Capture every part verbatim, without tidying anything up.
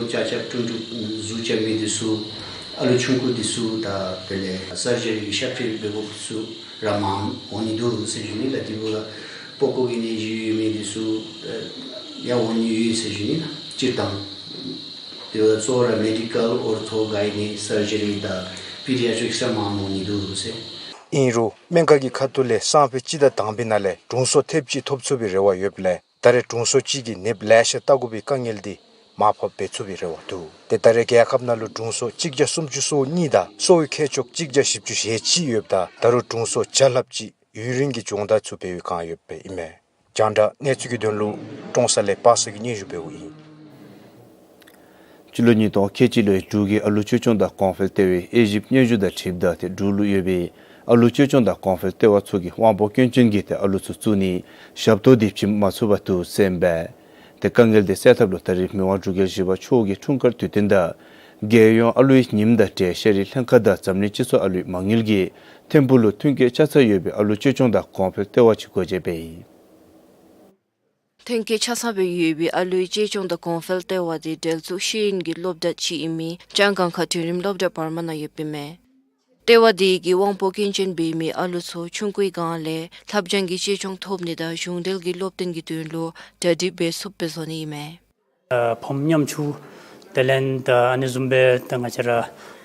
ལྕགས་ལྕགས་དཀྲུག་དཀྲུག་གཟུགས་རྐྱབ་མི་འདི་ཚུ་ཨ་ལུ་ཆུང་ཀུ་འདི་ཚུ་ད་དེ་ལས་སར་ཇི་རི་གི་ཤ་ཁྲིལ་འབད་དགོཔ་འདི་ཚུ་ར་མངམ་འོང་ནི་འདུག་ཟེར་ཞུ་ནི་ལགས། དེ་འབདཝ་ད་པགས་ཀོ་གི་ནད་གཞི་ཡོད་མི་འདི་ཚུ་ཡང་འོང་ནི་ཡོད་ཟེར་ཞུ་ནི་ལགས། སྤྱིར་བཏང་དེ་འབདཝ་ད་གཙོ་བོ་ར་མེ་ཌི་ཀཱལ་ཨོར་ཐོ་གཱའི་ནི་སར་ཇི་རི་དང་པི་ཌི་ཡ་ཊིགསི་ར་མངམ་འོང་ནི་འདུག་ཟེར། ཨིན་རུང་སྨན་ཁང་གི་ཁ་ཐུག་ལས་སང་ཕོད་སྤྱི་ཟླ་དང་པའི་ནང་ལས་དྲུང་འཚོ་ཐེབས་གཅིག་ཐོབ་ཚུགས་པའི་རེ་བ་ཡོདཔ་ལས་ད་རེས་དྲུང་འཚོ་གཅིག་གིས་ནདཔ་ལེ་ཤ་བལྟ་དགོ་པའི་དཀའ་ངལ་འདི་མར་ཕབ་འབད་ཚུགས་པའི་རེ་བ་འདུག། ཏེ་ད་རེས་རྒྱལ་ཁབ་ནང་ལུ་དྲུང་འཚོ་གཅིག་བརྒྱ་སུམ་ཅུ་སོ་གཉིས་དང་གསོ་བའི་མཁས་མཆོག་གཅིག་བརྒྱ་བཞི་བཅུ་ཞེ་གཅིག་ཡོདཔ་ད་ད་རུང་དྲུང་འཚོ་བརྒྱ་ལྷགཔ་ཅིག་ཡུན་རིང་གི་སྦྱོང་བརྡར་ཚུ་འབད་བའི་བསྒང་ཡོདཔ་ཨིན་མས། རྒྱང་བསྒྲགས་གནས་ཚུལ་གྱི་དོན་ལུ་ཀྲོང་གསར་ལས་པ་སངས་ཀྱིས་སྙན་ཞུ་འབདཝ་ཨིན། སྤྱི་ལོ་ཉིས་སྟོང་ཁལ་གཅིག་ལོའི་འབྲུག་གི་ཨ་ལུ་བཅོས་སྐྱོང་དང་གོང་འཕེལ་ལྟེ་བའི་དབྱེ་ཞིབ་སྙན་ཞུ་དང་འཁྲིལཝ་ད་ཏེ་འབྲུག་ལུ་ཡོད་པའི་ཨ་ལུ་བཅོས་སྐྱོང་དང་གོང་འཕེལ་ལྟེ་བ་ཚུ་གིས་དབང་པོ་སྐྱོན་ཅན་གྱི་ཏེ་ཨ་ལུ་ཚུ་བཙུགས་ནིའི་ཞབས་ཏོག་འདི་བྱིན་མ་ཚུགས་པར་འདུག་ཟེར་ཨིན་པས། ཏེ་དཀའ་ངལ་འདི་སེལ་ཐབས་ལུ་ད་རེས་མི་དབང་འབྲུག་རྒྱལ་བཞི་པ་མཆོག་གི་འཁྲུངས་སྐར་དུས་སྟོན་དང་རྒྱལ་ཡོངས་ཨ་ལུའི་ཉིནམ་དང་འབྲེལ་ཤེས་རིག་ལྷན་ཁག་དང་འཛམ་གླིང་སྤྱི་ཚོགས་ཨ་ལུའི་མ་དངུལ་གྱིས་ཐིམ་ཕུག་ལུ་མཐུན་རྐྱེན་ཆ་ཚང་ཡོད་པའི་ཨ་ལུ་བཅོས་སྐྱོང་དང་གོང་འཕེལ་ལྟེ་བ་ཅིག་སྒོ་འབྱེད་འབད་ཡི། མཐུན་རྐྱེན་ཆ་ཚང་སྦེ་ཡོད་པའི་ཨ་ལུའི་བཅོས་སྐྱོང་དང་གོང་འཕེལ་ལྟེ་བ་དེ་འབྲེལ་གཏུག་ཤེས་ཡོན་གྱི་སློབ་གྲྭ་ཅིག་ཨིན་མི་ལྕང་སྒང་ཁ་དུས་རིམ་སློབ་གྲྭ་བར་མ་ནང་ཡོདཔ་ཨིན་མས། ལྟེ་བ་དེ་གིས་དབང་པོ་སྐྱོན་ཅན་འབད་མི་ཨ་ལུ་ཚུ་ཆུང་ཀུའི་སྒང་ལས་ལྷབ་སྦྱང་གི་བཅོས་སྐྱོང་ཐོབ་ནི་དང་གཞུང་འབྲེལ་གྱི་སློབ་སྟོན་གྱི་དོན་ལུ་གྲ་སྒྲིག་འབད་ཚུགསཔ་སྦེ་བཟོ་ནི་ཨིན་མས། ཨ་ཕམ་ཉམ་ཆུང་དེ་ལས་ད་ཨ་ནི་བཟུམ་སྦེ་ད་ང་བཅས་ར་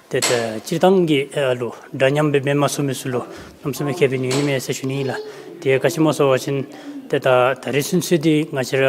ཏེ་ད་སྤྱིར་བཏང་གི་ཨ་ལུ་འདྲ་མཉམ་སྦེ་འབད་མ་ཚུགས་མི་ཚུ་ལུ་གནམ་མེད་ས་མེད་ཁེ་ཕན་ཡོད་ནི་མས་ཟེར་ཞུ་ནི་ཨིན་ལགས། དེ་ག་ཅི་སྨོ་ཟེར་བ་ཅིན་ཏེ་ད་ད་རེས་ཚུན་ཚོད་འདི་ང་བཅས་ར་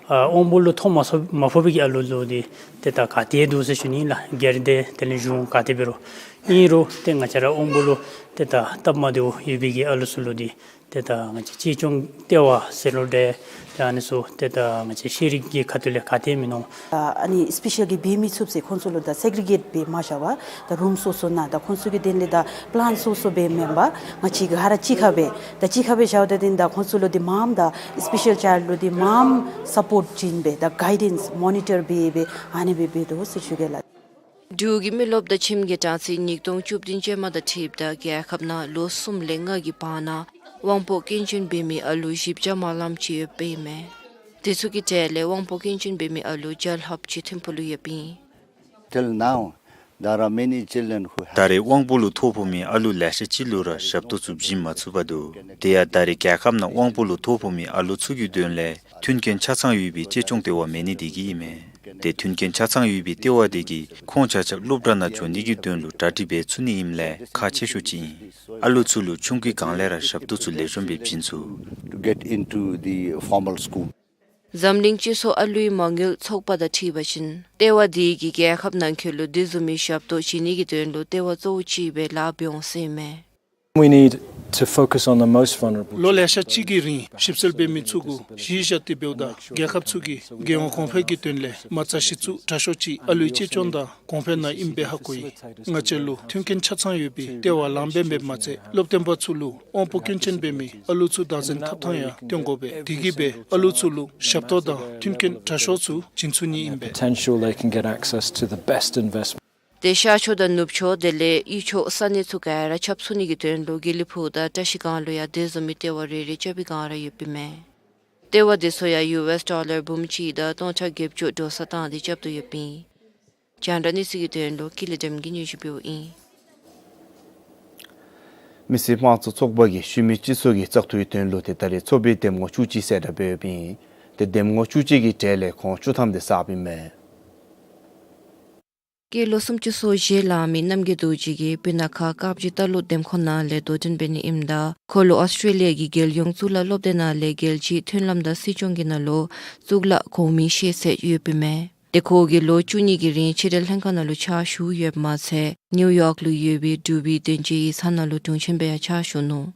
ཨ་དབང་པོ་ལུ་ཐོ་མ་ཚུགས་མ་ཕོག་པའི་གི་ཨ་ལུ་ལུ་འདི་ཏེ་ད་ག་ཏེ་འདུག་ཟེར་ཞུ་ནི་ཨིན་ལགས། སྒེར་སྡེ་དེ་ལས་གཞུང་ག་ཏེ་འབད་རུང་ཨིན་རུང་ཏེ་ང་བཅས་ར་དབང་པོ་ལུ་ཏེ་ད་སྟབས་མ་བདེཝ་ཡོད་པའི་གི་ཨ་ལུ་ཚུ་ལུ་འདི་ཏེ་ད་ང་བཅས་བཅོས་སྐྱོང་ལྟེ་བ་ཟེར་རུང་འདྲ། ཏེ་ཨ་ནི་ཚུ་ཏེ་ད་ང་བཅས་ཤེས་རིག་གི་ཁ་ཐུག་ལས་ག་ཏེ་མིན་ནུག། ཨ་ནི་སི་པེ་ཤལ་གྱི་འབད་མི་ཚུགས་ཟེར་ཁོང་ཚུ་ལུ་ད་སེག་རི་གེཊ་འབད་མ་བཞག་པར་ད་རུམ་སོ་སོ་ནང་ད་ཁོང་ཚུ་གི་དོན་ལས་ད་པི་ལཱན་སོ་སོ་སྦེ་མེན་པར་ང་བཅས་ཀྱིས་ག་ར་གཅིག་ཁར་སྦེ་ད་གཅིག་ཁར་སྦེ་བཞགཔ་ད་དེ་ད་ཁོང་ཚུ་ལུ་འདི་མངམ་ད་སི་པེ་ཤལ་ཅའིལཌ་ལུ་འདི་མངམ་སཔོརཊ་བྱིན་སྦེ་ད་གའི་ཌེནསི་མོ་ནི་ཊར་འབད་སྦེ་ཨ་ནི་སྦེ་འབད་དོ་ཟེར་ཞུ་གེ་ལགས། འབྲུག་གི་མི་རློབས་དང་ཁྱིམ་གྱི་གྲངས་ཚད་ཉིས་སྟོང་བཅུ་བདུན་ཅན་མ་དང་འཁྲིལཝ་ད་རྒྱལ་ཁབ་ནང་ལོ་གསུམ་ལས་ལྔ་གི་བར་ན་དབང་པོ་སྐྱོན་ཅན་འབད་མི་ཨ་ལུ་བཞི་བརྒྱ་མ་ལངམ་ཅིག་ཡོདཔ་ཨིན་མས། དེ་ཚུ་གི་གྲས་ལས་དབང་པོ་སྐྱོན་ཅན་འབད་མི་ཨ་ལུ་བརྒྱ་ལྷགཔ་ཅིག་ཐིམ་ཕུག་ལུ་ཡོདཔ་ཨིན། Till now, there are many children who have ད་རེས་དབང་པོ་ལུ་ཐོ་ཕོག་མི་ཨ་ལུ་ལེ་ཤ་ཅིག་ལུ་ར་ཞབས་ཏོག་ཚུ་བྱིན་མ་ཚུགས་པར་འདུག། དེ་ཡང་ད་རེས་རྒྱལ་ཁབ་ནང་དབང་པོ་ལུ་ཐོ་ཕོག་མི་ཨ་ལུ་ཚུ་གི་དོན་ལས་མཐུན་རྐྱེན་ཆ་ཚང་ཡོད་པའི་བཅོས་སྐྱོང་ལྟེ་བ་མེད་ནི་དེ་གིས་ཨིན་མས། ཏེ་མཐུན་རྐྱེན་ཆ་ཚང་ཡོད་པའི་ལྟེ་བ་དེ་གིས་ཁོང་ཆ་ཁྱབ་སློབ་གྲྭ་ནང་འགྱོ་ནི་གི་དོན་ལུ་གྲ་སྒྲིག་འབད་ཚུགས་ནི་ཨིནམ་ལས་ཁག་ཆེ་ཤོས་ཅིག་ཨིན། ཨ་ལུ་ཚུ་ལུ་ཆུང་ཀུའི་སྒང་ལས་ར་ཞབས་ཏོག་ཚུ་ལེགས་ཤོམ་སྦེ་བྱིན་ཚུགས། To get into the formal school. འཛམ་གླིང་སྤྱི་ཚོགས་ཨ་ལུའི་མ་དངུལ་ཚོགས་པ་དང་འཁྲིལ་བ་ཅིན་ལྟེ་བ་དེ་གིས་རྒྱལ་ཁབ་ནང་འཁོད་ལུ་དེ་བཟུམ་མའི་ཞབས་ཏོག་བྱིན་ནི་གི་དོན་ལུ་ལྟེ་བ་གཙོ་བོ་ཅིག་སྦེ་ལཱ་འབད་འོང་ཟེར་ཨིན་མས། We need to focus on the most vulnerable. ལོ་ལེ་ཤ་ཅིག་གི་རིང་ཞིབ་འཚོལ་འབད་མི་ཚུ་གུ་གཞི་བཞག་སྟེ་འབདཝ་ད་རྒྱལ་ཁབ་ཚུ་གིས་རྒྱལ་ཡོངས་གོང་འཕེལ་གྱི་དོན་ལས་མ་རྩ་གཞི་བཙུགས་དྲག་ཤོས་ཅིག་ཨ་ལུའི་བཅོས་སྐྱོང་དང་གོང་འཕེལ་ནང་ཨིནམ་སྦེ་ཧ་གོ་ཡི། ང་བཅས་ལུ་མཐུན་རྐྱེན་ཆ་ཚང་ཡོད་པའི་ལྟེ་བ་ལངམ་སྦེ་མེདཔ་མ་ཚད་སློབ་སྟོན་པ་ཚུ་ལུ་དབང་པོ་སྐྱོན་ཅན་འབད་མི་ཨ་ལུ་ཚུ་བདག་འཛིན་འཐབ་ཐངས་ཡང་སྟོན་དགོ་པས། དེ་གིས་སྦེ་ཨ་ལུ་ཚུ་ལུ་ཞབས་ཏོག་དང་མཐུན་རྐྱེན་དྲག་ཤོས་ཚུ་བྱིན་ཚུགས་ནི་ཨིན་པས། Potential they can get access to the best investment. ཏེ་ཤར་ཕྱོགས་དང་ནུབ་ཕྱོགས་དེ་ལས་དབུས་ཕྱོགས་ས་གནས་ཚུ་ག་ར་ཁྱབ་ཚུགས་ནི་གི་དོན་ལུ་དགེ་ལེགས་ཕུག་དང་བཀྲ་ཤིས་སྒང་ལུ་ཡང་དེ་བཟུམ་མའི་ལྟེ་བ་རེ་རེ་རྐྱབ་པའི་བསྒང་ར་ཡོདཔ་ཨིན་མས། ལྟེ་བ་དེ་ཚུ་ཡང་ཡུ་ཨེསི་ཌོ་ལར་འབུམ་གཅིག་དང་སྟོང་ཕྲག་བརྒྱད་ཅུ་འགྲོ་སོང་བཏང་སྟེ་རྐྱབ་དོ་ཡོདཔ་ཨིན། རྒྱང་བསྒྲགས་གནས་ཚུལ་གྱི་དོན་ལུ་ཀུན་ལེགས་སྒྲོལམ་གིས་སྙན་ཞུ་འབདཝ་ཨིན། མི་སེར་དམངས་གཙོ་ཚོགས་པ་གིས་ཤུལ་མའི་སྤྱི་ཚོགས་ཀྱི་བཙག་འཐུའི་དོན་ལུ་ཏེ་ད་རེས་ཚོགས་པའི་འདེམས་ངོ་བཅུ་གཅིག་གསལ་བསྒྲགས་འབད་ཡོདཔ་ཨིན། ཏེ་འདེམས་ངོ་བཅུ་གཅིག་གི་གྲས་ལས་ཁོང་བཅུ་ཐམ་དེ་གསརཔ་ཨིན་མས། སྐྱེས་ལོ་སུམ་ཅུ་སོ་བཞི་ལང་མི་རྣམ་རྒྱལ་རྡོ་རྗེ་གིས་སྤུ་ན་ཁ་དཀར་སྦྱིས་རྟ་ལོག་འདེམས་ཁོངས་ནང་ལས་དོ་འགྲན་འབད་ནི་ཨིནམ་ད་ཁོ་ལུ་ཨོསི་ཊྲེ་ལི་ཡ་གི་རྒྱལ་ཡོངས་གཙུག་ལག་སློབ་སྡེ་ནང་ལས་རྒྱལ་སྤྱིའི་མཐུན་ལམ་དང་སྲིད་སྐྱོང་གི་ནང་ལུ་གཙུག་ལག་གོང་མའི་ཤེས་ཚད་ཡོདཔ་ཨིན་མས། ཏེ་ཁོ་གིས་ལོ་བཅུ་གཉིས་ཀྱི་རིང་ཕྱི་འབྲེལ་ལྷན་ཁག་ནང་ལུ་ཕྱག་ཞུ་ཡོདཔ་མ་ཚད་ནིའུ་ཡོག་ལུ་ཡོད་པའི་འབྲུག་པའི་དོན་གཅོད་ཡིག་ཚང་ནང་ལུ་དྲུང་ཆེན་སྦེ་ཡང་ཕྱག་ཞུ་ནུག།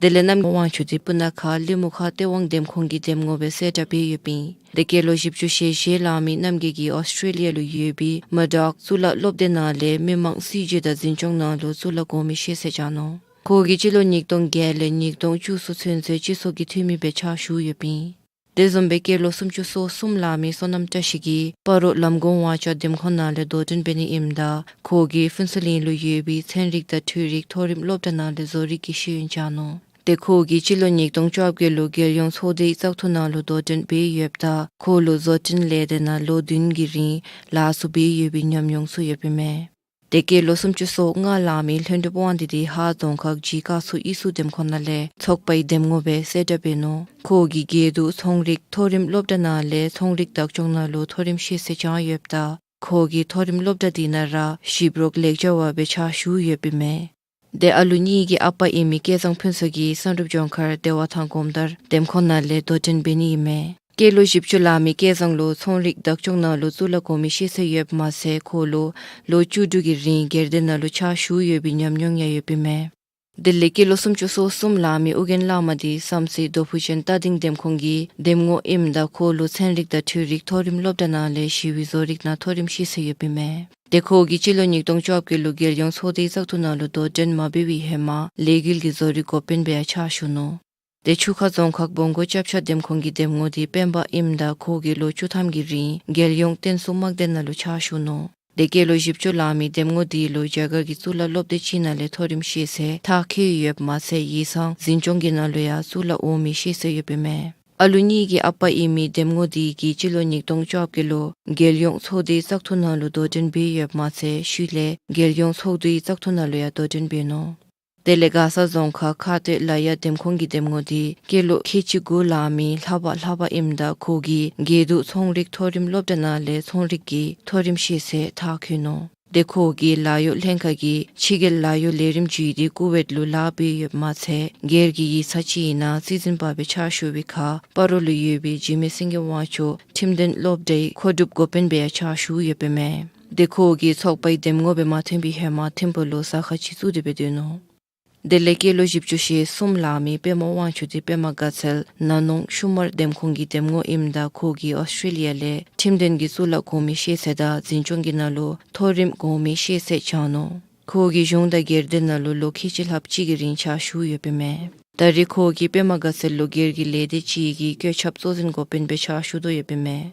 དེ་ལས་རྣམ་རྒྱལ་དབང་ཕྱུག་དེ་སྤུ་ན་ཁ་ལི་མུ་ཁ་སྟོད་ཝང་འདེམས་ཁོངས་ཀྱི་འདེམས་ངོ་སྦེ་གསལ་བསྒྲགས་འབད་ཡོདཔ་ཨིན། ཏེ་སྐྱེས་ལོ་བཞི་བཅུ་ཞེ་བཞི་ལང་མི་རྣམ་རྒྱལ་གྱིས་ཨོསི་ཊྲེ་ལི་ཡ་ལུ་ཡོད་པའི་མར་ཌོག་གཙུག་ལག་སློབ་སྡེ་ནང་ལས་མི་དམངས་སྲིད་བྱུས་དང་འཛིན་སྐྱོང་ནང་ལུ་གཙུག་ལག་གོང་མའི་ཤེས་ཚད་སྦྱངས་ནུག། ཁོ་གིས་སྤྱི་ལོ་ཉིས་སྟོང་བརྒྱད་ལས་ཉིས་སྟོང་བཅུ་གསུམ་ཚུན་ཚོད་སྤྱི་ཚོགས་ཀྱི་འཐུས་མི་སྦེ་ཕྱག་ཞུ་ཡོདཔ་ཨིན། དེ་བཟུམ་སྦེ་སྐྱེས་ལོ་སུམ་ཅུ་སོ་གསུམ་ལང་མི་བསོད་ནམས་བཀྲ་ཤིས་ཀྱིས་སྤ་རོ་ལམ་གོང་ཝང་ཅ་འདེམས་ཁོངས་ནང་ལས་དོ་འགྲན་འབད་ནི་ཨིནམ་ད་ཁོ་གིས་ཕུན་ཚོགས་གླིང་ལུ་ཡོད་པའི་ཚན་རིག་དང་འཕྲུལ་རིག་མཐོ་རིམ་སློབ་གྲྭ་ནང་ལས་བཟོ་རིག་གི་ཤེས་ཡོན་སྦྱངས་ནུག། ཏེ་ཁོ་གིས་སྤྱི་ལོ་ཉིས་སྟོང་བཅོ་བརྒྱད་ལུ་རྒྱལ་ཡོངས་ཚོགས་སྡེའི་བཙག་འཐུ་ནང་ལུ་དོ་འགྲན་འབད་ཡོདཔ་ད་ཁོ་ལུ་བཟོ་སྐྲུན་ལས་སྡེ་ནང་ལོ་བདུན་གྱི་རིང་ལཱ་ཚུ་འབད་ཡོད་པའི་ཉམས་མྱོང་ཚུ་ཡོདཔ་ཨིན་མས། ཏེ་སྐྱེས་ལོ་སུམ་ཅུ་སོ་ལྔ་ལང་མི་ལྷུན་གྲུབ་དབང་འདུས་འདི་ཧཱ་རྫོང་ཁག་ཇི་ཀ་སུ་ཨི་སུ་འདེམས་ཁོངས་ནང་ལས་ཚོགས་པའི་འདེམས་ངོ་སྦེ་གསལ་བསྒྲགས་འབད་ནུག། ཁོ་གིས་དགེ་འདུན་ཚོང་རིག་མཐོ་རིམ་སློབ་གྲྭ་ནང་ལས་ཚོང་རིག་བདག་སྐྱོང་ནང་ལུ་མཐོ་རིམ་ཤེས་ཚད་སྦྱངས་ཡོདཔ་ད་ཁོ་གིས་མཐོ་རིམ་སློབ་གྲྭ་འདི་ནང་ར་ཞིབ་རོགས་ལེགས་སྦྱར་བ་སྦེ་ཕྱག་ཞུ་ཡོདཔ་ཨིན་མས། ཏེ་ཨ་ལུ་གཉིས་ཀྱི་ཨ་པ་ཨིན་མི་སྐལ་བཟང་ཕུན་ཚོགས་ཀྱིས་བསམ་གྲུབ་ལྗོངས་མཁར་བདེ་བ་ཐང་གོམ་དར་འདེམས་ཁོངས་ནང་ལས་དོ་འགྲན་འབད་ནི་ཨིན་མས། སྐྱེས་ལོ་བཞི་བཅུ་ལང་མི་སྐལ་བཟང་ལུ་ཚོང་རིག་བདག་སྐྱོང་ནང་ལུ་གཙུག་ལག་གོང་མའི་ཤེས་ཚད་ཡོདཔ་མ་ཚད་ཁོ་ལུ་ལོ་བཅུ་དྲུག་གི་རིང་སྒེར་སྡེ་ནང་ལུ་ཕྱག་ཞུ་ཡོད་པའི་ཉམས་མྱོང་ཡང་ཡོདཔ་ཨིན་མས། དེ་ལས་སྐྱེས་ལོ་སུམ་ཅུ་སོ་གསུམ་ལང་མི་ཨོ་རྒྱན་བླ་མ་འདི་བསམ་རྩེ་རྡོ་ཕུ་ཅན་རྟ་སྡིང་འདེམས་ཁོངས་ཀྱི་འདེམས་ངོ་ཨིནམ་ད་ཁོ་ལུ་ཚན་རིག་དང་འཕྲུལ་རིག་མཐོ་རིམ་སློབ་གྲྭ་ནང་ལས་ཞི་བའི་བཟོ་རིག་ནང་མཐོ་རིམ་ཤེས་ཚད་ཡོདཔ་ཨིན་མས། ཏེ་ཁོ་གིས་སྤྱི་ལོ་ཉིས་སྟོང་བཅོ་བརྒྱད་ལུ་རྒྱལ་ཡོངས་ཚོགས་སྡེའི་བཙག་འཐུ་ནང་ལུ་དོ་འགྲན་མ་འབད་བའི་ཧེ་མ་ལས་འགུལ་གྱི་བཟོ་རིག་འགོ་དཔོན་སྦེ་ཡང་ཕྱག་ཞུ་ནུག། ཏེ་ཆུ་ཁ་རྫོང་ཁག་བོང་གོ་ཅབ་ཆ་འདེམས་ཁོངས་ཀྱི་འདེམས་ངོ་འདི་སྤེན་པ་ཨིནམ་ད་ཁོ་གིས་ལོ་བཅུ་ཐམ་གྱི་རིང་རྒྱལ་ཡོངས་བསྟན་སྲུང་དམག་སྡེ་ནང་ལུ་ཕྱག་ཞུ་ནུག། ཏེ་སྐྱེས་ལོ་བཞི་བཅུ་ལང་མི་འདེམས་ངོ་འདི་ལུ་རྒྱ་གར་གྱི་གཙུག་ལག་སློབ་སྡེ་ཅིག་ནང་ལས་མཐོ་རིམ་ཤེས་ཚད་མཐར་འཁྱོལ་ཡོདཔ་མ་ཚད་ཡིག་ཚང་འཛིན་སྐྱོང་གི་ནང་ལུ་ཡང་གཙུག་ལག་འོག་མའི་ཤེས་ཚད་ཡོདཔ་ཨིན་མས། ཨ་ལུ་གཉིས་ཀྱི་ཨ་པ་ཨིན་མི་འདེམས་ངོ་འདི་གིས་སྤྱི་ལོ་ཉིས་སྟོང་བཅོ་བརྒྱད་ལུ་རྒྱལ་ཡོངས་ཚོགས་སྡེའི་བཙག་འཐུ་ནང་ལུ་དོ་འགྲན་འབད་ཡོདཔ་མ་ཚད་ཤུལ་ལས་རྒྱལ་ཡོངས་ཚོགས་འདུའི་བཙག་འཐུ་ནང་ལུ་ཡང་དོ་འགྲན་འབད་ནུག། དེ་ལས་མགར་ས་རྫོང་ཁག་ཁ་སྟོད་ལ་ཡ་འདེམས་ཁོངས་ཀྱི་འདེམས་ངོ་འདི་སྐྱེས་ལོ་ཁལ་གཅིག་དགུ་ལང་མི་ལྷ་པ་ལྷ་པ་ཨིནམ་ད་ཁོ་གིས་དགེ་འདུན་ཚོང་རིག་མཐོ་རིམ་སློབ་གྲྭ་ནང་ལས་ཚོང་རིག་གི་མཐོ་རིམ་ཤེས་ཚད་མཐར་འཁྱོལ་ནུག། ཏེ་ཁོ་གིས་ལཱ་གཡོག་ལྷན་ཁག་གི་ཕྱི་རྒྱལ་ལཱ་གཡོག་ལས་རིམ་བརྒྱུད་དེ་ཀུ་ཝེཊ་ལུ་ལཱ་འབད་ཡོདཔ་མ་ཚད་སྒེར་གྱི་ཡིག་ཚང་ཅིག་ནང་རྩིས་འཛིན་པ་སྦེ་ཕྱག་ཞུ་བའི་ཁར་སྤ་རོ་ལུ་ཡོད་པའི་འཇིགས་མེད་སེང་གེ་དབང་ཕྱུག་ཁྲིམས་དོན་སློབ་གྲྭའི་མཁོ་སྒྲུབ་འགོ་དཔོན་སྦེ་ཡང་ཕྱག་ཞུ་ཡོདཔ་ཨིན་མས། ཏེ་ཁོ་གིས་ཚོགས་པའི་འདེམས་ངོ་སྦེ་མ་ཐོན་པའི་ཧེ་མ་ཐིམ་ཕུག་ལུ་ཟ་ཁང་ཅིག་བཙུགས་ཏེ་སྦེ་སྡོད་ནུག། དེ་ལས་སྐྱེས་ལོ་བཞི་བཅུ་ཞེ་གསུམ་ལང་མི་པདྨ་དབང་ཕྱུག་འདི་པདྨ་དགའ་ཚལ་ན་ནོང་ཤུ་མར་འདེམས་ཁོངས་ཀྱི་འདེམས་ངོ་ཨིནམ་ད་ཁོ་གིས་ཨོསི་ཊྲེ་ལི་ཡ་ལས་ཁྲིམས་དོན་གྱི་གཙུག་ལག་གོང་མའི་ཤེས་ཚད་དང་འཛིན་སྐྱོང་གི་ནང་ལུ་མཐོ་རིམ་གོང་མའི་ཤེས་ཚད་སྦྱངས་ནུག། ཁོ་གིས་གཞུང་དང་སྒེར་སྡེ་ནང་ལུ་ལོ་ཁལ་གཅིག་ལྷགཔ་ཅིག་གི་རིང་ཕྱག་ཞུ་ཡོདཔ་ཨིན་མས། ད་རེས་ཁོ་གིས་པདྨ་དགའ་ཚལ་ལུ་སྒེར་གྱི་ལས་སྡེ་ཅིག་གི་བཀོད་ཁྱབ་གཙོ་འཛིན་འགོ་དཔོན་སྦེ་ཕྱག་ཞུ་དོ་ཡོདཔ་ཨིན་མས།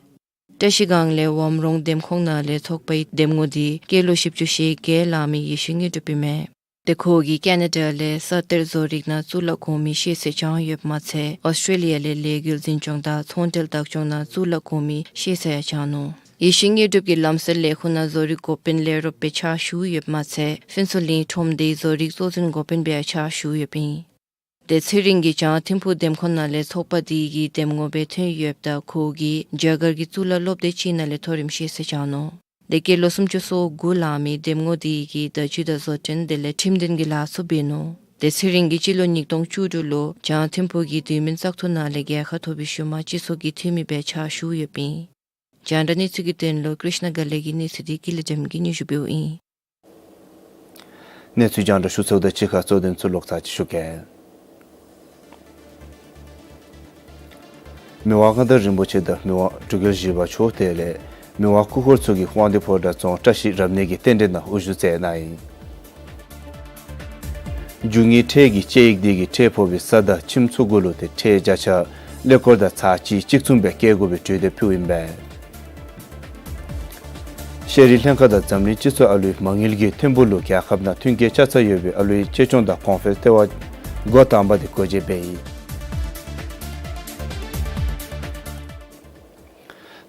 བཀྲ་ཤིས་སྒང་ལས་ཝམ་རོང་འདེམས་ཁོངས་ནང་ལས་ཚོགས་པའི་འདེམས་ངོ་འདི་སྐྱེས་ལོ་བཞི་བཅུ་ཞེ་བརྒྱད་ལང་མི་ཡེ་ཤེས་དངོས་གྲུབ་ཨིན་མས། ཏེ་ཁོ་གིས་ཀེ་ན་ཌ་ལས་ས་གཏེར་བཟོ་རིག་ནང་གཙུག་ལག་གོང་མའི་ཤེས་ཚད་སྦྱངས་ཡོདཔ་མ་ཚད་ཨོསི་ཊྲེ་ལི་ཡ་ལས་ལས་འགུལ་འཛིན་སྐྱོང་དང་ཚོང་འབྲེལ་བདག་སྐྱོང་ནང་གཙུག་ལག་གོང་མའི་ཤེས་ཚད་ཡང་སྦྱངས་ནུག། ཡེ་ཤེས་དངོས་གྲུབ་ཀྱིས་ལམ་སེལ་ལས་ཁུངས་ནང་བཟོ་རིག་འགོ་དཔོན་ལས་རོགསཔ་སྦེ་ཕྱག་ཞུ་ཡོདཔ་མ་ཚད་ཕུན་ཚོགས་གླིང་ཁྲོམ་སྡེའི་བཟོ་རིག་གཙོ་འཛིན་འགོ་དཔོན་སྦེ་ཡང་ཕྱག་ཞུ་ཡོདཔ་ཨིན། ཏེ་ཚེ་རིང་གིས་བྱང་ཐིམ་ཕུག་འདེམས་ཁོངས་ནང་ལས་ཚོགས་པ་འདི་གི་འདེམས་ངོ་སྦེ་ཐོན་ཡོདཔ་ད་ཁོ་གིས་རྒྱ་གར་གྱི་གཙུག་ལག་སློབ་སྡེ་ཅིག་ནང་ལས་མཐོ་རིམ་ཤེས་ཚད་སྦྱངས་ནུག། ཏེ་སྐྱེས་ལོ་སུམ་ཅུ་སོ་དགུ་ལང་མི་འདེམས་ངོ་འདི་གིས་བརྡ་བརྒྱུད་དང་བཟོ་སྐྲུན་དེ་ལས་ཁྲིམས་དོན་གྱི་ལཱ་ཚུ་འབད་ནུག། ཏེ་ཚེ་རིང་གིས་སྤྱི་ལོ་ཉིས་སྟོང་བཅུ་དྲུག་ལུ་བྱང་ཐིམ་ཕུག་གི་དུས་མིན་བཙག་འཐུ་ནང་ལས་རྒྱལ་ཁ་ཐོབ་པའི་ཤུལ་མ་སྤྱི་ཚོགས་ཀྱི་འཐུས་མི་སྦེ་ཕྱག་ཞུ་ཡོདཔ་ཨིན། རྒྱང་བསྒྲགས་གནས་ཚུལ་གྱི་དོན་ལུ་ཀྲིཤ་ན་དགའ་ལེགས་ཀྱི་གནས་ཚུལ་འདི་ཀུན་ལེགས་སྒྲོལམ་གིས་སྙན་ཞུ་འབདཝ་ཨིན། གནས་ཚུལ་རྒྱང་བསྒྲགས་ཞུ་ཚརཝ་དང་གཅིག་ཁར་གཙོ་དོན་ཚུ་ལོག་ཚར་ཅིག་ཞུ་གེ། མི་དབང་མངའ་བདག་རིན་པོ་ཆེ་དང་མི་དབང་འབྲུག་རྒྱལ་བཞི་པ་མཆོག་དེ་ལས་མི་དབང་སྐུ་འཁོར་ཚུ་གིས་དབང་འདུས་ཕོ་བྲང་རྫོང་བཀྲ་ཤིས་རབ་གནས་ཀྱི་རྟེན་འབྲེལ་ནང་དབུ་བཞུགས་མཛད་གནང་ཡི། རྒྱུ་དངོས་ཁྲལ་གྱི་དཔྱད་ཡིག་འདི་གིས་ཁྲལ་ཕོག་པའི་ས་དང་ཁྱིམ་ཚུ་གུ་ལུ་ཏེ་ཁྲལ་བརྒྱ་ཆ་ཀླད་ཀོར་དང་ཚག་གཅིག་གཅིག་མཚུངས་སྦེ་བཀལ་དགོ་པའི་གྲོས་འདེབས་ཕུལཝ་ཨིན་པས། ཤེས་རིག་ལྷན་ཁག་དང་འཛམ་གླིང་སྤྱི་ཚོགས་ཨ་ལུའི་མ་དངུལ་གྱི་ཐོན་འབོར་ལུ་རྒྱལ་ཁབ་ནང་མཐུན་རྐྱེན་ཆ་ཚང་ཡོད་པའི་ཨ་ལུའི་གཅེས་སྐྱོང་དང་གོང་འཕེལ་ལྟེ་བ་འགོ་དང་པ་དེ་སྒོ་འབྱེད་འབད་ཡི།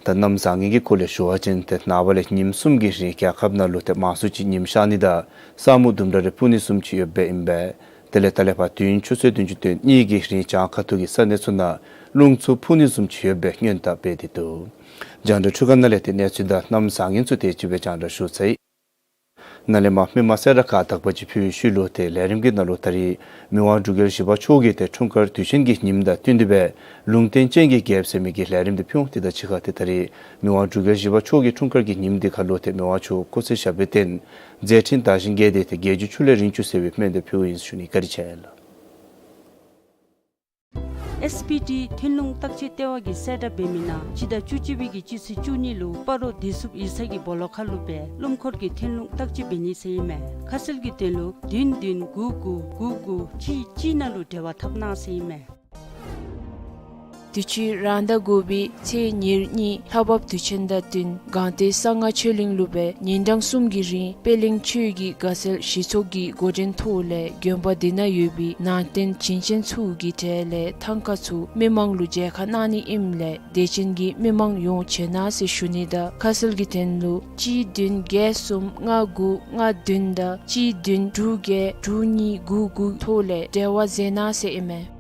ད་གནམ་བཟང་ངན་གྱི་སྐོར་ལས་ཞུ་བ་ཅིན་ཏེ་ནངས་པ་ལས་ཉིནམ་གསུམ་གྱི་རིང་རྒྱལ་ཁབ་ནང་ལུ་ཏེ་མང་སུ་ཅིག་ཉིམ་ཤར་ནི་དང་ས་སྨུག་ལྡུམ་ར་རེ་སྤུབ་ནི་བཟུམ་ཅིག་ཡོདཔ་ཨིན་པས། དེ་ལས་ད་ལས་ཕར་དུས་ཡུན་ཆུ་ཚོད་བདུན་ཅུ་དོན་གཉིས་ཀྱི་རིང་བྱང་ཁ་ཐུག་གི་ས་གནས་ཚུ་ནང་རླུང་འཚུབ་འཕུ་ནི་བཟུམ་ཅིག་ཡོད་པའི་སྔོན་བརྡ་སྤེལ་ཏེ་འདུག། རྒྱང་བསྒྲགས་འཕྲུལ་ཁང་ནང་ལས་ཏེ་གནས་ཚུལ་དང་གནམ་བཟང་ངན་ཚུ་དེ་ཅིག་སྦེ་རྒྱང་བསྒྲགས་ཞུ་ཚར་ཡི། ནཱ་ལས་མར་མི་མང་གསལ་བསྒྲགས་ཁག་དག་པ་ཅིག་ཕུལ་བའི་ཤུལ་ལུ་ཏེ་ལས་རིམ་གྱི་ནང་ལུ་ད་རིས་མི་དབང་འབྲུག་རྒྱལ་བཞི་པ་མཆོག་གིས་ཏེ་འཁྲུངས་སྐར་དུས་ཆེན་གྱི་ཉིནམ་དང་བསྟུན་ཏེ་སྦེ་ལུང་བསྟན་ཅན་གྱི་རྒྱལཔོ་ཟེར་མི་གི་ལས་རིམ་དེ་ཕུལ་འོང་། དེ་དང་གཅིག་ཁར་ཏེ་ད་རིས་མི་དབང་འབྲུག་རྒྱལ་བཞི་པ་མཆོག་གི་འཁྲུངས་སྐར་གྱི་ཉིནམ་དེ་ཁར་ལུ་ཏེ་མི་དབང་མཆོག་སྐུ་ཚེ་ཞབས་པད་བརྟན། མཛད་འཕྲིན་དར་ཞིང་རྒྱས་ཏེ་ཏེ་རྒྱལ་བརྒྱུད་ཆུ་ལས་རིང་བཅུག་ཟེར་བའི་སྨོན་འདེབས་ཕུལཝ་ཨིན་ཟེར་ཞུ་ནི། བཀའ་དྲིན་ཆེ་ལགས། ཨེསི་པི་ཊི་ཐོན་ལུང་བརྟག་དཔྱད་ལྟེ་བ་གིས་གསལ་བསྒྲགས་འབད་མི་ནང་སྤྱི་ཟླ་བཅུ་གཅིག་པའི་གི་སྤྱི་ཚེས་བཅུ་གཉིས་ལུ་སྤ་རོ་བདེ་སྲུངཔ་ཡིག་ཚང་གི་སྦོ་ལོགས་ཁར་ལུ་སྦེ་སྣུམ་འཁོར་གྱི་ཐོན་ལུང་བརྟག་དཔྱད་འབད་ནི་ཟེར་ཨིན་མས། ཁ་གསལ་གྱི་དོན་ལུ་བདུན་བདུན་དགུ་དགུ་དགུ་དགུ་གཅིག་གཅིག་ནང་ལུ་འབྲེལ་བ་འཐབ་གནང་ཟེར་ཨིན་མས། དུས་ཅི་རང་ཟླ་དགུ་པའི་ཚེས་ཉེར་གཉིས་ལྷག་འབབ་དུས་ཆེན་དང་བསྟུན་སྒང་སྟེང་གསང་སྔགས་ཆོས་གླིང་ལུ་སྦེ་ཉིན་གྲངས་གསུམ་གྱི་རིང་པད་གླིང་ཆོས་ཀྱི་དགའ་ཚལ་གཞི་ཚོགས་ཀྱི་འགོ་འདྲེན་ཐོག་ལས་དགོན་པ་འདི་ནང་ཡོད་པའི་ནང་རྟེན་བྱིན་ཅན་ཚུ་གི་གྲལ་ལས་ཐང་ཀ་ཚུ་མི་མང་ལུ་མཇལ་ཁ་གནང་ནི་ཨིནམ་ལས་དད་ཅན་གྱི་མི་མང་ཡོངས་བྱོན་གནང་ཟེར་ཞུ་ནི་དང་ཁ་གསལ་གྱི་དོན་ལུ་གཅིག་བདུན་བརྒྱད་གསུམ་ལྔ་དགུ་ལྔ་བདུན་དང་གཅིག་བདུན་དྲུག་བརྒྱད་དྲུག་གཉིས་དགུ་དགུ་ཐོག་ལས་འབྲེལ་བ་མཛད་གནང་ཟེར་ཨིན་མས།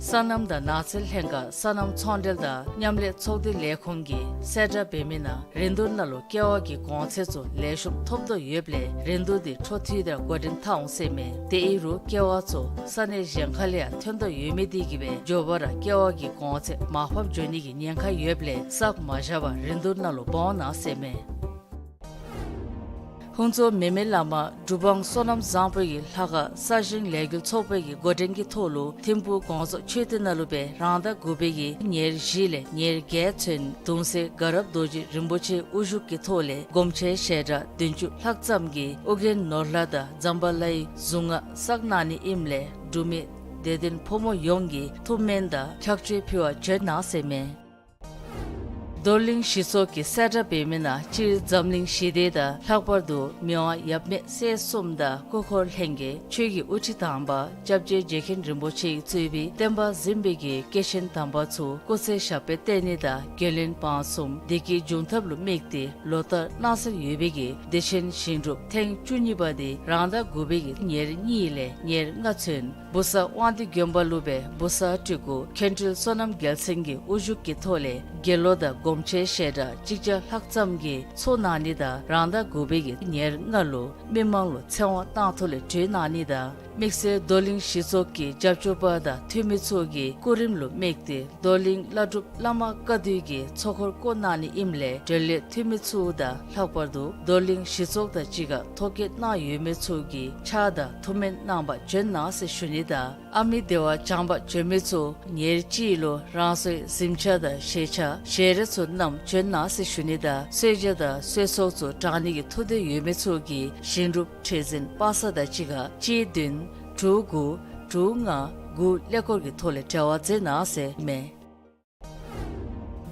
སོ་ནམ་དང་ནགས་ཚལ་ལྷན་ཁག་སོ་ནམ་ཚོང་འབྲེལ་དང་མཉམ་ལས་ཚོགས་སྡེ་ལས་ཁུངས་ཀྱིས་གསལ་བསྒྲགས་འབད་མི་ནང་རིན་བསྡུར་ནང་ལུ་ཀེ་བ་གི་གོང་ཚད་ཚུ་ལེགས་ཤོམ་ཐོབ་དོ་ཡོདཔ་ལས་རིན་བསྡུར་འདི་འཕྲོ་མཐུད་དེ་འགོ་འདྲེན་འཐབ་འོང་ཟེར་མས། དེ་ཨིན་རུང་ཀེ་བ་ཚུ་ས་གནས་གཞན་ཁ་ལས་ཡང་ཐོན་དོ་ཡོད་མི་དེ་གིས་སྦེ་མགྱོགས་པ་ར་ཀེ་བ་གི་གོང་ཚད་མར་ཕབ་འགྱོ་ནི་གི་ཉེན་ཁ་ཡོདཔ་ལས་བསགས་མ་བཞག་པར་རིན་བསྡུར་ནང་ལུ་འབག་འོང་གནང་ཟེར་མས། ཧུན་ཙོ་མེ་མེ་བླ་མ་གྲུབ་དབང་བསོད་ནམས་བཟང་པོ་གི་ལྷ་ཁང་གསར་བཞེངས་ལས་འགུལ་ཚོགས་པའི་གི་འགོ་འདྲེན་གྱི་ཐོག་ལུ་ཐིམ་ཕུག་གོང་ས་མཆོག་མཆོད་རྟེན་ནང་ལུ་སྦེ་རང་ཟླ་དགུ་པའི་གི་ཉེར་བཞི་ལས་ཉེར་བརྒྱད་ཚུན་གདུང་སྲས་དགའ་རབ་རྡོ་རྗེ་རིན་པོ་ཆེ་དབུ་བཞུགས་ཀྱི་ཐོག་ལས་སྒོམ་ཆེན་ཞལ་གྲངས་བདུན་ཅུ་ལྷག་ཙམ་གྱིས་ཨོ་རྒྱན་ནོར་ལྷ་དང་ཛམ་བྷ་ལའི་གཟུངས་སྔགས་བསགས་གནང་ནི་ཨིནམ་ལས་འབྲུག་མི་དད་ལྡན་ཕོ་མོ་ཡོངས་ཀྱིས་ཐུགས་སྨོན་དང་ཕྱག་མཆོད་ཕུལ་བར་བྱོན་གནང་ཟེར་མས། རྡོར་གླིང་གཞི་ཚོགས་ཀྱིས་གསལ་བསྒྲགས་འབད་མི་ནང་སྤྱིར་འཛམ་གླིང་ཞི་བདེ་དང་ལྷག་པར་དུ་མི་དབང་ཡབ་མེས་སྲས་གསུམ་དང་སྐུ་འཁོར་ལྷན་རྒྱས་ཆོས་ཀྱི་དབུ་ཁྲིད་དམ་པ་སྐྱབས་རྗེ་རྗེ་མཁན་རིན་པོ་ཆེ་གིས་གཙོས་པའི་བསྟན་པ་འཛིན་པའི་གི་སྐྱེས་ཆེན་དམ་པ་ཚུ་སྐུ་ཚེ་ཞབས་པད་བརྟན་ནི་དང་རྒྱུན་ལྡན་བང་གསུམ་བདེ་སྐྱིད་འབྱུང་ཐབས་ལུ་དམིགས་ཏེ་ལོ་ལྟར་གནང་སྲོལ་ཡོད་པའི་གི་བདེ་ཆེན་ཞིང་སྒྲུབ་ཐེངས་བཅུ་གཉིས་པ་དེ་རང་ཟླ་དགུ་པའི་གི་ཉེར་གཉིས་ལས་ཉེར་ལྔ་ཚུན་བུ་གསར་དབང་འདུས་དགོན་པ་ལུ་སྦེ་བུ་གསར་སྤྲུལ་སྐུ་མཁན་སྤྲུལ་བསོད་ནམས་རྒྱལ་མཚན་གྱི་དབུ་བཞུགས་ཀྱི་ཐོག་ལས་དགེ་སློང་དང་སྒོམ་ཆེན་ཞལ་གྲངས་གཅིག་བརྒྱ་ལྷག་ཙམ་གྱིས་ཚོགས་གནང་ནི་དང་རང་ཟླ་དགུ་པའི་གི་ཉེར་ལྔ་ལུ་མི་མང་ལུ་ཚེ་དབང་གནང་ཐོག་ལས་གྲོལ་གནང་ནི་དང་དམིགས་བསལ་རྡོར་གླིང་གཞི་ཚོགས་ཀྱི་རྒྱབ་སྐྱོར་པ་དང་འཐུས་མི་ཚུ་གི་སྐུ་རིམ་ལུ་དམིགས་ཏེ་རྡོར་གླིང་བླ་སྒྲུབ་བླ་མ་བཀའ་བསྡུ་གི་ཚོགས་འཁོར་བསྐོར་གནང་ནི་ཨིནམ་ལས་གྲོལ་ལས་འཐུས་མི་ཚུ་དང་ལྷག་པར་དུ་རྡོར་གླིང་གཞི་ཚོགས་དང་གཅིག་ཁར་ཐོ་བཀོད་གནང་ཡོད་མི་ཚུ་གིས་ཕྱག་དང་ཐུགས་སྨོན་གནང་བར་བྱོན་གནང་ཟེར་ཞུ་ནི་དང་ཨ་མི་བདེ་བ་བྱང་པར་བྱོན་མི་ཚུ་ཉེར་གཅིག་ལུ་རང་སོའི་གཟིམ་ཆས་དང་བཞེས་ཆས་ཞལ་རས་ཚུ་བསྣམས་བྱོན་གནང་ཟེར་ཞུ་ནི་དང་གསོལ་ཇ་དང་གསོལ་ཚོགས་ཚུ་དྲང་ནི་གི་ཐུགས་འདོད་ཡོད་མི་ཚུ་གིས་ཞིང་སྒྲུབ་ཁྲི་འཛིན་པ་སངས་དང་གཅིག་ཁར་གཅིག་བདུན་དྲུག་དགུ་དྲུག་ལྔ་དགུ་ཀླད་ཀོར་གྱི་ཐོག་ལས་འབྲེལ་བ་མཛད་གནང་ཟེར་མས།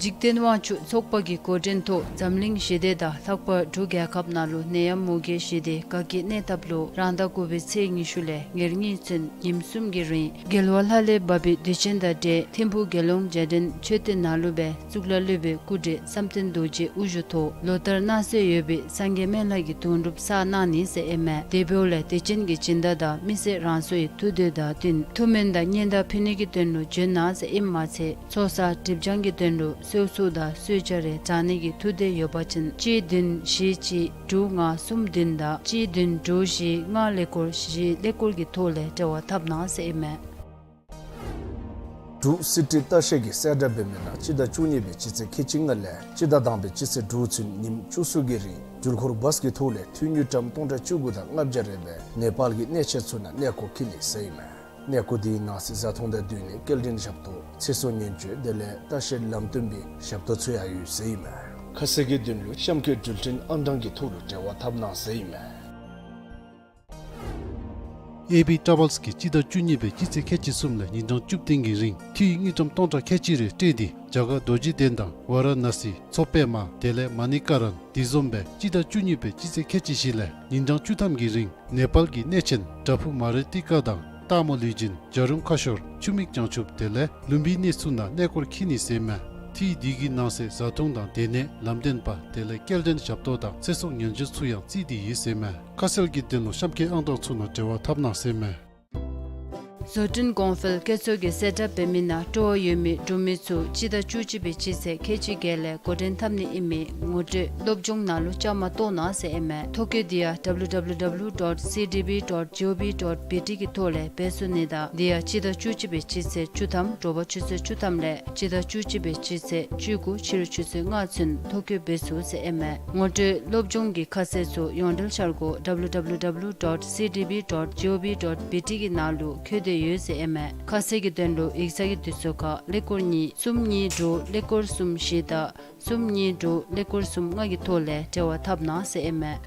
འཇིག་རྟེན་དབང་ཕྱུག་ཚོགས་པ་གི་འགོ་འདྲེན་ཐོག་འཛམ་གླིང་ཞི་བདེ་དང་ལྷག་པར་འབྲུག་རྒྱལ་ཁབ་ནང་ལུ་ནད་ཡམས་མུ་གེ་ཞི་བདེ་དགའ་སྐྱིད་གནས་ཐབས་ལུ་རང་ཟླ་དགུ་པའི་ཚེས་ཉི་ཤུ་ལས་ཉེར་གཉིས་ཚུན་ཉིནམ་གསུམ་གྱི་རིང་རྒྱལ་བ་ལྷ་ལས་བབས་པའི་དུས་ཆེན་དང་འབྲེལ་ཐིམ་ཕུག་དགེ་སློང་རྒྱལ་ཕྲན་མཆོད་རྟེན་ནང་ལུ་སྦེ་གཙུག་ལག་སློབ་དཔོན་སྐུ་བགྲེས་བསམ་གཏན་རྡོ་རྗེ་དབུ་བཞུགས་ཐོག་ལོ་ལྟར་གནང་སྲོལ་ཡོད་པའི་སངས་རྒྱས་སྨན་བླ་གི་དུང་སྒྲུབ་བསགས་གནང་ནི་ཟེར་ཨིན་མས། དེ་འབདཝ་ལས་དད་ཅན་གྱི་སྦྱིན་བདག་དང་མི་སེར་རང་སོའི་ཐུགས་འདོད་དང་བསྟུན་ཐུགས་སྨོན་དང་སྙན་དར་ཕུལ་ནི་གི་དོན་ལུ་བྱོན་གནང་ཟེར་ཨིནམ་མ་ཚད་ཚོགས་བསགས་སྒྲིབ་སྦྱང་གི་དོན་ལུ་གསོལ་ཚོགས་དང་གསོལ་ཇ་རེ་དྲང་ནི་གི་ཐུགས་འདོད་ཡོད་པ་ཅིན་གཅིག་བདུན་བཞི་གཅིག་དྲུག་ལྔ་གསུམ་བདུན་དང་གཅིག་བདུན་དྲུག་བཞི་ལྔ་ཀླད་ཀོར་བཞི་ཀླད་ཀོར་གྱི་ཐོག་ལས་འབྲེལ་བ་འཐབ་གནང་ཟེར་ཨིན་མས། འབྲུག་སི་ཊི་ལྟ་བཤལ་གྱིས་གསལ་བསྒྲགས་འབད་མི་ནང་སྤྱི་ཟླ་བཅུ་གཉིས་པའི་སྤྱི་ཚེས་ཁལ་གཅིག་ལྔ་ལས་སྤྱི་ཟླ་དང་པའི་སྤྱི་ཚེས་དྲུག་ཚུན་ཉིནམ་བཅུ་གསུམ་གྱི་རིང་འགྲུལ་འཁོར་བཱས་ཀྱི་ཐོག་ལས་འཐུས་དངུལ་ཀྲམ་སྟོང་ཕྲག་བཅུ་དགུ་དང་ལྔ་བརྒྱ་རེ་སྦེ་ནེ་པཱལ་གྱི་གནས་ཆེན་ཚུ་ནང་གནས་སྐོར་འཁྱིད་ནི་ཟེར་ཨིན་མས། གནས་སྐོར་དེའི་ནང་གསེས་བཟའ་འཐུང་དང་སྡོད་གནས་སྐྱེལ་འདྲེན་ཞབས་ཏོག་ཚེ་སྲོག་ཉེན་བཅོལ་དེ་ལས་ལྟ་བཤལ་ལམ་སྟོན་པའི་ཞབས་ཏོག་ཚུ་ཡང་ཡོད་ཟེར་ཨིན་མས། ཁ་གསལ་གྱི་དོན་ལུ་གཤམ་འཁོད་འགྲུལ་འཕྲིན་ཨང་གྲངས་ཀྱི་ཐོག་ལུ་འབྲེལ་བ་འཐབ་གནང་ཟེར་ཨིན་མས། ཨེ་བི་ཊ་རེ་བཱལསི་གིས་སྤྱི་ཟླ་བཅུ་གཉིས་པའི་སྤྱི་ཚེས་ཁལ་གཅིག་གསུམ་ལས་ཉིན་གྲངས་བཅུ་བདུན་གྱི་རིང་འཐུས་དངུལ་ཀྲམ་སྟོང་ཕྲག་ཁལ་གཅིག་རེ་སྤྲོད་དེ་རྒྱ་གར་རྡོ་རྗེ་གདན་དང་ཝཱ་ར་ཎ་སི་མཚོ་པདྨ་དེ་ལས་མ་ཎི་ཀ་རན་དེ་བཟུམ་སྦེ་སྤྱི་ཟླ་བཅུ་གཉིས་པའི་སྤྱི་ཚེས་ཁལ་གཅིག་བཞི་ལས་ཉིན་གྲངས་བཅུ་ཐམ་གྱི་རིང་ནེ་པཱལ་གྱི་གནས་ཆེན་བྲག་ཕུག་མ་རི་ཏི་ཀ་དང་སྟག་མོ་ལུས་སྦྱིན་བྱ་རུང་ཁ་ཤོར་ཆུ་མིག་བྱང་ཆུབ་དེ་ལས་ལུམ་བི་ནི་ཚུ་ནང་གནས་སྐོར་འཁྱིད་ནི་ཟེར་ཨིན་མས། འཐུས་དེ་གི་ནང་གསེས་བཟའ་འཐུང་དང་སྡོད་གནས་ལམ་སྟོན་པ་དེ་ལས་སྐྱེལ་འདྲེན་ཞབས་ཏོག་དང་ཚེ་སྲོག་ཉེན་བཅོལ་ཚུ་ཡང་བརྩིས་ཏེ་ཡོད་ཟེར་ཨིན་མས། ཁ་གསལ་གྱི་དོན་ལུ་གཤམ་འཁོད་ཨང་གྲངས་ཚུ་ནང་འབྲེལ་བ་འཐབ་གནང་ཟེར་ཨིན་མས། བཟོ་སྐྲུན་གོང་འཕེལ་བཀོད་ཚོགས་ཀྱིས་གསལ་བསྒྲགས་འབད་མི་ནང་སྤྲོ་བ་ཡོད་མི་འབྲུག་མི་ཚུ་སྤྱི་ཟླ་བཅུ་གཅིག་པའི་སྤྱི་ཚེས་ཁལ་གཅིག་བརྒྱད་ལས་འགོ་འདྲེན་འཐབ་ནི་ཨིན་མི་ངོ་སྤྲོད་སློབ་སྦྱོང་ནང་ལུ་བཅའ་མར་གཏོགས་གནང་ཟེར་ཨིན་མས། ཐོ་བཀོད་འདི་ཡང་W W W dot C D B dot G O V dot B T གི་ཐོག་ལས་འབད་ཚུགས་ནི་དང་འདི་ཡང་སྤྱི་ཟླ་བཅུ་གཅིག་པའི་སྤྱི་ཚེས་བཅུ་ཐམ་དྲོ་པ་ཆུ་ཚོད་བཅུ་ཐམ་ལས་སྤྱི་ཟླ་བཅུ་གཅིག་པའི་སྤྱི་ཚེས་བཅུ་དགུ་ཕྱི་རུ་ཆུ་ཚོད་ལྔ་ཚུན་ཐོ་བཀོད་འབད་ཚུགས་ཟེར་ཨིན་མས། ངོ་སྤྲོད་སློབ་སྦྱོང་གི་ཁ་གསལ་ཚུ་ཡོངས་འབྲེལ་འཆར་སྒོ་W W W dot C D B dot G O V dot B T གི་ནང་ལུ་བཀོད་དེ་ཡོད་ཟེར་ཨིན་མས། ཁ་གསལ་གྱི་དོན་ལུ་ཡིག་ཚང་གི་དུས་ཚོད་ཁར་ཀླད་ཀོར་གཉིས་གསུམ་གཉིས་དྲུག་ཀླད་ཀོར་གསུམ་བཞི་དང་གསུམ་གཉིས་དྲུག་ཀླད་ཀོར་གསུམ་ལྔ་གི་ཐོག་ལས་འབྲེལ་བ་འཐབ་གནང་ཟེར་ཨིན་མས།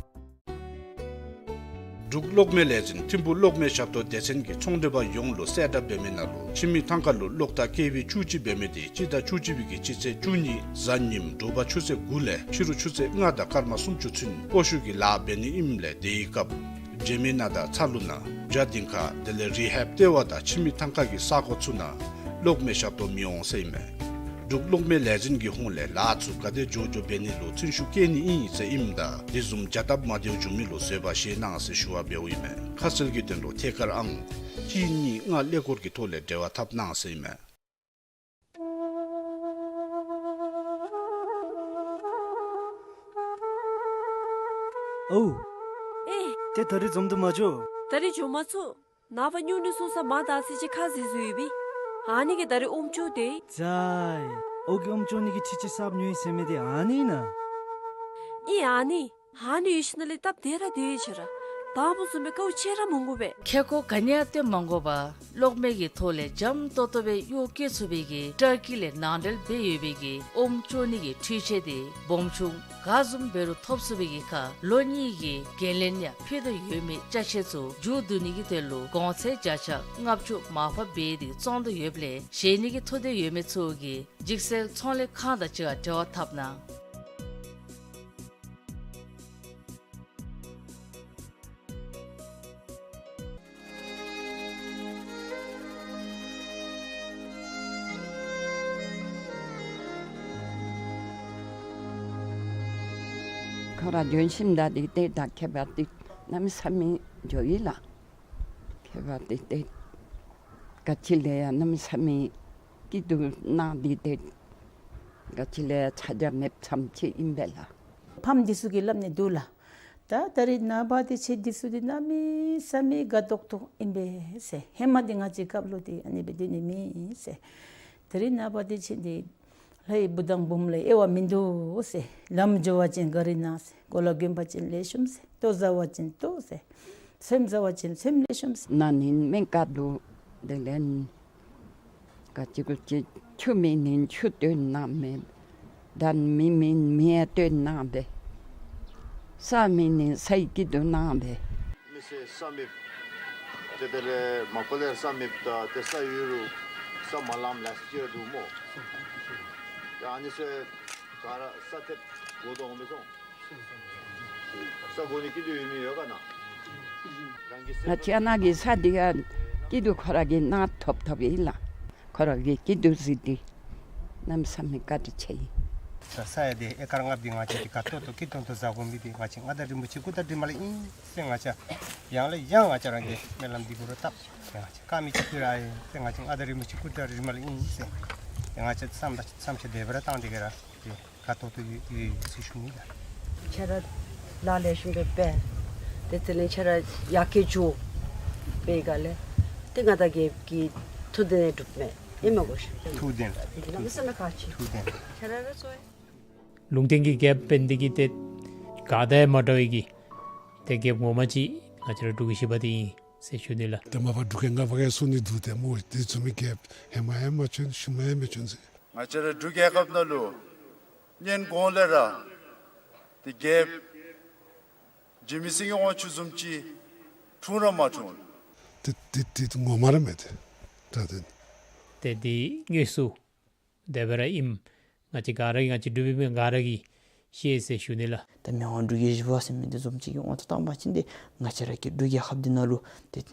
འབྲུག་གློག་མེ་ལས་འཛིན་ཐིམ་ཕུག་གློག་མེ་ཞབས་ཏོག་སྡེ་ཚན་གྱིས་ཚོང་འབྲེལ་པ་ཡོངས་ལུ་གསལ་བསྒྲགས་འབད་མི་ནང་ལུ་ཁྱིམ་མི་ཐང་ཀ་ལུ་གློག་ཐག་ཀེ་ཝི་བཅུ་གཅིག་འབད་མི་དེ་སྤྱི་ཟླ་བཅུ་གཅིག་པའི་གི་སྤྱི་ཚེས་བཅུ་གཉིས་གཟའ་ཉིམ་དྲོ་པ་ཆུ་ཚོད་དགུ་ལས་ཕྱི་རུ་ཆུ་ཚོད་ལྔ་དང་སྐར་མ་སུམ་ཅུ་ཚུན་སྤོ་བཤུད་ཀྱི་ལཱ་འབད་ནི་ཨིནམ་ལས་དེའི་སྐབས་འབྱོན་མི་ནང་དང་ཚ་ལུ་ནང་རྒྱ་སྡིངས་ཁ་དེ་ལས་རི་ཧེབ་ལྟེ་བ་དང་ཁྱིམ་མི་ཐང་ཀ་གི་ས་གོ་ཚུ་ནང་གློག་མེ་ཞབས་ཏོག་མི་འོང་ཟེར་ཨིན་མས། འབྲུག་གློག་མེ་ལས་འཛིན་གྱི་ཧོངས་ལས་ལཱ་ཚུ་ག་དེ་མགྱོགས་མགྱོགས་འབད་ནི་ལུ་བརྩོན་ཤུགས་བསྐྱེད་ནི་ཨིན་ཟེར་ཨིནམ་ད་དེ་བཟུམ་བྱ་སྟབས་མ་བདེཝ་བྱུང་མི་ལུ་བཟོད་པ་བཞེས་གནང་ཟེར་ཞུ་བ་འབདཝ་ཨིན་མས། ཁ་གསལ་གྱི་དོན་ལུ་ཐད་ཀར་ཨང་གཅིག་གཉིས་ལྔ་ཀླད་ཀོར་གྱི་ཐོག་ལས་འབྲེལ་བ་འཐབ་གནང་ཟེར་ཨིན་མས། ཨོ། ཨེ། ཏེ་ད་རིས་འཛོམས་དུ་མ་འགྱོ། ད་རིས་འགྱོ་མ་ཚུགས། ནངས་པ་སྨྱུང་གནས་སོང་ས་མར་དར་ཚིལ་ཅིག་ཁ་བཟེད་བཟོ་ཡོད་པས། ཨ་ནི་གིས་ད་རིས་ཨོམ་བཙོ་སྟེ། ཙི་ཨོ་གིས་ཨོམ་བཙོ་ནི་གི་འཕྲུལ་ཆས་གསརཔ་ཉོ་ཡི་ཟེར་མི་དེ་ཨ་ནི་ཨིན་ན། ཨིན་ཨ་ནི། ཨ་ནི་ཡོད་ཞིནམ་ལས་སྟབས་བདེ་ར་བདེ་ཡི་ཆ་ར། དང་པ་བཟུམ་སྦེ་དཀའཝ་སྤྱད་ར་མི་དགོ་པས། ཁེ་ཀོ་ག་ནི་ཡང་སྟོན་མ་དགོ་པར་གློག་མེ་གི་ཐོག་ལས་འཇམ་ཏོག་ཏོ་སྦེ་གཡོག་བཀོལ་ཚུགས་པའི་གི་ཊར་ཀི་ལས་ནང་འདྲེན་འབད་ཡོད་པའི་གི་ཨོམ་བཙོ་ནི་གི་འཕྲུལ་ཆས་དེ་སྦོམ་ཆུང་ག་བཟུམ་འབད་རུང་ཐོབ་ཚུགས་པའི་གི་ཁར་ལོ་གཉིས་ཀྱི་འགན་ལེན་ཡང་ཕུལ་དོ་ཡོད་མི་ཅ་ཆས་ཚུ་མཇུག་བསྡུ་ནི་གི་དོན་ལུ་གོང་ཚད་བརྒྱ་ཆ་ལྔ་བཅུ་མར་ཕབ་འབད་དེ་བཙོང་དོ་ཡོདཔ་ལས་བཞེས་ནི་གི་ཐུགས་འདོད་ཡོད་མི་ཚུ་གིས་འཇིགས་སེལ་ཚོང་ལས་ཁང་དང་གཅིག་ཁར་འབྲེལ་བ་འཐབ་གནང་། ཁོང་ར་འབྱོན་ཞིནམ་ད་འདི་ཏེ་ད་ཁྱད་པར་ཏེ་གནམ་མེད་ས་མེད་འགྱོ་ཡི་ལགས། ཁྱད་པར་ཏེ་ཏེ་ག་ཅི་ལས་ཡང་གནམ་མེད་ས་མེད་སྐྱིད་སྡུག་གནང་སྟེ་ཏེ་ག་ཅི་ལས་ཡང་ཚ་གྱང་མེདཔ་ཙམ་ཅིག་ཨིན་པས་ལགས། ཕམ་འདི་ཚུ་གིས་སླབ་ནི་འདུག་ལགས། ད་ད་རིས་ནངས་པ་དེ་ཁྱེད་འདི་ཚུ་འདི་གནམ་མེད་ས་མེད་དགའ་ཏོག་ཏོ་ཨིན་པས་ཟེར། ཧེ་མ་འདི་ང་བཅས་སྐབས་ལུ་འདི་ཨ་ནི་སྦེ་སྡོད་ནི་མེད་ཟེར། ད་རིས་ནངས་པ་དེ་ཁྱེད་འདི་ལྷའི་བུ་དང་བུམོ་ལས་དབྱེ་བ་མིན་འདུག་ཟེར། ལམ་འགྱོ་བ་ཅིན་ག་རི་ནང་ཟེར། གོ་ལ་གྱོན་པ་ཅིན་ལེགས་ཤོམ་ཟེར། ལྟོ་བཟའ་བ་ཅིན་ལྟོ་ཟེར། ཚོདམ་བཟའ་བ་ཅིན་ཚོདམ་ལེགས་ཤོམ་ཟེར། ན་ནིང་སྨན་ཁང་དུ་དེ་ལས་ག་ཅི་གུ་ཅི་ཆུ་མེད་ནིང་ཆུ་བཏོན་གནང་མས། གདན་མེད་ནིང་མེ་བཏོན་གནང་སྦེ། ས་མེད་ནིང་སའི་སྐྱིད་སྡུག་གནང་སྦེ། མི་སེར་ས་མེདཔ་ཏེ་དེ་ལས་མ་པ་ལས་ས་མེདཔ་ད་ཏེ་ས་ཡོད་རུང་ས་མ་ལངམ་ལ་སོགས་ཅིག་འདུག་སྨོ། ཏེ་ཨ་ནི་ཚུ་ག་ར་ས་ཐེབས་དགོ་དོ་འོང་མི་སོང་། ས་དགོ་ནི་སྐྱིད་སྡུག་ཡོད་མི་ཡོད་ག་ན། ང་བཅས་ནཱ་གི་ས་འདི་ཡང་སྐྱིད་སྡུག་ཁོ་ར་གིས་གནང་ཐོབ་ཐོབ་ཨིན་ལགས། ཁོ་ར་གིས་སྐྱིད་སྡུག་གཟིགས་ཏེ་གནམ་མེད་ས་མེད་བཀའ་དྲིན་ཆེ་ཡི། ས་ས་ཡ་འདི་ཨེ་ཀར་ལྔ་པོ་འདི་ང་བཅས་ཀྱིས་དགའ་ཏོག་ཏོ་སྐྱིད་ཏོང་ཏོ་བཟའ་དགོ་མི་འདི་ང་བཅས་མངའ་བདག་རིན་པོ་ཆེ་སྐུ་དྲིན་མ་ལས་ཨིན་ཟེར་ང་བཅས་ཡང་ལས་ཡང་ང་བཅས་ར་གིས་སྨོན་ལམ་འདི་གུ་ར་བཏབ་ཟེར། ང་བཅས་དཀའ་མི་ཅིག་ཕུལ་ར་ཨིན་ཟེར། ང་བཅས་མངའ་བདག་རིན་པོ་ཆེ་སྐུ་དྲིན་མ་ལས་ཨིན་ཟེར། ང་བཅས་བསམ་དང་བསམ་འཆར་དེ་སྦེ་ར་བཏང་སྟེ་གི་ར་ཏེ་དགའ་ཏོག་ཏོ་ཡོད་ཡོད་ཟེར་ཞུ་ནི་ལགས། ཁྱེད་ར་ལཱ་ལེགས་ཤོམ་སྦེ་འབད། ཏེ་དེ་ལས་ཁྱེད་ར་ཡར་རྒྱས་འགྱོ། འབད་ག་ལས་ཏེ་མངའ་བདག་རྒྱལཔོ་གི་ཐུགས་འདི་ནི་འགྲུབ་མས། ཨིན་མས་གོ་ཤིག། ཐུགས་བདེན། གནམ་མེད་ས་མེད་ཁག་ཆེ། ཐུགས་བདེན། ཁྱེད་ར་ར་ཚོ། ལུང་བསྟན་གྱི་རྒྱལཔོ་འབད་ནི་འདི་གིས་ཏེ་ག་དང་ཡང་མ་འདྲ་བའི་གི་ཏེ་རྒྱལཔོ་ངོ་མ་ཅིག་ང་བཅས་ར་འབྲུག་གི་བཞི་པ་འདི་ཨིན་ཟེར་ཞུ་ནི་ལགས། ཏེ་མ་པ་འབྲུག་རྒྱལ་ལྔ་པ་གིས་གསུང་ནི་འདུག། ཏེ་མོ་དེ་བཟུམ་མའི་རྒྱལཔོ་ཧེ་མ་ཡང་མ་བྱོན་ཤུལ་མ་ཡང་མི་བྱོན་ཟེར། ང་བཅས་ར་འབྲུག་རྒྱལ་ཁབ་ནང་ལུ་སྔོན་གོང་ལས་ར་ཏེ་རྒྱལཔོ་འཇིགས་མེད་སེང་གེ་དབང་ཕྱུག་བཟུམ་ཅིག་འཁྲུངས་ར་མ་འཁྲུངས། ཏེ་ཏེ་ཏེ་ངོ་མ་ར་མེད་ཏེ། ད་ཏེ་ཏེ་འདི་དངོས་སུ་དེ་སྦེ་ར་ཨིནམ་ང་བཅས་ག་ར་གིས་ང་བཅས་འབྲུག་པའི་མི་ག་ར་གིས་ཤེས་ཟེར་ཞུ་ནི་ལགས། ད་མི་དབང་འབྲུག་རྒྱལ་བཞི་པ་ཟེར་མི་འདི་བཟུམ་ཅིག་གི་དབང་དུ་བཏང་པ་ཅིན་ཏེ་ང་བཅས་ར་གི་འབྲུག་རྒྱལ་ཁབ་འདི་ནང་ལུ་ཏེ་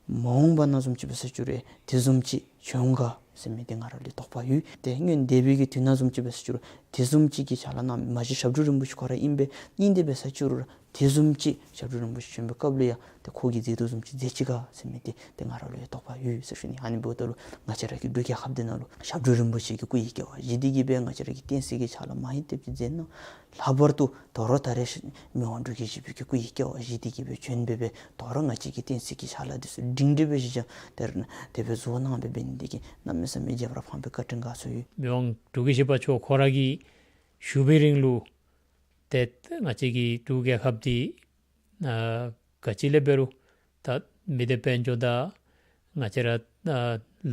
མ་འོངས་པ་ནང་བཟུམ་ཅིག་འབད་ས་ཅིག་རུང་དེ་བཟུམ་ཅིག་བྱོན་ག་ཟེར་མི་འདི་ང་ར་ལུ་དོགས་པ་ཡོད། ཏེ་སྔོན་འདས་པའི་གི་དུས་ནང་བཟུམ་ཅིག་འབད་ས་ཅིག་རུང་དེ་བཟུམ་ཅིག་གི་ཕྱག་ལཱ་གནང་མི་མ་གཞི་ཞབས་དྲུང་རིན་པོ་ཆེ་ཁོ་ར་ཨིན་པས། ཨིན་ཏེ་འབད་ས་ཅིག་རུང་དེ་བཟུམ་ཅིག་ཞབས་དྲུང་རིན་པོ་ཆེ་བྱོན་པའི་སྐབས་ལུ་ཡང་ཏེ་ཁོ་གིས་མཛད་དོ་བཟུམ་ཅིག་མཛད་ཅི་ག་ཟེར་མི་འདི་ཏེ་ང་ར་ལུ་ཡང་དོགས་པ་ཡོད་ཟེར་ཞུ་ནི། ཨ་ནི་འབདཝ་ད་ལུ་ང་བཅས་ར་གི་འབྲུག་རྒྱལ་ཁབ་འདི་ནང་ལུ་ཞབས་དྲུང་རིན་པོ་ཆེ་གི་སྐུ་ཡི་སྐྱེ་བ་བཞེས་ཏེ་གི་སྦེ་ང་བཅས་ར་གིས་བསྟན་སྲིད་ཀྱི་ཕྱག་ལཱ་མ་ཧེ་ཏེ་ཅིག་མཛད་གནང་། ལྷག་པར་དུ་དོ་རུང་ད་རེས་མི་དབང་འབྲུག་རྒྱལ་བཞི་པའི་གི་སྐུ་ཡི་སྐྱེ་བ་བཞེས་ཏེ་གི་སྦེ་བྱོན་སྦེ་སྦེ་དོ་རུང་ང་བཅས་ཀྱི་བསྟན་སྲིད་ཀྱི་ཕྱག་ལཱ་འདི་ཚུ་སྒྲིང་སྒྲི་སྦེ་གཞི་བཞག་དེ་ར་དེ་སྦེ་བཟོ་གནང་སྦེ་འབད་ནི་འདི་གིས་གནམ་མེད་ས་མེད་རྒྱལ་བ་རབ་འཕགས་པའི་བཀའ་དྲིན་དགའ་ཚོར་ཡོད། མི་དབང་འབྲུག་རྒྱལ་བཞི་པ་མཆོག་ཁོ་ར་གིས་བཞུགས་པའི་རིང་ལུ་ཏེ་ང་བཅས་ཀྱི་འབྲུག་རྒྱལ་ཁབ་འདི་ཨ་ག་ཅི་ལས་འབད་རུང་ད་མི་སྡེ་དཔལ་འབྱོར་དང་ང་བཅས་ར་ཨ་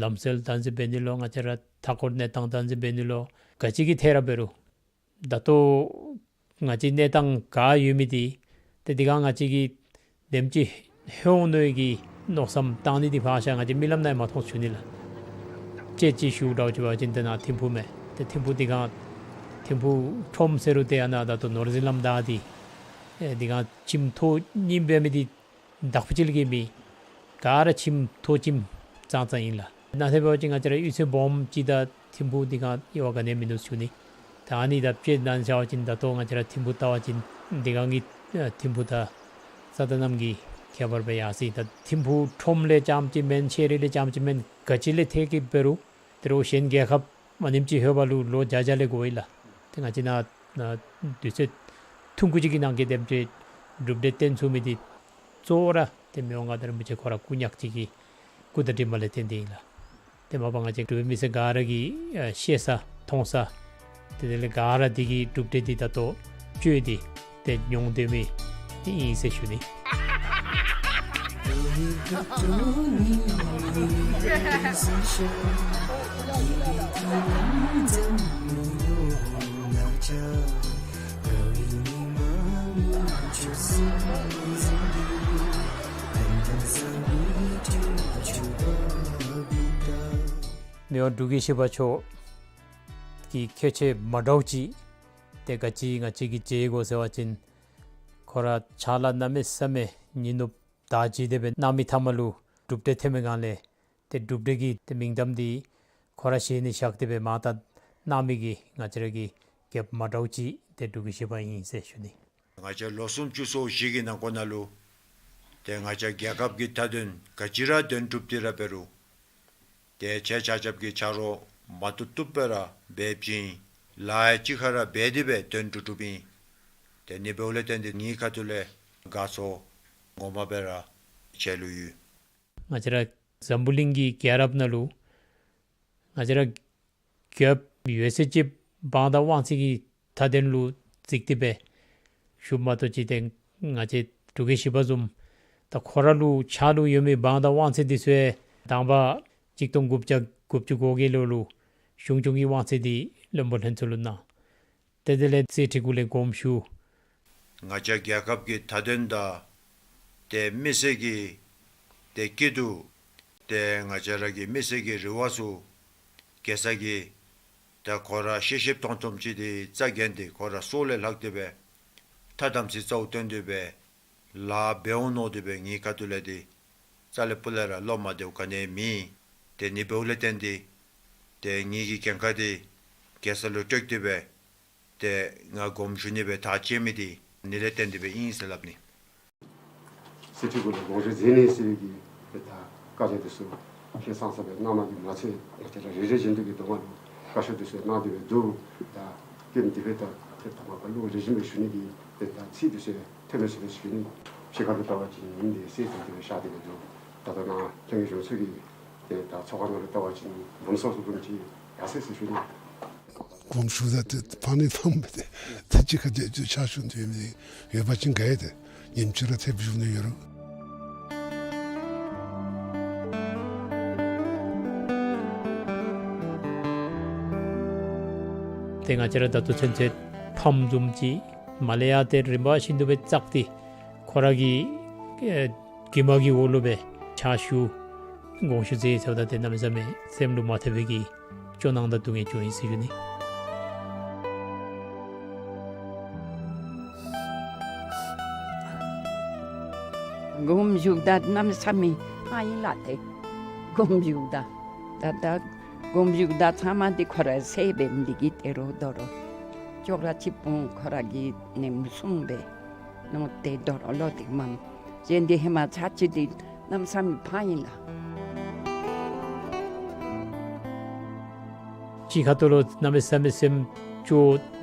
ལམ་སྲོལ་བདག་འཛིན་འབད་ནི་ལོ་ང་བཅས་ར་མཐའ་འཁོར་གནས་སྟངས་བདག་འཛིན་འབད་ནི་ལོ་ག་ཅི་གི་ཐད་ར་འབད་རུང་ད་ལྟོ་ང་བཅས་གནས་སྟངས་ག་ཡོད་མི་འདི་ཏེ་འདི་ག་ང་བཅས་ཀྱིས་དེམ་ཅིག་ ཧོང་ནོ་གི་མནོ་བསམ་བཏང་ནི་འདི་ཕར་བཞག་ང་བཅས་རྨི་ལམ་ནང་ཡང་མ་མཐོང་ཞུ་ནི་ལགས། ཅེ་ཅི་ཞུ་འདྲཝ་ཅིག་འབད་བ་ཅིན་ཏེ་ནཱ་ཐིམ་ཕུག་མས། ཏེ་ཐིམ་ཕུག་འདི་ག་ཐིམ་ཕུག་ཁྲོམ་ཟེར་རུང་ཏེ་ཨ་ནཱ་ད་ལྟོ་ནོར་འཛིན་ལམ་བདའ་སྟེ་ཨེ་འདི་ག་ཁྱིམ་ཐོག་རྙིངམ་འབད་མི་འདི་བདག་པོ་ཅིག་ལུ་གི་མེད། ག་ར་ཁྱིམ་ཐོག་ཁྱིམ་ཙང་ཙང་ཨིན་ལགས། ནཱ་ཏེ་འབད་བ་ཅིན་ང་བཅས་ར་གཡུས་ཚན་སྦོམ་ཅིག་དང་ཐིམ་ཕུག་འདི་ག་དབྱེ་བ་ག་ནི་ཡང་མིན་འདུག་ཞུ་ནི། ད་ཨ་ནི་དང་དཔྱེ་གནང་བཞག་པ་ཅིན་ད་ལྟོ་ང་བཅས་ར་ཐིམ་ཕུག་བལྟ་བ་ཅིན་འདི་ག་གི་ཨེ་ཐིམ་ཕུག་དང་རྩ་དང་གནམ་གྱི་ཁྱད་པར་སྦེ་ཡར་སོ་ཡི། ད་ཐིམ་ཕུག་ཁྲོམ་ལས་རྐྱངམ་ཅིག་མེན་ཤེས་རིག་ལས་རྐྱངམ་ཅིག་མེན་ག་ཅི་ལས་ཐད་ཀྱི་འབད་རུང་དོ་རུང་གཞན་རྒྱལ་ཁབ་མ་ནེམ་ཅིག་ལྷོད་པ་ལུ་ལོ་བརྒྱ་བརྒྱ་ལས་འགོར་ཡི་ལགས། ཏེ་ང་བཅས་ནཱ་ནཱ་དུས་ཚོད་ཐུང་ཀུ་ཅིག་གི་ནང་གི་དེམ་ཅིག་གྲུབ་འབྲས་སྟོན་ཚུགས་མི་འདི་གཙོ་བོ་ར་ཏེ་མི་དབང་མངའ་བདག་རིན་པོ་ཆེ་ཁོ་ར་སྐུ་ཉག་གཅིག་གི་སྐུ་དང་གྲིབ་མ་ལས་བརྟེན་ཏེ་ཨིན་ལགས། ཏེ་མ་པ་ང་བཅས་འབྲུག་པའི་མི་སེར་ག་ར་གིས་ཨེ་ཤེས་ས་མཐོང་ས་ཏེ་དེ་ལས་ག་ར་འདི་གི་གྲུབ་འབྲས་འདི་ད་ལྟོ་སྤྱོད་དེ་ཏེ་མྱོང་སྡོད་མི་ཨིན་ཟེར་ཞུ་ནི། མི་དབང་འབྲུག་རྒྱལ་བཞི་པ་མཆོག་གི་ཁྱད་ཆོས་མ་འདྲཝ་ཅིག་ཏེ་ག་ཅི་ང་བཅས་ཀྱིས་མཇལ་དགོ་ཟེར་བ་ཅིན་ཁོ་ར་ཕྱག་ལཱ་གནམ་མེད་ས་མེད་ཉིན་ནུབ་དག་བྱས་ཏེ་སྦེ་གནང་མི་མཐའ་མ་ལུ་གྲུབ་འབྲས་ཐོན་མི་སྒང་ལས་ཏེ་གྲུབ་འབྲས་ཀྱི་ཏེ་མིང་གཏམ་འདི་ཁོ་ར་ཞལ་ནས་བཞག་སྟེ་སྦེ་མར་ད་གནང་མི་གི་ང་བཅས་ར་གི་རྒྱལཔོ་མ་འདྲཝ་ཅིག་ཏེ་འབྲུག་རྒྱལ་བཞི་པ་ཨིན་ཟེར་ཞུ་ནི། ང་བཅས་ལོ་སུམ་ཅུ་སོ་བཞི་གི་ནང་འཁོད་ནང་ལུ་ཏེ་ང་བཅས་རྒྱལ་ཁབ་ཀྱི་མཐའ་དོན་ག་ཅི་ར་དོན་གྲུབ་སྟེ་ར་འབད་རུང་ཏེ་ཁྱེད་ཆ་ཁྱབ་ཀྱི་ཆ་རོགས་མ་བཏུབ་བཏུབ་སྦེ་ར་འབད་བྱིན་ལཱ་ཡང་གཅིག་ཁར་ར་འབད་དེ་སྦེ་དོན་གྲུབ་གྲུབ་ཨིན། ཏེ་ཨ་ནི་འབདཝ་ལས་བརྟེན་ཏེ་ངེའི་ཁ་ཐུག་ལས་དགའ་ཚོར་ངོ་མ་སྦེ་ར་ཆེ་ལུ་ཡོད། ང་བཅས་ར་འཛམ་བུ་གླིང་གི་རྒྱལ་རབས་ནང་ལུ་ང་བཅས་ར་རྒྱལཔོ་ཡོད་ཚད་ཅིག་འབངས་དང་དབང་ཚད་ཀྱི་མཐའ་དོན་ལུ་བརྩིས་ཏེ་སྦེ་བཞུགས་མ་གཏོགས་ཅིག་ཏེ་ང་བཅས་འབྲུག་རྒྱལ་བཞི་པ་བཟུམ་ད་ཁོ་ར་ལུ་ཕྱག་ལུ་ཡོད་མི་འབངས་དང་དབང་ཚད་འདི་ཚུ་ཡང་དང་པ་གཅིག་སྟོང་དགུ་བརྒྱ་དགུ་བཅུ་གོ་བརྒྱད་ལོ་ལུ་གཞུང་སྐྱོང་གི་དབང་ཚད་འདི་བློན་པོ་ལྷན་ཚོགས་ལུ་གནང་། ཏེ་དེ་ལས་གསེར་ཁྲི་གུ་ལས་དགོངསམ་ཞུ། ང་བཅས་རྒྱལ་ཁབ་ཀྱི་མཐའ་དོན་དང་ཏེ་མི་སེར་གྱི་ཏེ་སྐྱིད་སྡུག་ཏེ་ང་བཅས་ར་གི་མི་སེར་གྱི་རེ་བ་ཚུ་གེ་སར་གྱིས་ད་ཁོ་ར་ཤེས་ཤེསཔ་མཐོང་མཐོངམ་ཅིག་འདི་རྩ་འགེངས་ཏེ་ཁོ་ར་སྲོག་ལས་ལྷག་སྟེ་སྦེ་ཐ་དམ་ཚིག་རྩ་བོ་བཏོན་ཏེ་སྦེ་ལཱ་འབད་འོང་མནོ་སྟེ་སྦེ་ངེའི་ཁ་ཐུག་ལས་འདི་རྩ་ལས་སྤུ་ལས་ར་བློ་མ་བདེཝ་ག་ནི་ཡང་མེད། ཏེ་ཨ་ནི་འབདཝ་ལས་བརྟེན་ཏེ་ཏེ་ངེ་གི་འགན་ཁག་འདི་གེ་སར་ལུ་སྤྲོད་དེ་སྦེ་ཏེ་ང་དགོངསམ་ཞུ་ནི་སྦེ་ཐག་བཅད་མི་འདི་ཨ་ནི་ལས་བརྟེན་ཏེ་སྦེ་ཨིན་ཟེར་སླབ་ནི། གསེར་ཁྲི་གུ་ལས་དགོངས་ཞུ་མཛད་ནི་ཟེར་བའི་གི་ཏེ་ད་བཀའ་རྒྱ་འདི་ཚུ་ཧིང་སངས་ས་སྦེ་གནང་གནང་གི་མ་ཚད་ང་བཅས་ར་རེ་རེ་བཞིན་དུ་གི་གདོང་ཁ་ལུ་བཀའ་ཤོག་འདི་ཚུ་གནང་སྟེ་སྦེ་འདུག། ད་ཀུན་འདི་སྦེ་ད་ཏེ་ད་མ་པ་ལུ་རེ་བཞིན་སྦེ་ཞུ་ནི་གི་ཏེ་ད་ཚིག་འདི་ཚུ་ཐོན་མི་ཚུ་ལུ་ཞུ་ནི། ཕྱི་ཁ་ལུ་བལྟ་བ་ཅིན་ཉིམ་འདི་སེར་ཙང་ཙ་སྦེ་ཤར་ཏེ་སྦེ་འདུག། ད་ལྟོ་ནཱ་ལྷན་རྒྱས་གཞུང་ཚོགས་ཀྱི་ཏེ་ད་ཚོགས་ཁང་ནང་ལུ་བལྟ་བ་ཅིན་འབུམ་ཚོགས་བཟུམ་ཅིག་ཡར་སོ་ཡི་ཟེར་ཞུ་ནི། དགོངསམ་ཞུཝ་ད་ཏེ་ཕངས་ནི་ཕངས་པས་ཏེ། ད་ཅི་ཁ་ཏེ་ཕྱག་ཞུ་ནི་ཡོད་མི་ཡོད་པ་ཅིན་ག་ཡ་ཏེ་ཉིནམ་གཅིག་ར་ཐེབས་བཞུགས་ནི་ཡོད་རུང་། ཏེ་ང་བཅས་ར་ད་ལྟོ་ཚུན་ཚོད་ཕམ་བཟུམ་ཅིག་མར་ལས་ཡར་ཏེ་རིམ་པ་བཞིན་དུ་སྦེ་བཙགས་ཏེ་ཁོ་ར་གི་ཨེ་གྱིབ་མ་གི་འོག་ལུ་སྦེ་ཕྱག་ཞུ་དགོངསམ་ཞུ་མཛད་ཟེརཝ་ད་ཏེ་གནམ་མེད་ས་མེད་སེམས་ལུ་མ་ཐོབ་པའི་གི་སྐྱོ་སྣང་དང་སྡུག་བསྔལ་བྱུང་ཡི་ཟེར་ཞུ་ནི། དགོངསམ་ཞུཝ་ད་གནམ་མེད་ས་མེད་ཕངས་ཡི་ལགས་ཏེ། དགོངསམ་ཞུཝ་ད་ད་ད་དགོངསམ་ཞུཝ་ད་ཚབ་མ་འདི་ཁོ་ར་སེམས་འབད་མི་འདི་གིས་ཏེ་རོགས་དོ་རོགས་ཅོག་ར་གཅིག་པོ་ཁོ་ར་གིས་ཉིནམ་གསུམ་སྦེ་མནོ་སྟེ་དོ་རོགས་ལོག་སྟེ་མམ་གཞན་འདི་ཧེ་མ་ཚར་གཅིག་འདི་གནམ་མེད་ས་མེད་ཕངས་ཡི་ལགས། གཅིག་ཁ་ཐུག་ལུ་གནམ་མེད་ས་མེད་སེམས་སྐྱོ་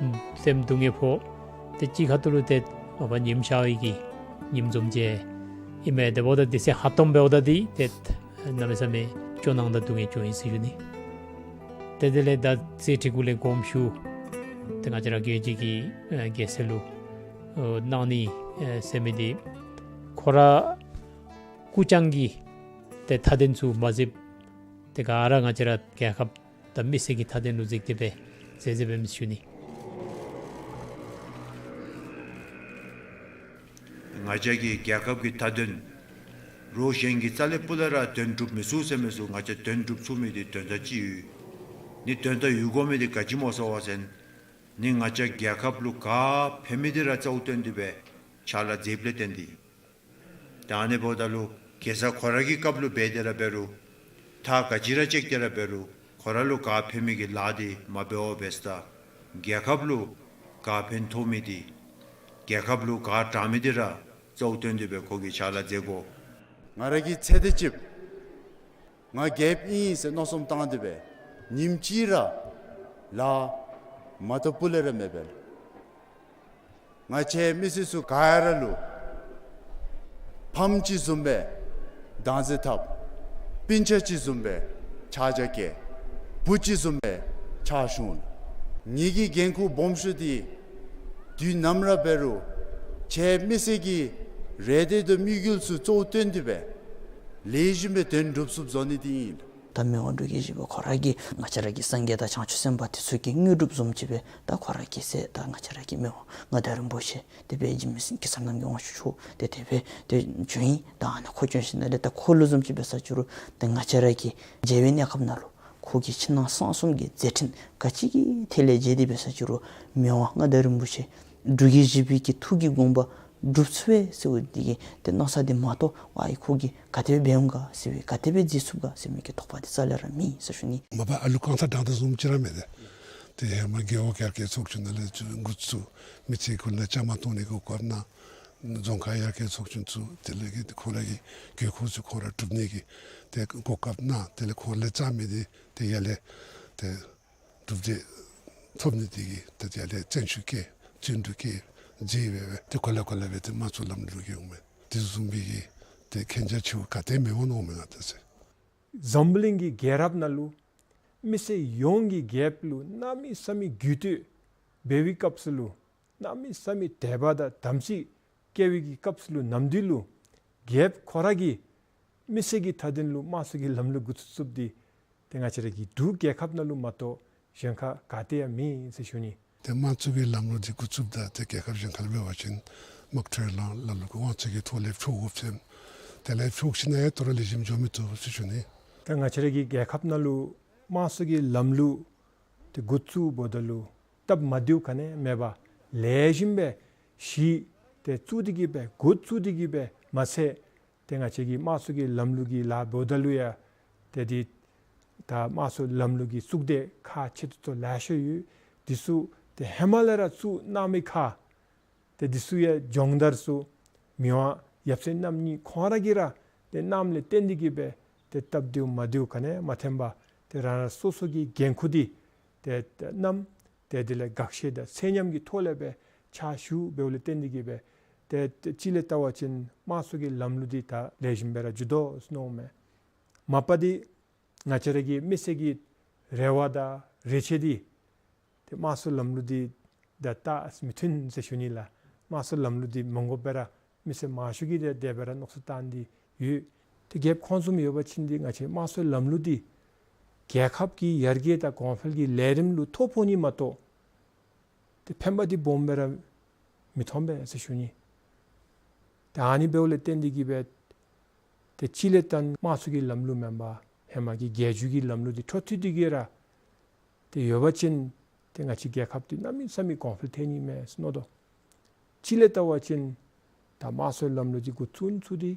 སེམས་སྡུག་བསྔལ་ཕོག། ཏེ་གཅིག་ཁ་ཐུག་ལུ་ཏེ་མ་པ་ཉིམ་ཤར་བའི་གི་ཉིམ་བཟུམ་ཅིག་ཨིན་མས། དེ་འབདཝ་ད་དུས་ཚོད་ཧ་སྟོངམ་འབདཝ་ད་འདི་ཏེ་གནམ་མེད་ས་མེད་སྐྱོ་སྣང་དང་སྡུག་བསྔལ་བྱུང་ཡི་ཟེར་ཞུ་ནི། ཏེ་དེ་ལས་ད་གསེར་ཁྲི་གུ་ལས་དགོངསམ་ཞུ། ཏེ་ང་བཅས་ར་རྒྱལ་བརྒྱུད་ཀྱི་ཨེ་རྒྱལ་སྲས་ལུ་ཨེ་གནང་ནི་ཨེ་ཟེར་མི་འདི་ཁོ་ར་སྐུ་རྐྱང་གིས་ཏེ་མཐའ་དོན་ཚུ་མ་གཟིགས། ཏེ་ག་ར་ང་བཅས་ར་རྒྱལ་ཁབ་དང་མི་སེར་གྱི་མཐའ་དོན་ལུ་གཟིགས་ཏེ་སྦེ་མཛད་མཛདཔ་ཨིན་ཟེར་ཞུ་ནི། ང་བཅས་ཀྱི་རྒྱལ་ཁབ་ཀྱི་མཐའ་དོན་ རོགས་གཞན་གྱི་རྩ་ལས་སྤུ་ལས་ར་དོན་སྒྲུབ་མི་ཚུགས་ཟེར་མི་ཚུགས། ང་བཅས་དོན་སྒྲུབ་ཚུགས་མི་འདི་དོན་དག་ཅིག་ཡོད། ནི་དོན་དག་ཡོད་དགོ་མི་འདི་ག་ཅི་སྨོ་ཟེར་བ་ཅིན་ནི་ང་བཅས་རྒྱལ་ཁབ་ལུ་ག་ཕན་མི་འདི་ར་གཙོ་བོ་བཏོན་ཏེ་སྦེ་ཕྱག་ལཱ་མཛདཔ་ལས་བརྟེན་ཏེ། ད་ཨ་ནི་འབདཝ་ད་ལུ་གེ་སར་ཁོ་ར་གི་སྐབས་ལུ་འབད་དེ་ར་འབད་རུང་ཐག་ག་ཅི་ར་བཅད་དེ་ར་འབད་རུང་ཁོ་ར་ལུ་ག་ཕན་མི་གི་ལཱ་འདི་མ་འབད་བར་འབད་ས་ད་རྒྱལ་ཁབ་ལུ་ག་ཕན་ཐོགས་མི་འདི་རྒྱལ་ཁབ་ལུ་ག་དྲག་མི་འདི་ར་གཙོ་བོ་བཏོན་ཏེ་སྦེ་ཁོ་གིས་ཕྱག་ལཱ་མཛད་དགོ། ང་ར་གིས་ཚེ་འདི་ཅིག་ང་རྒྱལཔོ་ཨིན་ཟེར་མནོ་བསམ་བཏང་སྟེ་སྦེ་ཉིནམ་གཅིག་ར་ལཱ་མ་བཏབ་པ་ལས་ར་མེད་པས། ང་བཅས་མི་སེར་ཚུ་ག་ར་ལུ་ཕམ་ཅིག་བཟུམ་སྦེ་བདག་འཛིན་འཐབ། སྤུན་ཆ་ཅིག་བཟུམ་སྦེ་ཆ་བཞག་བསྐྱལ། བུ་ཅིག་བཟུམ་སྦེ་ཕྱག་ཞུ་ནུག། ངེ་གི་འགན་ཁུར་སྦོམ་ཤོས་འདི་དུས་ནམ་ར་འབད་རུང་ང་བཅས་མི་སེར་གྱི་རེ་འདོད་དང་དམིགས་ཡུལ་ཚུ་གཙོ་བོ་བཏོན་ཏེ་སྦེ་ལེགས་ཤོམ་སྦེ་དོན་སྒྲུབ་ཚུགསཔ་བཟོ་ནི་འདི་ཨིན། ད་མི་དབང་འབྲུག་རྒྱལ་བཞི་པ་ཁོ་ར་གིས་ང་བཅས་ར་གི་སངས་རྒྱས་དང་བྱང་ཆུབ་སེམས་དཔའ་འདི་ཚུ་གི་དངོས་གྲུབ་བཟུམ་ཅིག་སྦེ་ད་ཁོ་ར་གི་ཟེར་ད་ང་བཅས་ར་གི་མི་དབང་མངའ་བདག་རིན་པོ་ཆེ་དེ་སྦེ་འཇིགས་མེད་གེ་སར་རྣམ་རྒྱལ་དབང་ཕྱུག་མཆོག་དེ་དེ་སྦེ་དེ་བྱོན་ཡི། ད་ཨ་ནི་ཁོ་བྱོན་ཞིནམ་ལས་ད་ཁོ་ལུ་བཟུམ་ཅིག་འབད་ས་ཅིག་རུང་ད་ང་བཅས་ར་གི་རྒྱལ་བའི་གནས་སྐབས་ནང་ལུ་ཁོ་གིས་ཕྱི་ནང་གསང་གསུམ་གྱི་མཛད་འཕྲིན་ག་ཅི་གི་ཐད་ལས་མཇལ་ཏེ་འབད་ས་ཅིག་རུང་མི་དབང་མངའ་བདག་རིན་པོ་ཆེ་འབྲུག་རྒྱལ་བཞི་པའི་གི་ཐུགས་ཀྱི་དགོངས་པ་སྒྲུབ་ཚུགས་པས་ཟེར་བ་འདི་གིས་ཏེ་མནོ་ས་འདི་མ་གཏོགས་ཝའི་ཁོ་གིས་ག་དེ་སྦེ་འབད་འོང་ག་ཟེར་བའི་ག་དེ་སྦེ་མཛད་ཚུགས་ག་ཟེར་མི་གི་དོགས་པ་འདི་རྩ་ལས་ར་མེད་ཟེར་ཞུ་ནི། མ་པ་ཨ་ལུ་རྐང་ཐང་དྲང་ད་བཟུམ་ཅིག་ར་མེད་དེ། ཏེ་ཧེ་མ་རྒེད་འོག་གི་ཚོགས་ཆུང་ནང་ལས་འགོ་བཙུགས་མི་ཚེ་ཁོ་ལུ་བཅའ་མར་གཏོགས་ནི་གི་གོ་སྐབས་གནང་། རྫོང་ཁག་ཡར་རྒྱས་ཚོགས་ཆུང་བཙུགས། དེ་ལས་ཀྱི་ཁོ་ར་གི་དགོས་མཁོ་ཚུ་ཁོང་ར་སྒྲུབ་ནི་གི་ཏེ་གོ་སྐབས་གནང་། དེ་ལས་ཁོང་ལས་བརྩམས་མི་འདི་ཏེ་ཡར་ལས་ཏེ་གྲུབ་འབྲས་ཐོབ་ནི་འདི་གིས་ཏེ་ཡར་ལས་བརྩོན་ཤུགས་བསྐྱེད་བརྩོན་འགྲུས་བསྐྱེད་མཛད་འབད་འབད་ཏེ་གོ་ལེ་གོ་ལེ་སྦེ་ཏེ་དམངས་གཙོའི་ལམ་ལུགས་ཀྱི་འོང་མི་དེ་བཟུམ་སྦེ་གི་ཏེ་མཁྱེན་རྒྱ་ཆེཝ་ག་ཏེ་མི་འོང་མནོཝ་མས་ང་བལྟ་ཚེ། འཛམ་གླིང་གི་རྒྱལ་རབས་ནང་ལུ་མི་སེར་ཡོངས་ཀྱིས་རྒྱལཔོ་ལུ་གནམ་མེད་ས་མེད་གུས་བཏུད་འབད་བའི་སྐབས་སུ་ལུ་གནམ་མེད་ས་མེད་དད་པ་དང་དམ་ཚིག་སྐྱེ་བའི་གི་སྐབས་སུ་ལུ་ནམ་དུས་ལུ་རྒྱལཔོ་ཁོ་ར་གིས་མི་སེར་གྱི་མཐའ་དོན་ལུ་དམངས་གཙོ་གི་ལམ་ལུགས་འགོ་བཙུགས་ཚུགསཔ་འདི་ཏེ་ང་བཅས་ར་གི་འབྲུག་རྒྱལ་ཁབ་ནང་ལུ་མ་གཏོགས་གཞན་ཁར་ག་ཏེ་ཡང་མེད་ཟེར་ཞུ་ནི། ཏེ་དམངས་གཙོ་གི་ལམ་ལུགས་འདི་འགོ་བཙུགསཔ་ད་ཏེ་རྒྱལ་ཁབ་གཞན་ཁར་འབད་བ་ཅིན་དམག་འཁྲུག་ལང་ལ་ལུ་གི་དབང་ཚད་ཀྱི་ཐོག་ལས་འཕྲོག་དགོཔ་ཅིན་དེ་ལས་འཕྲོག་ཞིན་ན་ཡང་དོ་རུང་ལེགས་ཤོམ་འགྱོ་མི་བཏུབ་ཟེར་ཞུ་ནི། ད་ང་བཅས་ར་གི་རྒྱལ་ཁབ་ནང་ལུ་དམངས་གཙོ་གི་ལམ་ལུགས་འདི་འགོ་བཙུགས་འབདཝ་ད་ལུ་སྟབས་མ་བདེཝ་ག་ནི་ཡང་མེད་པར་ལེགས་ཤོམ་སྦེ་གཞི་ཏེ་བཙུགས་ཏེ་གི་སྦེ་འགོ་བཙུགས་ཏེ་གི་སྦེ་མ་ཚད་ཏེ་ང་བཅས་ཀྱི་དམངས་གཙོ་གི་ལམ་ལུགས་ཀྱི་ལཱ་འབདཝ་ད་ལུ་ཡང་ཏེ་འདི་ད་དམངས་གཙོའི་ལམ་ལུགས་ཀྱི་གཙུག་སྡེ་ཁག་ཆེ་ཏོག་ཏོ་ལེ་ཤ་ཡོད། འདི་ཚུ་ཏེ་ཧེ་མ་ལས་ར་བཙུགས་གནང་མི་ཁར་ཏེ་འདི་ཚུ་ཡང་སྦྱོང་བརྡར་ཚུ་མི་དབང་ཡབ་སྲས་རྣམ་གཉིས་ཁོང་ར་གིས་ར་ཏེ་གནངམ་ལས་བརྟེན་ཏེ་གི་སྦེ་ཏེ་སྟབས་བདེཝ་མ་བདེཝ་ག་ནི་ཡང་མ་ཐོན་པར་ཏེ་རང་རང་སོ་སོ་གི་འགན་ཁུར་འདི་ཏེ་ཏེ་བསྣམས། ཏེ་དེ་ལས་དགག་བཞེས་དང་ཚད་མཉམ་གྱི་ཐོག་ལས་སྦེ་ཕྱག་ཞུ་འབདཝ་ལས་བརྟེན་ཏེ་གི་སྦེ་ཏེ་ཏེ་སྤྱི་ལས་བལྟ་བ་ཅིན་དམངས་གཙོ་གི་ལམ་ལུགས་འདི་ད་ལེགས་ཤོམ་སྦེ་ར་འགྱོ་དོ་ཟེར་མནོཝ་མས། མ་པ་འདི་ང་བཅས་ར་གི་མི་སེར་གྱི་རེ་བ་དང་རེ་ཆེ་འདི་ཏེ་དམངས་གཙོའི་ལམ་ལུགས་འདི་དང་ཏེ་མི་མཐུན་ཟེར་ཞུ་ནི་ལགས། དམངས་གཙོའི་ལམ་ལུགས་འདི་མ་དགོཔ་སྦེ་ར་མི་སེར་མང་ཤོས་ཀྱིས་ཏེ་དེ་སྦེ་ར་མནོ་བསམ་བཏང་སྟེ་ཡོད། ཏེ་རྒྱལཔོ་ཁོང་བཟུམ་ཡོད་པ་ཅིན་འདི་ང་བཅས་དམངས་གཙོའི་ལམ་ལུགས་འདི་རྒྱལ་ཁབ་ཀྱི་ཡར་རྒྱས་དང་གོང་འཕེལ་གྱི་ལས་རིམ་ལུ་ཐོ་ཕོག་ནི་མ་གཏོགས་ཏེ་ཕན་པ་འདི་སྦོམ་སྦེ་ར་མི་མཐོང་པས་ཟེར་ཞུ་ནི། ཏེ་ཨ་ནི་འབདཝ་ལས་བརྟེན་ཏེ་གི་སྦེ་ཏེ་སྤྱི་ལས་བལྟ་ན་དམངས་གཙོ་གི་ལམ་ལུགས་མེན་པར་ཧེ་མ་གི་རྒྱལ་བརྒྱུད་ཀྱི་ལམ་ལུགས་འདི་འཕྲོ་མཐུད་དེ་གི་ར་ཏེ་ཡོད་པ་ཅིན་ཏེ་ང་བཅས་རྒྱལ་ཁབ་འདི་གནམ་མེད་ས་མེད་གོང་འཕེལ་ཐལ་ནི་མས་ཟེར་མནོ་དོ། སྤྱི་ལས་བལྟ་བ་ཅིན་ད་དམངས་གཙོའི་ལམ་ལུགས་འདི་འགོ་བཙུགས་ཚུགས་ཏེ་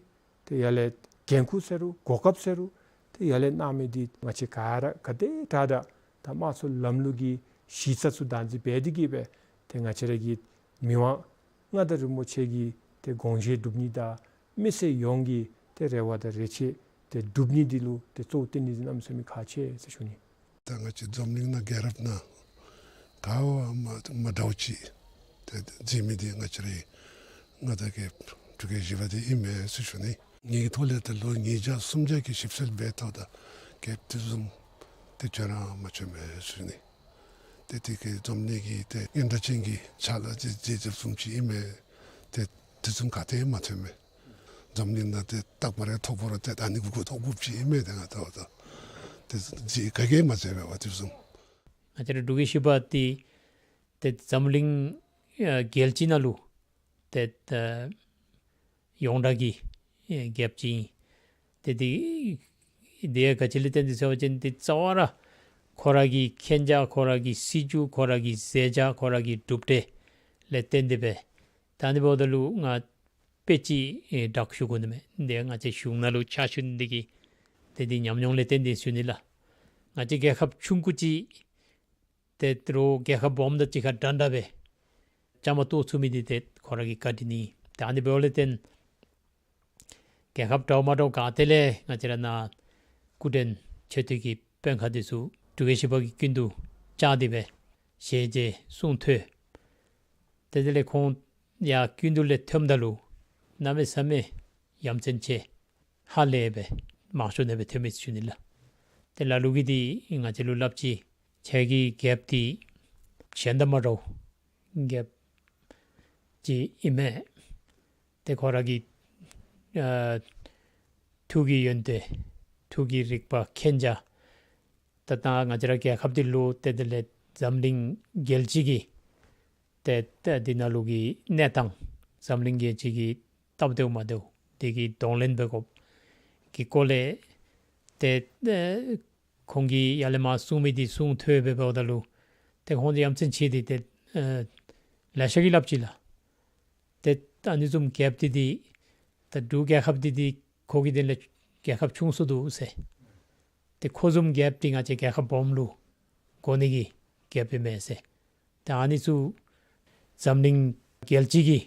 ཏེ་ཡར་ལས་འགན་ཁུར་ཟེར་རུང་གོ་སྐབས་ཟེར་རུང་ཏེ་ཡར་ལས་གནང་མི་འདི་ང་བཅས་ག་ར་ག་དེ་དྲག་དྲག་ད་དམངས་གཙོའི་ལམ་ལུགས་ཀྱི་གཞི་རྩ་ཚུ་བདག་འཛིན་འབད་དེ་གི་སྦེ་ཏེ་ང་བཅས་ར་གི་མི་དབང་མངའ་བདག་རིན་པོ་ཆེ་གི་ཏེ་དགོངས་བཞེད་སྒྲུབ་ནི་དང་མི་སེར་ཡོངས་ཀྱི་ཏེ་རེ་བ་དང་རེ་ཆེ་ཏེ་སྒྲུབ་ནི་འདི་ལུ་ཏེ་གཙོ་བོ་བཏོན་ནི་འདི་གནམ་མེད་ས་མེད་ཁག་ཆེ་ཟེར་ཞུ་ནི། ད་ང་བཅས་འཛམ་གླིང་ནང་རྒྱལ་རབས་ནང་ག་བ་མ་མ་འདྲཝ་ཅིག་ཏེ་མཛད་མི་འདི་ང་བཅས་རའི་མངའ་བདག་རྒྱལཔོ་འབྲུག་རྒྱལ་བཞི་པ་འདི་ཨིན་མས་ཟེར་ཞུ་ནི། ངེ་གི་ཐོག་ལས་ད་ལོ་ཉིས་བརྒྱ་སུམ་བརྒྱ་གི་ཞིབ་འཚོལ་འབད་ཐོག་ད་རྒྱལཔོ་དེ་བཟུམ་ཏེ་བྱོན་ར་མ་བྱོན་མས་ཟེར་ཞུ་ནི། ཏེ་དེ་གི་འཛམ་གླིང་གི་ཏེ་སྙན་གྲགས་ཅན་གྱི་ཕྱག་ལཱ་མཛད་མཛད་མཛདཔ་བཟུམ་ཅིག་ཨིན་མས། ཏེ་དེ་བཟུམ་ག་ཏེ་མ་ཐོན་མས། འཛམ་གླིང་ནང་ཏེ་རྟག་པ་རེ་ཐོབ་པ་རེ་ཏེ་ད་ཨ་ནི་གུ་གུ་ཐོབ་དགོཔ་ཅིག་ཨིན་མས། ཏེ་ང་ལྟ་བ་ད་ཏེ་མཛད་ག་གིས་མ་མཛད་པས་པ་དེ་བཟུམ། ང་བཅས་ར་འབྲུག་རྒྱལ་བཞི་པ་འདི་ཏེ་འཛམ་གླིང་ཨ་རྒྱལ་སྤྱི་ནང་ལུ་ཏེ་ཨ་ཡོངས་གྲགས་ཀྱི་ཨེ་རྒྱལཔོ་ཅིག་ཨིན། ཏེ་འདི་འདི་ཡང་ག་ཅི་ལས་བརྟེན་ཏེ་ཟེར་བ་ཅིན་ཏེ་རྩ་བ་ར་ཁོ་ར་གི་མཁྱེན་རྒྱ་ཁོ་ར་གི་སྲིད་བྱུས་ཁོ་ར་གི་མཛད་བྱ་ཁོ་ར་གི་གྲུབ་འབྲས་ལས་བརྟེན་ཏེ་སྦེ། ད་ཨ་ནི་འབདཝ་ད་ལུ་ང་དཔེ་ཅིག་ཨེ་བསྒྲགས་ཞུ་དགོ་ནི་མས། འདི་ང་བཅས་གཞུང་ནང་ལུ་ཕྱག་ཞུ་ནི་འདི་གིས་ཏེ་འདི་ཉམས་མྱོང་ལས་བརྟེན་ཏེ་ཞུ་ནི་ལགས། ང་བཅས་རྒྱལ་ཁབ་ཆུང་ཀུ་ཅིག་ཏེ་རོགས་རྒྱལ་ཁབ་སྦོམ་དང་གཅིག་ཁར་འདྲན་འདྲ་སྦེ་བཅའ་མར་གཏོགས་ཚུགས་མི་འདི་ཏེ་ཁོ་ར་གི་བཀའ་དྲིན་ཨིན། ཏེ་ཨ་ནི་འབདཝ་ལས་བརྟེན་རྒྱལ་ཁབ་འདྲཝ་མ་འདྲཝ་ག་ཏེ་ལས་ང་བཅས་ར་ནཱ་སྐུ་མགྲོན་ཆེ་བསྟོད་ཀྱི་དཔོན་ཁག་འདི་ཚུ་འབྲུག་རྒྱལ་བཞི་པ་གི་སྐུ་མདུན་བཅར་ཏེ་སྦེ་ཞལ་མཇལ་གསུང་ཐོས། ཏེ་དེ་ལས་ཁོང་ཡར་སྐུ་མདུན་ལས་ཐོནམ་ད་ལུ་གནམ་མེད་ས་མེད་ཡ་མཚན་ཆེ་ཧ་ལས་སྦེ་མང་ཤོས་ནང་སྦེ་ཐོན་མི་ཞུ་ནི་ལགས། ཏེ་ལ་ལུ་གིས་འདི་ང་བཅས་ལུ་སླབ་ཅི། ཁྱེད་ཀྱི་རྒྱལཔོ་འདི་གཞན་དང་མ་འདྲཝ་རྒྱལཔོ་ཅིག་ཨིན་མས། ཏེ་ཁོ་ར་གི་ཨ་ཐུགས་ཀྱི་ཡོན་ཏན་ཐུགས་ཀྱི་རིག་པ་མཁྱེན་རྒྱ། ད་ད་ང་བཅས་ར་རྒྱལ་ཁབ་འདི་ལུ་ཏེ་དེ་ལས་འཛམ་གླིང་རྒྱལ་སྤྱི་གི་ཏེ་ཏེ་འདི་ནང་ལུ་གི་གནས་སྟངས་འཛམ་གླིང་རྒྱལ་སྤྱི་གི་སྟབས་བདེཝ་མ་བདེཝ་འདི་གི་གདོང་ལེན་འབད་དགོཔ་གི་སྐོར་ལས་ཏེ་ཨེ་ཁོང་གིས་ཡར་ལས་མར་གསུང་མི་འདི་གསུང་ཐོས་སྦེ་འབདཝ་ད་ལུ་ཏེ་ཁོང་འདི་ཡ་མཚན་ཆེ་སྟེ་ཏེ་ཨེ་ལེ་ཤ་གིས་སླབ་ཅི་ལགས། ཏེ་ཨ་ནི་བཟུམ་རྒྱལཔོ་འདི་འདི་ད་འབྲུག་རྒྱལ་ཁབ་འདི་འདི་ཁོ་གི་དོན་ལས་རྒྱལ་ཁབ་ཆུང་སུ་འདུག་ཟེར། ཏེ་ཁོ་བཟུམ་རྒྱལཔོ་འདི་ང་བཅས་རྒྱལ་ཁབ་སྦོམ་ལུ་དགོ་ནི་གི་རྒྱལཔོ་ཨིན་མས་ཟེར། ཏེ་ཨ་ནི་ཚུ་འཛམ་གླིང་རྒྱལ་སྤྱི་གི་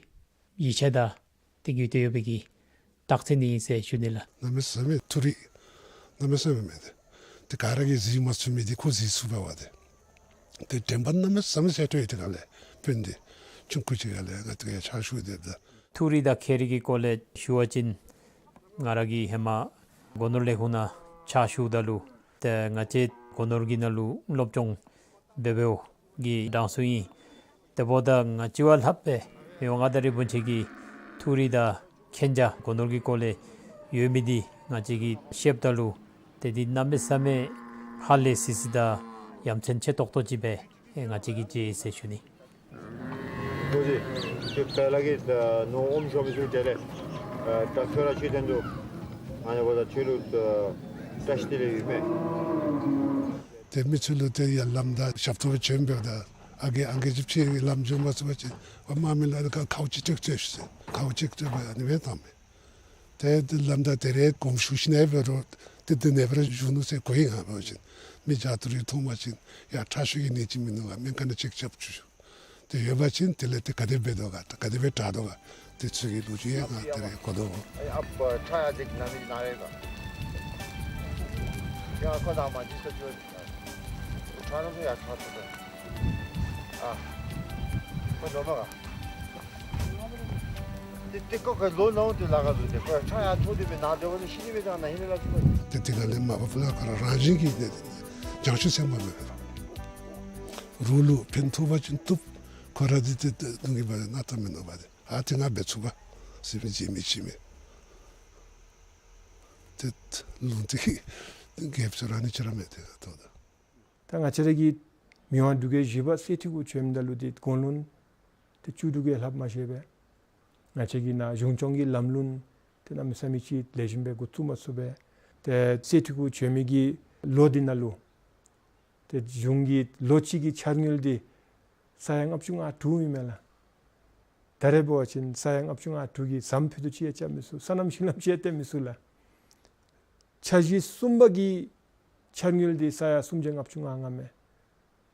ཡིད་ཆེས་དང་ཏེ་རྒྱུས་ཏེ་ཡོད་པའི་གི་རྟགས་མཚན་ཨིན་ཟེར་ཞུ་ནི་ལགས། གནམ་མེད་ས་མེད་ཐུགས་རིག་གནམ་མེད་ས་མེད་མེད་དེ། ཏེ་ག་ར་གིས་གཟིགས་མ་ཚུགས་མི་འདི་ཁོ་གཟིགས་ཚུགས་པས་པ་ཏེ། ཏེ་དྲན་པ་གནམ་མེད་ས་མེད་གསལ་ཏོག་ཏོ་ཡོད། དེ་ག་ལས་དཔོན་འདི་ཆུང་ཀུ་ཅིག་ག་ལས་ང་ཏེ་ཡར་ཕྱག་ཞུ་སྟེ་ད། ཐུགས་རིག་དང་ཁྱད་རིག་གི་སྐོར་ལས་ཞུ་བ་ཅིན་ང་ར་གིས་ཧེ་མ་སྒོ་ནོར་ལས་ཁུངས་ནང་ཕྱག་ཞུཝ་ད་ལུ་ཏེ་ང་བཅས་སྒོ་ནོར་གྱི་ནང་ལུ་སློབ་སྦྱོང་འབད་འབདཝ་གི་གྲངས་སུ་ཨིན། དེ་འབདཝ་ད་ང་བཅས་བ་ལྷགཔ་སྦེ་མི་དབང་མངའ་བདག་རིན་པོ་ཆེ་གི་ཐུགས་རིག་དང་མཁྱེན་རྒྱ་སྒོ་ནོར་གྱི་སྐོར་ལས་ཡོད་མི་འདི་ང་བཅས་ཀྱིས་ཤེསཔ་ད་ལུ་ཏེ་འདི་གནམ་མེད་ས་མེད་ཧ་ལས་སི་སི་དང་ཡ་མཚན་ཆེ་ཏོག་ཏོ་ཅིག་སྦེ་ཨེ་ང་བཅས་ཀྱིས་མཇལ་ཡི་ཟེར་ཞུ་ནི། ཨོ་ཟེར། ཁྱོད་ཁ་ལས་ཀྱི་ནོར་ཨོམ་ཤོར་མི་ཚུ་དེ་ལས་ད་ཁྱོད་ར་ཁྱོད་དོན་དུ་ཨ་ནི་འབདཝ་ད་ཁྱོད་ལུ་བཀྲ་ཤིས་བདེ་ལེགས་ཡོད་མས། ཏེ་མི་ཚུ་ལུ་ཏེ་ཡར་ལམ་དང་ཞབས་ཏོག་བྱོན་འབདཝ་ད་ཨ་རྒས་ཨང་རྒས་ཅིག་ཕྱེད་ཀྱིས་ལམ་འགྱོ་མ་ཚུགས་པ་ཅིན་ཝ་མ་མི་ལ་ཁ་ཁའུ་ཅིག་སྤྲོད་སྤྲོད་ཤིག་ཟེར་ཁའུ་ཅིག་སྤྲོད་སྦེ་ཨ་ནི་སྦེ་བཏང་མས། ཏེ་ལམ་དང་དེ་རེ་གོམས་ཞུ་ཞིནམ་ལས་འབད་རུང་ཏེ་འདི་ནེ་སྦེ་ར་བཞུགས་ནུག་ཟེར་གོ་ཡི། ང་འབད་བ་ཅིན་མི་བརྒྱ་དུ་རེ་མཐོང་པ་ཅིན་ཡ་ཁྲག་ཤུགས་ཀྱི་ནད་ཅིག་མིན་ནུག་ག་སྨན་ཁང་ནང་ཅིག་རྐྱབ་བཅུག་ཞུ། ཏེ་ཡོད་པ་ཅིན་དེ་ལས་ཏེ་ག་དེ་འབད་དོ་ག་ག་དེ་སྦེ་དྲག་དོ་ག་ཏེ་ཚུ་གི་ལོ་རྒྱུས་ཡང་ང་ཏེ་རེ་གོ་དོ། ཨ་ཁྲག་ཡང་ཅིག་ན་མི་ན་རེ་ག་ཡང་ཁོ་ལ་མ་ཅིག་ས་ཅོ་ཁྲག་ན་ཡང་ཁྲག་ཚུ་ཨ་ཁོ་ནོར་མ་ག་ཏེ་ཏེ་ཁོ་གི་ལོ་ནང་དུ་ལ་ག་ལུ་ཏེ་ཁོ་ཁྲག་ཡང་མཐོ་དེ་སྦེ་ན་དེ་བ་ནི་ཤི་ནི་སྦེ་དང་ན་ཧིན་ལ་ལ་ཅིག་ཏེ་དེ་ག་ལས་མ་པ་ཕུ་ལ་ཁོ་ར་རང་བཞིན་གྱིས་ཏེ་བྱང་ཆུབ་སེམས་དཔའ་སྦེ་རོགས་ལུ་ཕན་ཐོགས་པ་ཅིན་བཏུབ། ཁོ་ར་འདི་ཏེ་ཏེ་གདོང་གི་བ་ན་ཐ་མི་ནོར་བ་ཏེ་ཨ་ཏེ་ང་འབད་ཚུགས་པ་ཟེར་མི་བརྗེད་མི་བྱིན་མས། ཏེ་ལུང་འདི་གི་རྒྱལཔོ་ཚུ་ར་ནི་ཅིག་ར་མེད་དེ་ད་ལྟོ་ད། ད་ང་བཅས་ར་གི་མི་དབང་འབྲུག་རྒྱལ་བཞི་པ་གསེར་ཁྲི་གུ་བྱོནམ་ད་ལུ་ཏེ་དགུང་ལོ་ཏེ་བཅུ་དྲུག་གི་ལྷགཔ་མ་ཤེས་པས། ང་བཅས་ཀྱི་ནཱ་གཞུང་སྐྱོང་གི་ལམ་ལུགས་ཏེ་གནམ་མེད་ས་མེད་ཅིག་ལེགས་ཤོམ་སྦེ་འགོ་བཙུགས་མ་ཚུགས་པས། ཏེ་གསེར་ཁྲི་གུ་བྱོན་མི་གི་ལོ་འདི་ནང་ལུ་ཏེ་གཞུང་གི་ལོ་གཅིག་གི་འཆར་དངུལ་འདི་ས་ཡ་ལྔ་བཅུ་ང་དྲུག་ཨིན་མས་ལགས། ད་རེས་འབད་བ་ཅིན་ས་ཡ་ལྔ་བཅུ་ང་དྲུག་གིས་ཟམ་ཕུད་རྡོག་ཅིག་ཡང་རྐྱབ་མི་ཚུགས། སོ་ནམ་ཤིང་ལམ་ཅིག་ཡང་བཏོན་མི་ཚུགས་ལགས། འཆར་གཞི་གསུམ་པ་གི་འཆར་དངུལ་འདི་ས་ཡ་སུམ་བརྒྱ་ལྔ་བཅུ་ང་ལྔ་མས།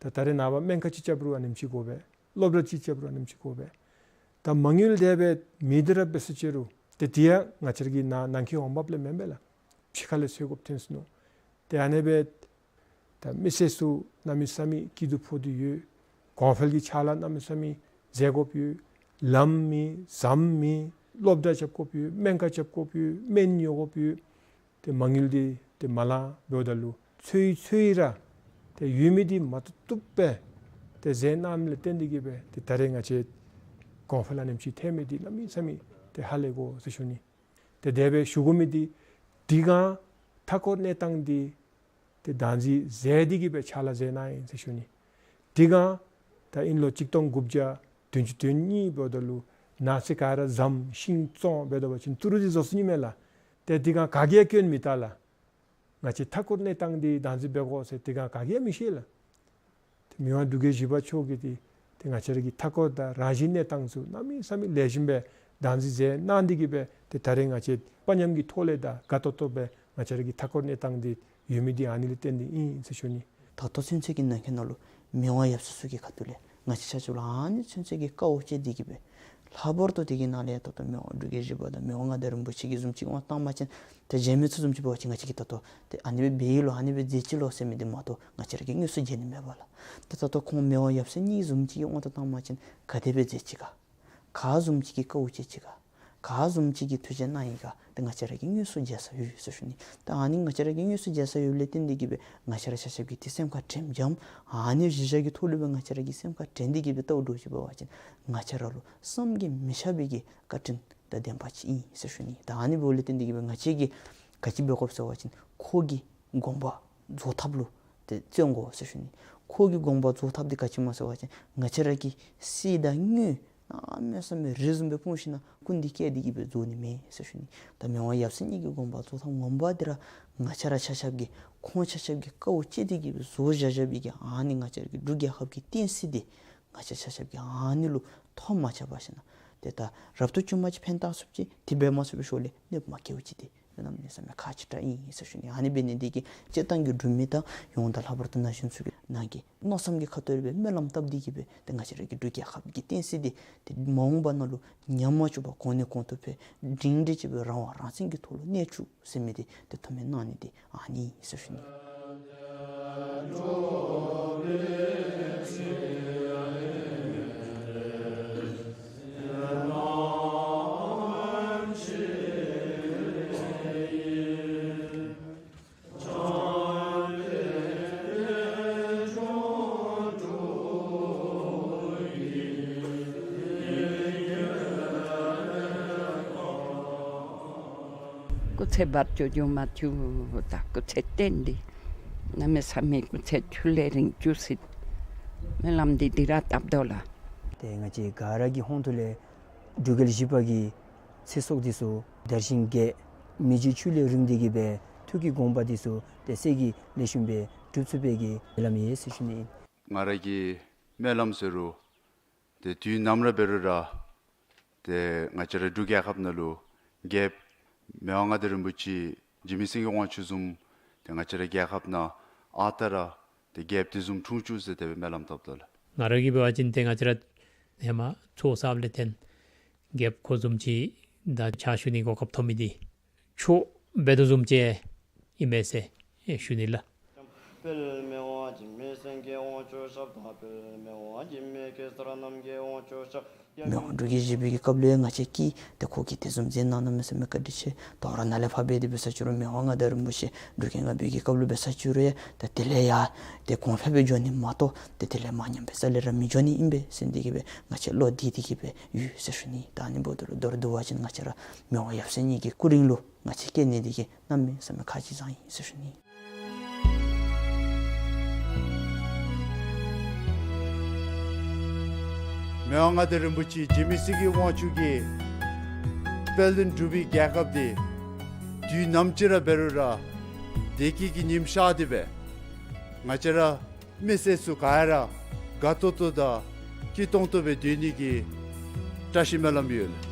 ད་ད་རེས་ནངས་པ་སྨན་ཁང་ཅིག་རྐྱབ་རུང་ཨ་ནེམ་ཅིག་དགོ་པས། སློབ་གྲྭ་ཅིག་རྐྱབ་རུང་ཨ་ནེམ་ཅིག་དགོ་པས། ད་མ་དངུལ་དེ་སྦེ་མེད་དེ་ར་འབད་ས་ཅིག་རུང་ཏེ་དེ་ཡང་ང་བཅས་ར་གི་ནཱ་ནང་འཁོད་འོང་འབབ་ལས་མེན་པས་ལགས། ཕྱི་ཁ་ལས་འཚོལ་དགོཔ་ཐོན་སོ་ནུག། ཏེ་ཨ་ནེ་སྦེ་ད་མི་སེར་ཚུ་གནམ་མེད་ས་མེད་སྐྱིད་སྡུག་ཕོག་སྟེ་ཡོད། གོང་འཕེལ་གྱི་ཕྱག་ལཱ་གནམ་མེད་ས་མེད་མཛད་དགོཔ་ཡོད། ལམ་མེད་ཟམ་མེད། སློབ་གྲྭ་རྐྱབ་དགོཔ་ཡོད། སྨན་ཁང་རྐྱབ་དགོཔ་ཡོད། སྨན་ཉོ་དགོཔ་ཡོད། ཏེ་མ་དངུལ་འདི་ཏེ་མ་ལང་འབདཝ་ད་ལུ་འཚོལ་འཚོལ་ར་ཏེ་ཡོད་མི་འདི་མ་བཏུབ་བཏུབ་སྦེ་ཏེ་མཛད་གནངམ་ལས་བརྟེན་ཏེ་གིས་སྦེ་ཏེ་ད་རེས་ང་བཅས་གོང་འཕེལ་ཨ་ནེམ་ཅིག་ཐོན་མི་འདི་གནམ་མེད་ས་མེད་ཏེ་ཧ་ལས་དགོ་ཟེར་ཞུ་ནི། ཏེ་དེ་སྦེ་ཞུ་དགོ་མི་འདི་དེ་སྒང་མཐའ་འཁོར་གནས་སྟངས་འདི་ཏེ་བདག་འཛིན་མཛད་དེ་གིས་སྦེ་ཕྱག་ལཱ་མཛད་གནང་ཡི་ཟེར་ཞུ་ནི། དེ་སྒང་ད་ཨིན་ལོ་གཅིག་སྟོང་དགུ་བརྒྱ་བདུན་ཅུ་དོན་གཉིས་འབདཝ་ད་ལུ་ནཱ་ཚེ་ག་ར་ཟམ་ཤིང་བཙོང་འབད་དོ་བ་ཅིན་ཏི་རུ་འདི་བཟོ་ཚུགས་ནི་མས་ལགས། ཏེ་དེ་སྒང་ག་གིས་ཡང་སྐྱོན་མི་བལྟ་ལགས། ང་བཅས་མཐའ་འཁོར་གནས་སྟངས་འདི་བདག་འཛིན་འབད་དགོ་ཟེར་དེ་སྒང་ག་གིས་ཡང་མི་ཤེས་ལགས། ཏེ་མི་དབང་འབྲུག་རྒྱལ་བཞི་པ་མཆོག་གིས་ཏེ་ཏེ་ང་བཅས་ར་གི་མཐའ་འཁོར་དང་རང་བཞིན་གནས་སྟངས་ཚུ་གནམ་མེད་ས་མེད་ལེགས་ཤོམ་སྦེ་བདག་འཛིན་མཛད་གནང་སྟེ་གིས་སྦེ་ཏེ་ད་རེས་ང་བཅས་དཔའ་ཉམས་ཀྱི་ཐོག་ལས་དང་དགའ་ཏོག་ཏོ་སྦེ་ང་བཅས་ར་གི་མཐའ་འཁོར་གནས་སྟངས་འདི་ཡོད་མི་འདི་ཨ་ནི་ལས་བརྟེན་ཏེ་ཨིན་ཟེར་ཞུ་ནི། ད་ལྟོ་ཚུན་ཚོད་ཀྱི་ནང་འཁོད་ནང་ལུ་མི་དབང་ཡབ་སྲས་ཚུ་གི་ཁ་ཐུག་ལས་ང་བཅས་ཆ་ཁྱབ་ལུ་ཨ་ནི་ཚུན་ཚོད་ཀྱི་དཀའཝ་སྤྱད་དེ་གིས་སྦེ་ལྷག་པར་དུ་དེ་གི་ནང་ལས་ད་ལྟོ་མི་དབང་འབྲུག་རྒྱལ་བཞི་པ་དང་མི་དབང་མངའ་བདག་རིན་པོ་ཆེ་གི་བཟུམ་ཅིག་དབང་བཏང་པ་ཅིན་ཏེ་རྗེས་མི་ཚུ་བཟུམ་ཅིག་འབད་བ་ཅིན་ང་བཅས་ཀྱིས་ད་ལྟོ་ཏེ་ཨ་ནི་སྦེ་འབད་ཡི་ལོ་ཨ་ནི་སྦེ་མཛད་ཅི་ལོ་ཟེར་མི་འདི་མ་གཏོགས་ང་བཅས་ར་གིས་དངོས་སུ་མཇལ་ནི་མེད་པས་ལགས། ད་ད་ལྟོ་ཁོང་མི་དབང་ཡབ་སྲས་གཉིས་བཟུམ་ཅིག་གིས་དབང་དུ་བཏང་པ་ཅིན་ག་དེ་སྦེ་མཛད་ཅི་ག། ག་བཟུམ་ཅིག་གི་དཀའཝ་སྤྱད་ཅི་ག། ག་བཟུམ་ཅིག་གི་ཐུགས་རྗེ་གནང་ཡི་ག། ཏེ་ང་བཅས་ར་གིས་དངོས་སུ་མཇལ་ས་ཡོད་ཟེར་ཞུ་ནི། ད་ཨ་ནི་ང་བཅས་ར་གིས་དངོས་སུ་མཇལ་ས་ཡོདཔ་ལས་བརྟེན་ཏེ་གིས་སྦེ་ང་བཅས་ར་ཆ་ཁྱབ་ཀྱིས་ཏེ་སེམས་ཁར་དྲནམ་འཇམ། ཨ་ནི་གཞི་བཞག་གི་ཐོག་ལུ་སྦེ་ང་བཅས་ར་གིས་སེམས་ཁར་དྲན་ཏེ་གིས་སྦེ་ལྟཝ་འདྲཝ་ཅིག་འབད་བ་ཅིན་ང་བཅས་ར་ལུ་བསམ་གྱིས་མི་ཁྱབ་པའི་གི་བཀའ་དྲིན་དང་ལྡནམ་ཅིག་ཨིན་ཟེར་ཞུ་ནི། ད་ཨ་ནི་འབདཝ་ལས་བརྟེན་ཏེ་གིས་སྦེ་ང་བཅས་ཀྱིས་ག་ཅི་འབད་དགོཔ་ཟེར་བ་ཅིན་ཁོ་གི་དགོངས་པ་རྫོགས་ཐབས་ལུ་ཏེ་བརྩོན་དགོ་ཟེར་ཞུ་ནི། ཁོ་གི་དགོངས་པ་རྫོགས་ཐབས་འདི་ག་ཅི་སྨོ་ཟེར་བ་ཅིན་ང་བཅས་ར་གི་སྲིད་དང་དངུལ་གནམ་མེད་ས་མེད་རི་བཟུམ་སྦེ་སྤུངས་ཞིན་ན་སྐུ་འདི་བསྐྱལ་ཏེ་གིས་སྦེ་རྫོགས་ནི་མེད་ཟེར་ཞུ་ནི། ད་མི་དབང་ཡབ་སྲས་གཉིས་ཀྱི་དགོངས་པ་རྫོགས་ཐབས་ངོ་མ་འདི་ར་ང་བཅས་ར་ཆ་ཁྱབ་ཀྱིས་ཁོང་ཆ་ཁྱབ་ཀྱིས་དཀའཝ་སྤྱད་དེ་གིས་སྦེ་བཟོ་བཞག་བཞག་པའི་གི་ཨ་ནི་ང་བཅས་ར་གི་འབྲུག་རྒྱལ་ཁབ་ཀྱི་བསྟན་སྲིད་འདི་ང་བཅས་ཆ་ཁྱབ་ཀྱིས་ཨ་ནི་ལུ་ཐོ་མ་ཆག་པར་ཞིན་ན་ཏེ་ད་རབ་ཏུ་བྱུང་པ་ཅིན་ཕན་བཏགས་ཚུགསཔ་ཅིག། དེ་འབད་མ་ཚུགས་པའི་ཤུལ་ལས་གནོདཔ་མ་བཀལཝ་ཅིག་འདི་གནམ་མེད་ས་མེད་ཁག་ཆེ་དྲགས་ཨིན་ཟེར་ཞུ་ནི། ཨ་ནི་འབད་ནི་འདི་གིས་སྤྱིར་བཏང་གི་འབྲུག་མི་དང་ཡོངས་དང་ལྷག་པར་དུ་ན་གཞོན་ཚུ་གིས་ནང་གི་མནོ་བསམ་གྱི་ཁ་ཐུག་ལས་སྦེ་སྨོན་ལམ་བཏབ་སྟེ་གིས་སྦེ་ཏེ་ང་བཅས་ར་གི་འབྲུག་རྒྱལ་ཁབ་ཀྱི་བསྟན་སྲིད་འདི་ཏེ་མ་འོངས་པ་ནང་ལུ་ཉམས་མ་བཅུག་པར་གོང་ནས་གོང་དུ་འཕེལ་སྒྲིང་སྒྲི་ཅིག་སྦེ་རང་དབང་རང་བཙན་གྱི་ཐོག་ལུ་གནས་བཅུག་ཟེར་མི་འདི་ཏེ་ཐུགས་སྨོན་གནང་ནི་འདི་ཨ་ནི་ཟེར་ཞུ་ནི། སྐུ་ཚེ་བར་ཆད་འབྱུང་མ་བཅུག། ད་སྐུ་ཚེ་བརྟན་ཏེ་གནམ་མེད་ས་མེད་སྐུ་ཚེ་ཁྱོན་ལས་རིང་བཅུག་ཟེར་སྨོན་ལམ་འདི་འདི་ར་བཏབ་དོ་ལགས། ཏེ་ང་བཅས་ག་ར་གི་ཧོངས་ཐོག་ལས་འབྲུག་རྒྱལ་བཞི་པ་གི་ཚེ་སྲོག་འདི་ཚུ་དར་ཞིང་རྒྱས། མི་རྗེ་ཁྱོན་ལས་རིང་སྟེ་གིས་སྦེ་ཐུགས་ཀྱི་དགོངས་པ་འདི་ཚུ་ཏེ་ཚད་ཀྱིས་ལེགས་ཤོམ་སྦེ་འགྲུབ་ཚུགས་པའི་གི་སྨོན་ལམ་ཡོད་ཟེར་ཞུ་ནི། ང་ར་གི་སྨོན་ལམ་ཟེར་རུང་ཏེ་དུས་ནམ་ར་འབད་རུང་ར་ཏེ་ང་བཅས་ར་འབྲུག་རྒྱལ་ཁབ་ནང་ལུ་རྒྱལཔོ་མི་དབང་མངའ་བདག་རིན་པོ་ཆེ་འཇིགས་མེད་སེང་གེ་དབང་ཕྱུག་བཟུམ་ཏེ་ང་བཅས་ར་རྒྱལ་ཁབ་ནང་ཨ་རྟག་ར་ཏེ་རྒྱལཔོ་དེ་བཟུམ་འཁྲུངས་བཅུག་ཟེར་དེ་སྦེ་སྨོན་ལམ་བཏབ་དོ་ལགས། ང་ར་གིས་འབད་བ་ཅིན་ཏེ་ང་བཅས་ར་ཧེ་མ་ཚོགས་བསགས་ལས་བརྟེན་རྒྱལཔོ་ཁོ་བཟུམ་ཅིག་དང་ཕྱག་ཞུ་ནི་གོ་སྐབས་ཐོབ་མི་འདི་མཆོག་འབད་དོ་བཟུམ་ཅིག་ཨིན་མས་ཟེར་ཞུ་ནི་ལགས། དཔལ་མི་དབང་འཇིགས་མེད་སེང་གེ་དབང་ཕྱུག་ཞབས་དང་། དཔལ་མི་དབང་འཇིགས་མེད་གེ་སར་རྣམ་རྒྱལ་དབང་ཕྱུག་ཞབས། མི་དབང་འབྲུག་རྒྱལ་བཞི་པའི་གི་སྐབས་ལུ་ཡང་ང་བཅས་ཀྱིས་ཏེ་ཁོ་གིས་དེ་བཟུམ་མཛད་གནང་གནངམ་མས་ཟེར་མི་བཀའ་དྲིན་ཆེ། དོ་རུང་ནཱ་ལས་ཕར་འབད་དེ་འབད་ས་ཅིག་རུང་མི་དབང་མངའ་བདག་རིན་པོ་ཆེ་འབྲུག་རྒྱལ་ལྔ་པའི་གི་སྐབས་ལུ་འབད་ས་ཅིག་རུང་ཡང་ད་དེ་ལས་ཡང་ཏེ་གོང་འཕེལ་སྦེ་འགྱོ་ནི་མ་གཏོགས་ཏེ་དེ་ལས་མར་ཉམས་པའི་ས་ལས་ར་མི་འགྱོ་ནི་ཨིན་པས་ཟེར་འདི་གིས་སྦེ་ང་བཅས་བློ་བདེ་སྟེ་གིས་སྦེ་ཡོད་ཟེར་ཞུ་ནི། ད་ཨ་ནི་འབདཝ་ད་ལུ་མདོར་བསྡུ་བ་ཅིན་ང་བཅས་ར་མི་དབང་ཡབ་སྲས་གཉིས་ཀྱི་སྐུ་རིང་ལུ་ང་བཅས་སྐྱེ་ནི་འདི་གིས་གནམ་མེད་ས་མེད་ཁག་ཆེ་ཙང་ཨིན་ཟེར་ཞུ་ནི། མི་དབང་མངའ་བདག་རིན་པོ་ཆེ་འཇིགས་མེད་སེང་གེ་དབང་ཕྱུག་གི་དཔལ་ལྡན་འབྲུག་པའི་རྒྱལ་ཁབ་འདི་དུས་ནམ་ཅིག་ར་འབད་རུང་ར་བདེ་སྐྱིད་ཀྱི་ཉིམ་ཤར་ཏེ་སྦེ་ང་བཅས་ར་མི་སེར་ཚུ་ག་ར་དགའ་ཏོག་ཏོ་དང་སྐྱིད་ཏོང་ཏོ་སྦེ་སྡོད་ནི་གི་བཀྲ་ཤིས་སྨོན་ལམ་ཡོད།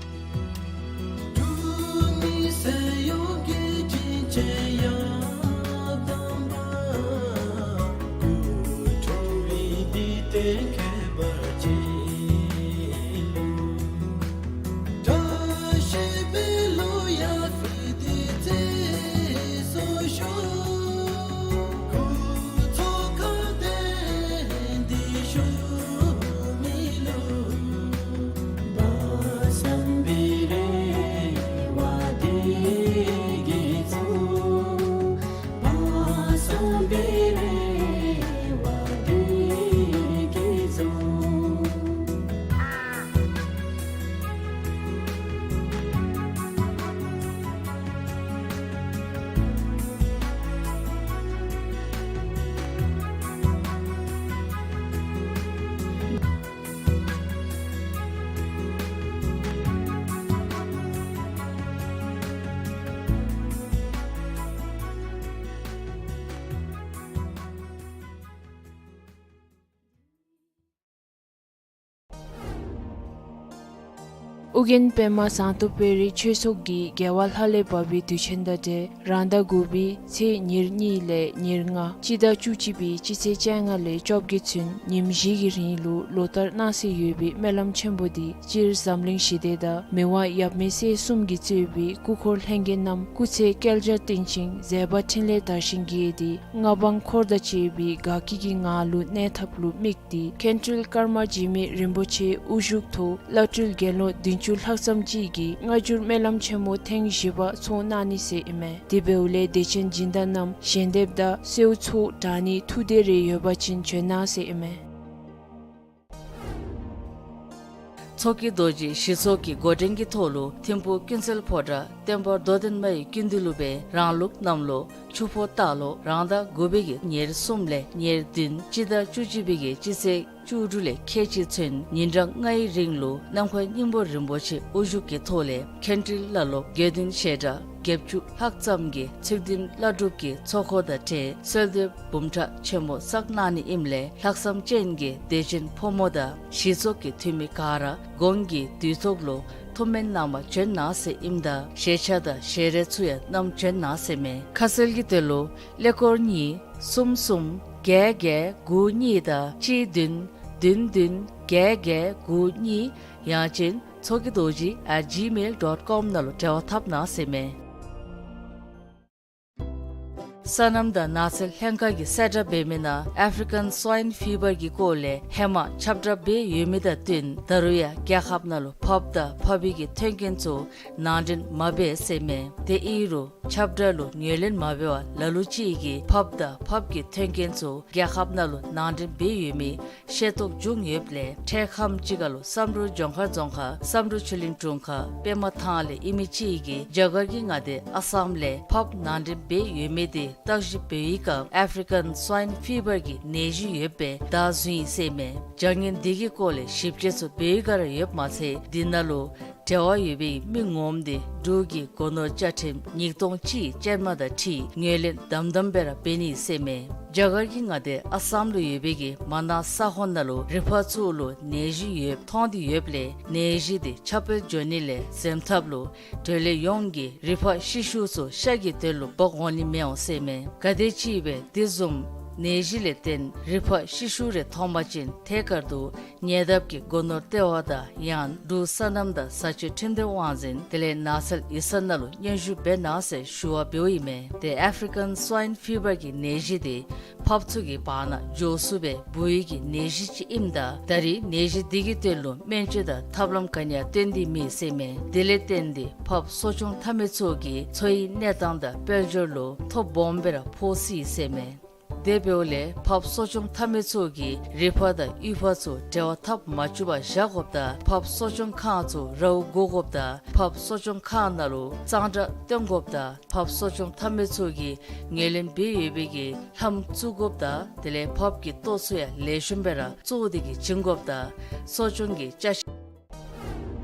ཨོ་རྒྱན་པདྨ་ཟངས་མདོག་དཔལ་རི་ཆོས་ཚོགས་ཀྱིས་རྒྱལ་བ་ལྷ་ལས་བབས་པའི་དུས་ཆེན་དང་འབྲེལ་རང་ཟླ་དགུ་པའི་ཚེས་ཉེར་གཉིས་ལས་ཉེར་ལྔ་སྤྱི་ཟླ་བཅུ་གཅིག་པའི་སྤྱི་ཚེས་བཅོ་ལྔ་ལས་བཅོ་བརྒྱད་ཚུན་ཉིནམ་བཞི་གི་རིང་ལུ་ལོ་ལྟར་གནང་སྲོལ་ཡོད་པའི་སྨོན་ལམ་ཆེན་པོ་འདི་སྤྱིར་འཛམ་གླིང་ཞི་བདེ་དང་མི་དབང་ཡབ་མེས་སྲས་གསུམ་གྱིས་གཙོས་པའི་སྐུ་འཁོར་ལྷན་རྒྱས་རྣམས་སྐུ་ཚེ་བསྐལ་བརྒྱར་བརྟན་ཅིང་མཛད་པ་འཕྲིན་ལས་དར་ཞིང་རྒྱས་ཏེ་མངའ་འབངས་འཁོར་དང་བཅས་པའི་དགའ་སྐྱིད་ཀྱི་ངང་ལུ་གནས་ཐབས་ལུ་དམིགས་ཏེ་མཁན་སྤྲུལ་ཀརྨ་འཇིགས་མེད་རིན་པོ་ཆེ་དབུ་བཞུགས་ཐོག་བླ་སྤྲུལ་དགེ་སློང་བདུན་ཅུ་ལྷག་ཙམ་ཅིག་གིས་སྔ་འགྱུར་སྨོན་ལམ་ཆེན་མོ་ཐེངས་བཞི་པ་ཚོགས་གནང་ནི་ཟེར་ཨིན་མས། དེ་འབདཝ་ལས་དད་ཅན་སྦྱིན་བདག་རྣམས་ཞལ་འདེབས་དང་གསོལ་ཚོགས་དྲང་ནི་ཐུགས་འདོད་རེ་ཡོད་པ་ཅིན་བྱོན་གནང་ཟེར་ཨིན་མས། མཚོ་སྐྱེས་རྡོ་རྗེ་ཞི་ཚོགས་ཀྱི་འགོ་འདྲེན་གྱི་ཐོག་ལུ་ཐིམ་ཕུག་ཀུན་གསལ་ཕོ་བྲང་སྟོན་པ་རྡོར་གདན་མ་ཡི་སྐུ་མདུན་ལུ་སྦེ་རང་ལུགས་གནམ་ལོ་ཆུ་ཕོ་སྟག་ལོ་རང་ཟླ་དགུ་པའི་གི་ཉེར་གསུམ་ལས་ཉེར་བདུན་སྤྱི་ཟླ་བཅུ་གཅིག་པའི་གི་སྤྱི་ཚེས་བཅུ་དྲུག་ལས་ཁལ་གཅིག་ཚུན་ཉིན་གྲངས་ལྔའི་རིང་ལུ་ནམ་མཁའི་སྙིང་པོ་རིན་པོ་ཆེ་དབུ་བཞུགས་ཀྱི་ཐོག་ལས་མཁན་སྤྲུལ་བླ་སློབ་དགེ་འདུན་བཤད་གྲྭ་བརྒྱད་ཅུ་ལྷག་ཙམ་གྱིས་ཚུལ་ཁྲིམས་བླ་སྒྲུབ་ཀྱི་ཚོགས་འཁོར་དང་འབྲེལ་གསོལ་འདེབས་འབུམ་ཕྲག་ཆེན་མོ་བསགས་གནང་ནི་ཨིནམ་ལས་ལྷག་བསམ་ཅན་གྱི་དད་ཅན་ཕོ་མོ་དང་ཞི་ཚོགས་ཀྱི་འཐུས་མི་ག་ར་གོང་གི་དུས་ཐོག་ལུ་ཐུགས་སྨོན་གནང་བར་བྱོན་གནང་ཟེར་ཨིནམ་ད་ཞལ་ཆས་དང་ཞལ་རས་ཚུ་ཡང་བསྣམས་བྱོན་གནང་ཟེར་མས། ཁ་གསལ་གྱི་དོན་ལུ་ཀླད་ཀོར་གཉིས་གསུམ་གསུམ་བརྒྱད་བརྒྱད་དགུ་གཉིས་དང་གཅིག་བདུན་བདུན་བདུན་བརྒྱད་བརྒྱད་དགུ་གཉིས་ཡང་ཅིན་མཚོ་སྐྱེས་རྡོ་རྗེ་at gmail dot com ནང་ལུ་འབྲེལ་བ་འཐབ་གནང་ཟེར་མས། སོ་ནམ་དང་ནགས་ཚལ་ལྷན་ཁག་གིས་གསལ་བསྒྲགས་འབད་མི་ནང་ཨ་ཕི་རི་ཀཱན་སུ་ཝའིན་ཕི་བར་གྱི་སྐོར་ལས་ཧེ་མ་ཁྱབ་བསྒྲགས་འབད་ཡོད་མི་དང་བསྟུན་ད་རུང་ཡང་རྒྱལ་ཁབ་ནང་ལུ་ཕགཔ་དང་ཕགཔ་པའི་གི་མཐུན་རྐྱེན་ཚུ་ནང་འདྲེན་མ་འབད་ཟེར་མས། དེ་ཨིན་རུང་ཁྱབ་བསྒྲགས་ལུ་ངོས་ལེན་མ་འབད་བར་ལ་ལུ་ཅིག་གིས་ཕགཔ་དང་ཕགཔ་གི་མཐུན་རྐྱེན་ཚུ་རྒྱལ་ཁབ་ནང་ལུ་ནང་འདྲེན་འབད་ཡོད་མི་ཤེས་རྟོགས་བྱུང་ཡོདཔ་ལས་འཕྲལ་ཁམས་ཅིག་ཁར་ལུ་བསམ་གྲུབ་ལྗོངས་མཁར་རྫོང་ཁག་བསམ་གྲུབ་ཆོས་གླིང་དྲུང་ཁག་པདྨ་ཐང་ལས་ཨིན་མི་ཅིག་གིས་རྒྱ་གར་གྱི་མངའ་སྡེ་ཨ་སམ་ལས་ཕགཔ་ནང་འདྲེན་འབད་ཡོད་མི་དེ་བརྟག་ཞིབ་འབད་བའི་སྐབས་ཨ་ཕི་རི་ཀཱན་སུ་ཝའིན་ཕི་བར་གྱི་ནད་གཞི་ཡོདཔ་སྦེ་བདའ་བཟུང་ཡི་ཟེར་མས། བྱ་ངན་འདི་གི་སྐོར་ལས་ཞིབ་དཔྱད་ཚུ་འབད་བའི་སྒང་ར་ཡོདཔ་མ་ཚད་འདི་ནང་ལུ་འབྲེལ་བ་ཡོད་པའི་མི་ངོམ་དེ་འབྲུག་གི་སྒོ་ནོར་བཅའ་ཁྲིམས་ཉིས་སྟོང་གཅིག་ཅན་མ་དང་འཁྲིལ་ངོས་ལེན་དམ་དམ་སྦེ་ར་འབད་ནི་ཟེར་མས། རྒྱ་གར་གྱི་མངའ་སྡེ་ཨ་སམ་ལུ་ཡོད་པའི་གི་མ་ན་ས་ཁོངས་ནང་ལུ་རི་ཕག་ཚུ་ལུ་ནད་གཞི་ཡོདཔ་མཐོང་སྟེ་ཡོདཔ་ལས་ནད་གཞི་དེ་ཁྱབ་སྤེལ་འགྱོ་ནི་ལས་སེམས་ཐབས་ལུ་འབྲེལ་ཡོད་ཡོངས་ཀྱིས་རི་ཕག་ཤི་ཤུ་ཚུ་ཤ་གི་དོན་ལུ་འབག་འོང་ནི་མི་འོང་ཟེར་མས། ག་དེམ་ཅིག་སྦེ་དེ་བཟུམ་ནད་གཞི་ལས་བརྟེན་རི་ཕག་ཤི་ཤུ་རེ་མཐོང་པ་ཅིན་ཐད་ཀར་དུ་ཉེ་འདབས་ཀྱི་སྒོ་ནོར་ལྟེ་བ་དང་ཡང་འབྲུག་སོ་ནམ་དང་བཟའ་སྤྱོད་ཁྲིམས་སྡེ་དབང་འཛིན་དེ་ལས་ནགས་ཚལ་ཡིག་ཚང་ནང་ལུ་སྙན་ཞུ་འབད་གནང་ཟེར་ཞུ་བ་འབདཝ་ཨིན་མས། དེ་ཨ་ཕི་རི་ཀཱན་སུ་ཝའིན་ཕི་བར་གྱི་ནད་གཞི་དེ་ཕགཔ་ཚུ་གི་བར་ན་འཇོག་ཚུགས་པའི་འབུ་ཡུལ་གྱི་ནད་གཞི་ཅིག་ཨིནམ་ད་ད་རེས་ནད་གཞི་འདི་གི་དོན་ལུ་སྨན་བཅོས་དང་ཐབས་ལམ་ག་ནི་ཡང་སྟོན་ཏེ་མེད་ཟེར་མས། དེ་ལས་བརྟེན་ཏེ་ཕགཔ་གསོ་སྐྱོང་འཐབ་མི་ཚུ་གི་འཚོ་བའི་གནས་སྟངས་དང་དཔལ་འབྱོར་ལུ་ཐོ་སྦོམ་སྦེ་ར་ཕོག་སྲིད་ཟེར་མས། དེ་འབདཝ་ལས་ཕགཔ་གསོ་སྐྱོང་འཐབ་མི་ཚུ་གིས་རི་ཕག་དང་གཡུས་ཕག་ཚུ་འབྲེལ་བ་འཐབ་མ་བཅུག་པར་བཞག་དགོཔ་དང་ཕགཔ་གསོ་སྐྱོང་ཁང་ཚུ་རཝ་བསྒོར་དགོཔ་དང་ཕགཔ་གསོ་སྐྱོང་ཁང་ནང་ལུ་གཙང་སྦྲ་བཏོན་དགོཔ་དང་ཕགཔ་གསོ་སྐྱོང་འཐབ་མི་ཚུ་གིས་ངོས་ལེན་འབད་ཡོད་པའི་གི་ལྷམ་བཙུགས་དགོཔ་དང་དེ་ལས་ཕགཔ་གི་ལྟོ་ཚུ་ཡང་ལེགས་ཤོམ་སྦེ་ར་བཙོ་སྟེ་གིས་བྱིན་དགོཔ་དང་གསོ་སྐྱོང་གི་ཅ་ཆས་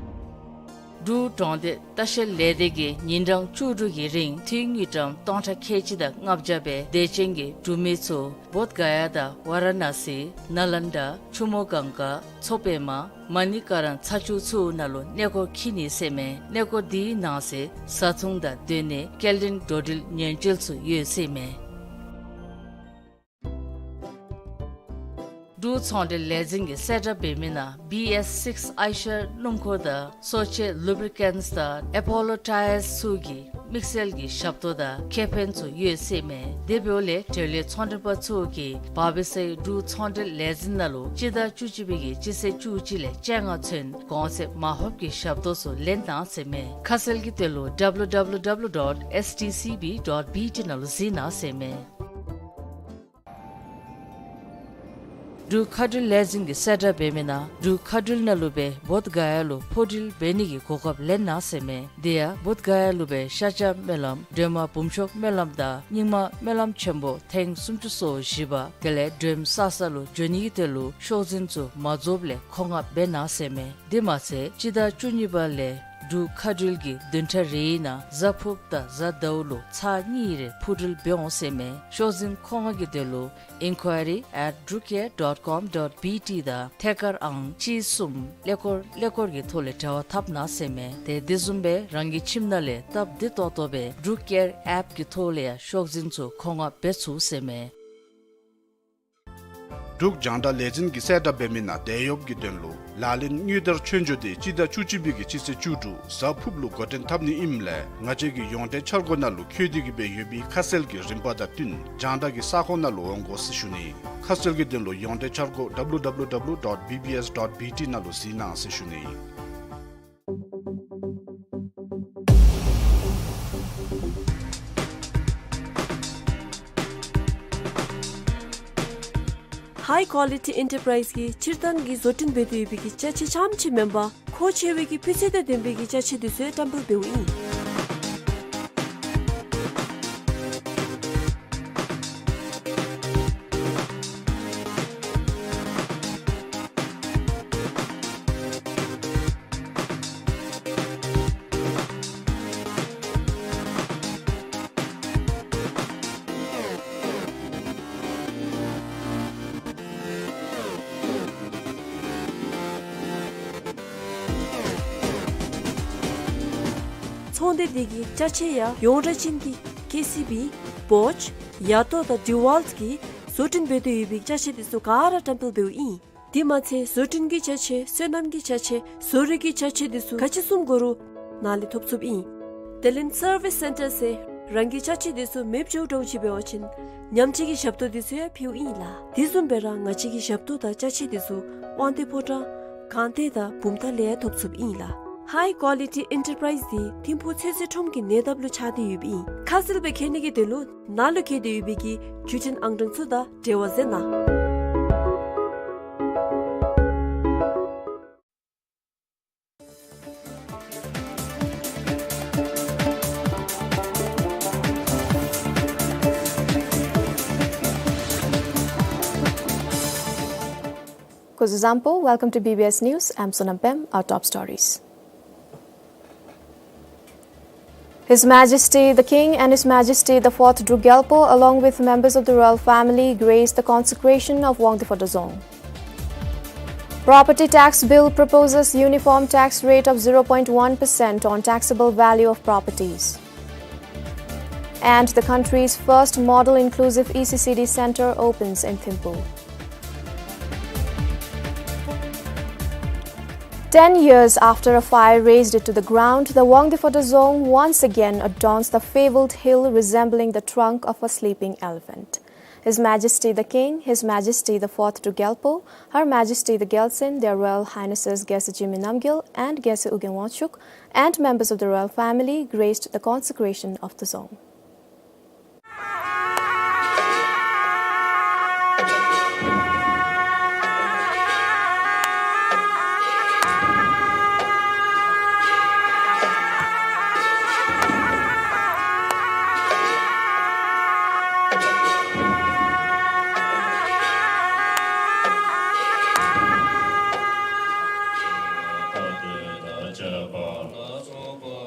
འབྲུག་གྲོང་སྡེ་ལྟ་བཤལ་ལས་སྡེ་གིས་ཉིན་གྲངས་བཅུ་དྲུག་གི་རིང་འཐུས་དངུལ་ཀྲམ་སྟོང་ཕྲག་ཁལ་གཅིག་དང་ལྔ་བརྒྱ་སྦེ་དད་ཅན་གྱི་འབྲུག་མི་ཚུ་བོདྷ་ག་ཡ་དང་ཝ་ར་ཎ་སི་ནཱ་ལནྡཱ་ཆུ་མོ་གངྒཱ་མཚོ་པདྨ་མ་ཎི་ཀ་ར་ཚ་ཆུ་ཚུ་ནང་ལུ་གནས་སྐོར་འཁྱིད་ནི་ཟེར་མས། གནས་སྐོར་འདིའི་ནང་གསེས་བཟའ་འཐུང་དང་སྡོད་གནས་སྐྱེལ་འདྲེན་འགྲོ་འགྲུལ་ཉེན་བཅོལ་ཚུ་ཡོད་ཟེར་མས། འབྲུག་ཚོང་འབྲེལ་ལས་འཛིན་གྱིས་གསལ་བསྒྲགས་འབད་མི་ནང་བི་ཨེསི་སིགསི་ཨའི་ཤར་སྣུམ་འཁོར་དང་གསོ་ཆས་ལུ་བི་རི་ཀེནཊི་དང་ཨེ་པོ་ལོ་ཊ་ཡརསི་ཚུ་གི་དམིགས་བསལ་གྱི་ཞབས་ཏོག་དང་ཁེ་ཕན་ཚུ་ཡོད་ཟེར་མས། དེ་འབདཝ་ལས་འབྲེལ་ཡོད་ཚོང་འབྲེལ་པ་ཚུ་གིས་བར་པི་སའི་འབྲུག་ཚོང་འབྲེལ་ལས་འཛིན་ནང་ལུ་སྤྱི་ཟླ་བཅུ་གཅིག་པའི་གི་སྤྱི་ཚེས་བཅུ་གཅིག་ལས་བཅོ་ལྔ་ཚུན་གོང་ཚད་མ་ཧོབ་ཀྱི་ཞབས་ཏོག་ཚུ་ལེན་གནང་ཟེར་མས། ཁ་གསལ་གྱི་དོན་ལུ་ཌབ་ལུ་ཌབ་ལུ་ཌབ་ལུ་ཌོཊ་ཨེསི་ཊི་སི་བི་ཌོཊ་བི་ཊི་ནང་ལུ་གཟིགས་གནང་ཟེར་མས། འབྲུག་མཁའ་འགྲུལ་ལས་འཛིན་གྱིས་གསལ་བསྒྲགས་འབད་མི་ནང་འབྲུག་མཁའ་འགྲུལ་ནང་ལུ་སྦེ་བོདྷ་ག་ཡ་ལུ་འཕུར་འགྲུལ་འབད་ནི་གི་གོ་སྐབས་ལེན་གནང་ཟེར་མས། དེ་ཡང་བོདྷ་ག་ཡ་ལུ་སྦེ་ཤཱཀྱ་སྨོན་ལམ་སྒྲོལ་མ་འབུམ་ཆོག་སྨོན་ལམ་དང་རྙིང་མ་སྨོན་ལམ་ཆེན་པོ་ཐེངས་སུམ་ཅུ་སོ་བཞི་པ་དེ་ལས་སྒྲོལམ་གསར་ས་ལུ་འགྱོ་ནི་གི་དོན་ལུ་ཤོག་འཛིན་ཚུ་མ་རྫོགསཔ་ལས་མཁོ་མངགས་འབད་གནང་ཟེར་མས། དེ་མ་ཚད་སྤྱི་ཟླ་བཅུ་གཉིས་པ་ལས་ འབྲུག་མཁའ་འགྲུལ་གྱིས་བདུན་ཕྲག་རེའི་ནང་གཟའ་ཕུརཔ་དང་གཟའ་ཟླཝ་ལུ་ཚར་གཉིས་རེ་འཕུར་འགྲུལ་འབད་འོང་ཟེར་མས། ཤོག་འཛིན་མཁོ་མངགས་ཀྱི་དོན་ལུ་inquiry at drukair dot com dot B T དང་ཐད་ཀར་ཨང་གཅིག་གསུམ་ཀླད་ཀོར་ཀླད་ཀོར་གྱི་ཐོག་ལས་འབྲེལ་བ་འཐབ་གནང་ཟེར་མས། ཏེ་དེ་བཟུམ་སྦེ་རང་གི་ཁྱིམ་ནང་ལས་སྟབས་བདེ་ཏོག་ཏོ་སྦེ་འབྲུག་ཨེར་ཨེཔ་ཀྱི་ཐོག་ལས་ཡང་ཤོག་འཛིན་ཚུ་མཁོ་མངགས་འབད་ཚུགས་ཟེར་མས། འབྲུག་རྒྱང་བསྒྲགས་ལས་འཛིན་གྱིས་གསལ་བསྒྲགས་འབད་མི་ནང་དེད་གཡོགཔ་གི་དོན་ལུ་ལག་ལེན་དངུལ་དར་ཆོས་འབྱོར་དེ་སྤྱི་ཟླ་བཅུ་གཅིག་པའི་གི་སྤྱི་ཚེས་བཅུ་དྲུག་གཟའ་ཕུརཔ་ལུ་འགོ་འདྲེན་འཐབ་ནི་ཨིནམ་ལས་ང་བཅས་ཀྱི་ཡོངས་འབྲེལ་འཆར་སྒོ་ནང་ལུ་འཁོད་དེ་གི་སྦེ་ཡོད་པའི་ཁ་གསལ་གྱི་རིམ་པ་དང་བསྟུན་རྒྱང་བསྒྲགས་ཀྱི་ས་ཁོངས་ནང་ལུ་འོང་དགོ་ཟེར་ཞུ་ནི། ཁ་གསལ་གྱི་དོན་ལུ་ཡོངས་འབྲེལ་འཆར་སྒོ་W W W dot B B S dot B T ནང་ལུ་གཟིགས་གནང་ཟེར་ཞུ་ནི། High Quality Enterprise གིས་སྤྱིར་བཏང་གི་བཟོ་སྐྲུན་འབད་དེ་ཡོད་པའི་གི་ཅ་ཆས་རྐྱངམ་ཅིག་མེན་པར་མཁོ་ཆེ་བའི་གི་སྤུས་ཚད་དང་ལྡན་པའི་གི་ཅ་ཆས་དེ་ཚུ་བཀྲམ་སྤེལ་འབདཝ་ཨིན། ཚོང་སྡེ་དེ་གིས་ཅ་ཆས་ཡང་ཡོངས་གྲགས་ཅན་གྱི་ཀེ་སི་བི། བོཆ། ཡ་ཏོ་དང་ཌི་ཝཱལཊ་གིས་བཟོ་སྐྲུན་འབད་དེ་ཡོད་པའི་ཅ་ཆས་དེ་ཚུ་ག་ར་བཀྲམ་སྤེལ་འབདཝ་ཨིན། དེ་མ་ཚད་བཟོ་སྐྲུན་གྱི་ཅ་ཆས་སོ་ནམ་གྱི་ཅ་ཆས་བཟོ་རིག་གི་ཅ་ཆས་དེ་ཚུ་ག་ཅི་བཟུམ་དགོ་རུང་ནཱ་ལས་ཐོབ་ཚུགསཔ་ཨིན། དེ་ལས་སར་བིས་སེན་ཊར་ཟེར་རང་གི་ཅ་ཆས་དེ་ཚུ་མེདཔ་འགྱོ་འགྱོཝ་ཅིག་འབད་བ་ཅིན་ཉམས་བཅོས་ཀྱི་ཞབས་ཏོག་དེ་ཚུ་ཡང་ཕུལཝ་ཨིན་ལགས། དེ་བཟུམ་སྦེ་ར་ང་བཅས་ཀྱི་ཞབས་ཏོག་དང་ཅ་ཆས་དེ་ཚུ་དབང་འདུས་ཕོ་བྲང་སྒང་སྟེང་དང་བུམ་ཐང་ལས་ཡང་ཐོབ་ཚུགསཔ་ཨིན་ལགས། High Quality Enterprise དེ་ཐིམ་ཕུག་ཚོད་བསྲེ་ཁྲོམ་གྱི་ཉེ་འདབས་ལུ་ཆགས་ཏེ་ཡོདཔ་ཨིན། ཁ་གསལ་སྦེ་མཁྱེན་ནི་གི་དོན་ལུ་ནཱ་ལུ་འཁོད་དེ་ཡོད་པའི་གི་བརྒྱུད་འཕྲིན་ཨང་གྲངས་ཚུ་དང་འབྲེལ་བ་མཛད་གནང་། Kuzuzangpo, welcome to B B S News. I'm Sonam Pem. Our top stories. His Majesty the King and His Majesty the Fourth Druk Gyalpo, along with members of the royal family, graced the consecration of Wangdue Phodrang Dzong. Property tax bill proposes uniform tax rate of zero point one percent on taxable value of properties. And the country's first model inclusive E C C D center opens in Thimphu. Ten years after a fire razed it to the ground, the Wangdue Phodrang Dzong once again adorns the fabled hill, resembling the trunk of a sleeping elephant. His Majesty the King, His Majesty the Fourth Druk Gyalpo, Her Majesty the Gyaltsuen, Their Royal Highnesses Gyaltsuen Jigme Namgyel and Gyaltsuen Ugyen Wangchuck, and members of the royal family graced the consecration of the dzong.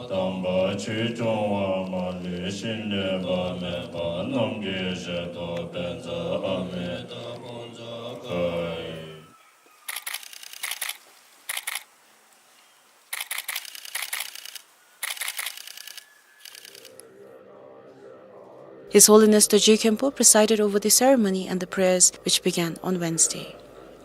དམ་པ་ཆོས་སྐྱོང་བ་མ་ལུས་ཤིང་ལས་པ་མེད་པ་རྣམས་ཀྱི་ཞལ་དུ་པཉྩ་ཨ་མི་ཏ་ཕུ་མཛད་ཁ་ཡི། His Holiness Dorje Khenpo presided over the ceremony and the prayers, which began on Wednesday.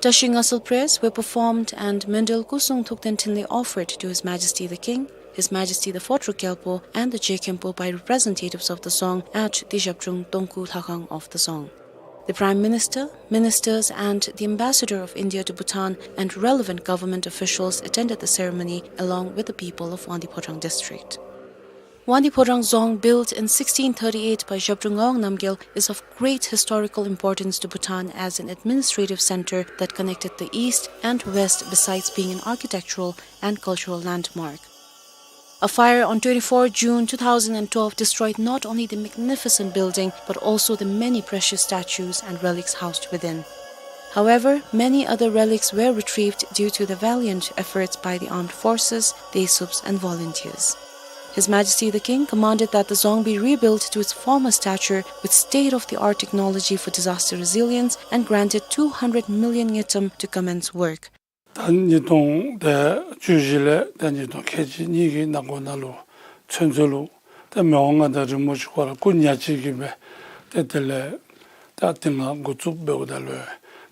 Tashing Ngasal prayers were performed and Mendel Kusung Thukten Thinley offered to His Majesty the King, His Majesty the Fourth Druk Gyalpo, and the Je Khenpo by representatives of the dzong at the Zhabdrung Tongku Lhakhang of the dzong. The Prime Minister, ministers, and the Ambassador of India to Bhutan and relevant government officials attended the ceremony along with the people of Wangdue Phodrang district. Wangdue Phodrang Dzong, built in sixteen thirty-eight by Zhabdrung Ngawang Namgyel, is of great historical importance to Bhutan as an administrative center that connected the east and west, besides being an architectural and cultural landmark. A fire on twenty-fourth June two thousand and twelve destroyed not only the magnificent building, but also the many precious statues and relics housed within. However, many other relics were retrieved due to the valiant efforts by the armed forces, Desuups, and volunteers. His Majesty the King commanded that the dzong be rebuilt to its former stature with state-of-the-art technology for disaster resilience and granted two hundred million ngultrum to commence work. ད་ཉིས་སྟོང་དེ་བཅུ་བཞི་ལས་ད་ཉིས་སྟོང་ཁལ་གཅིག་གཉིས་ཀྱི་ནང་འཁོད་ནང་ལུ་ཚུན་ཚོད་ལུ་ཏེ་མི་དབང་མངའ་བདག་རིན་པོ་ཆེ་ཁོ་ར་སྐུ་ཉག་གཅིག་གིས་སྦེ་ཏེ་དེ་ལས་ད་དེ་སྒང་འགོ་བཙུགས་འབདཝ་ད་ལུ་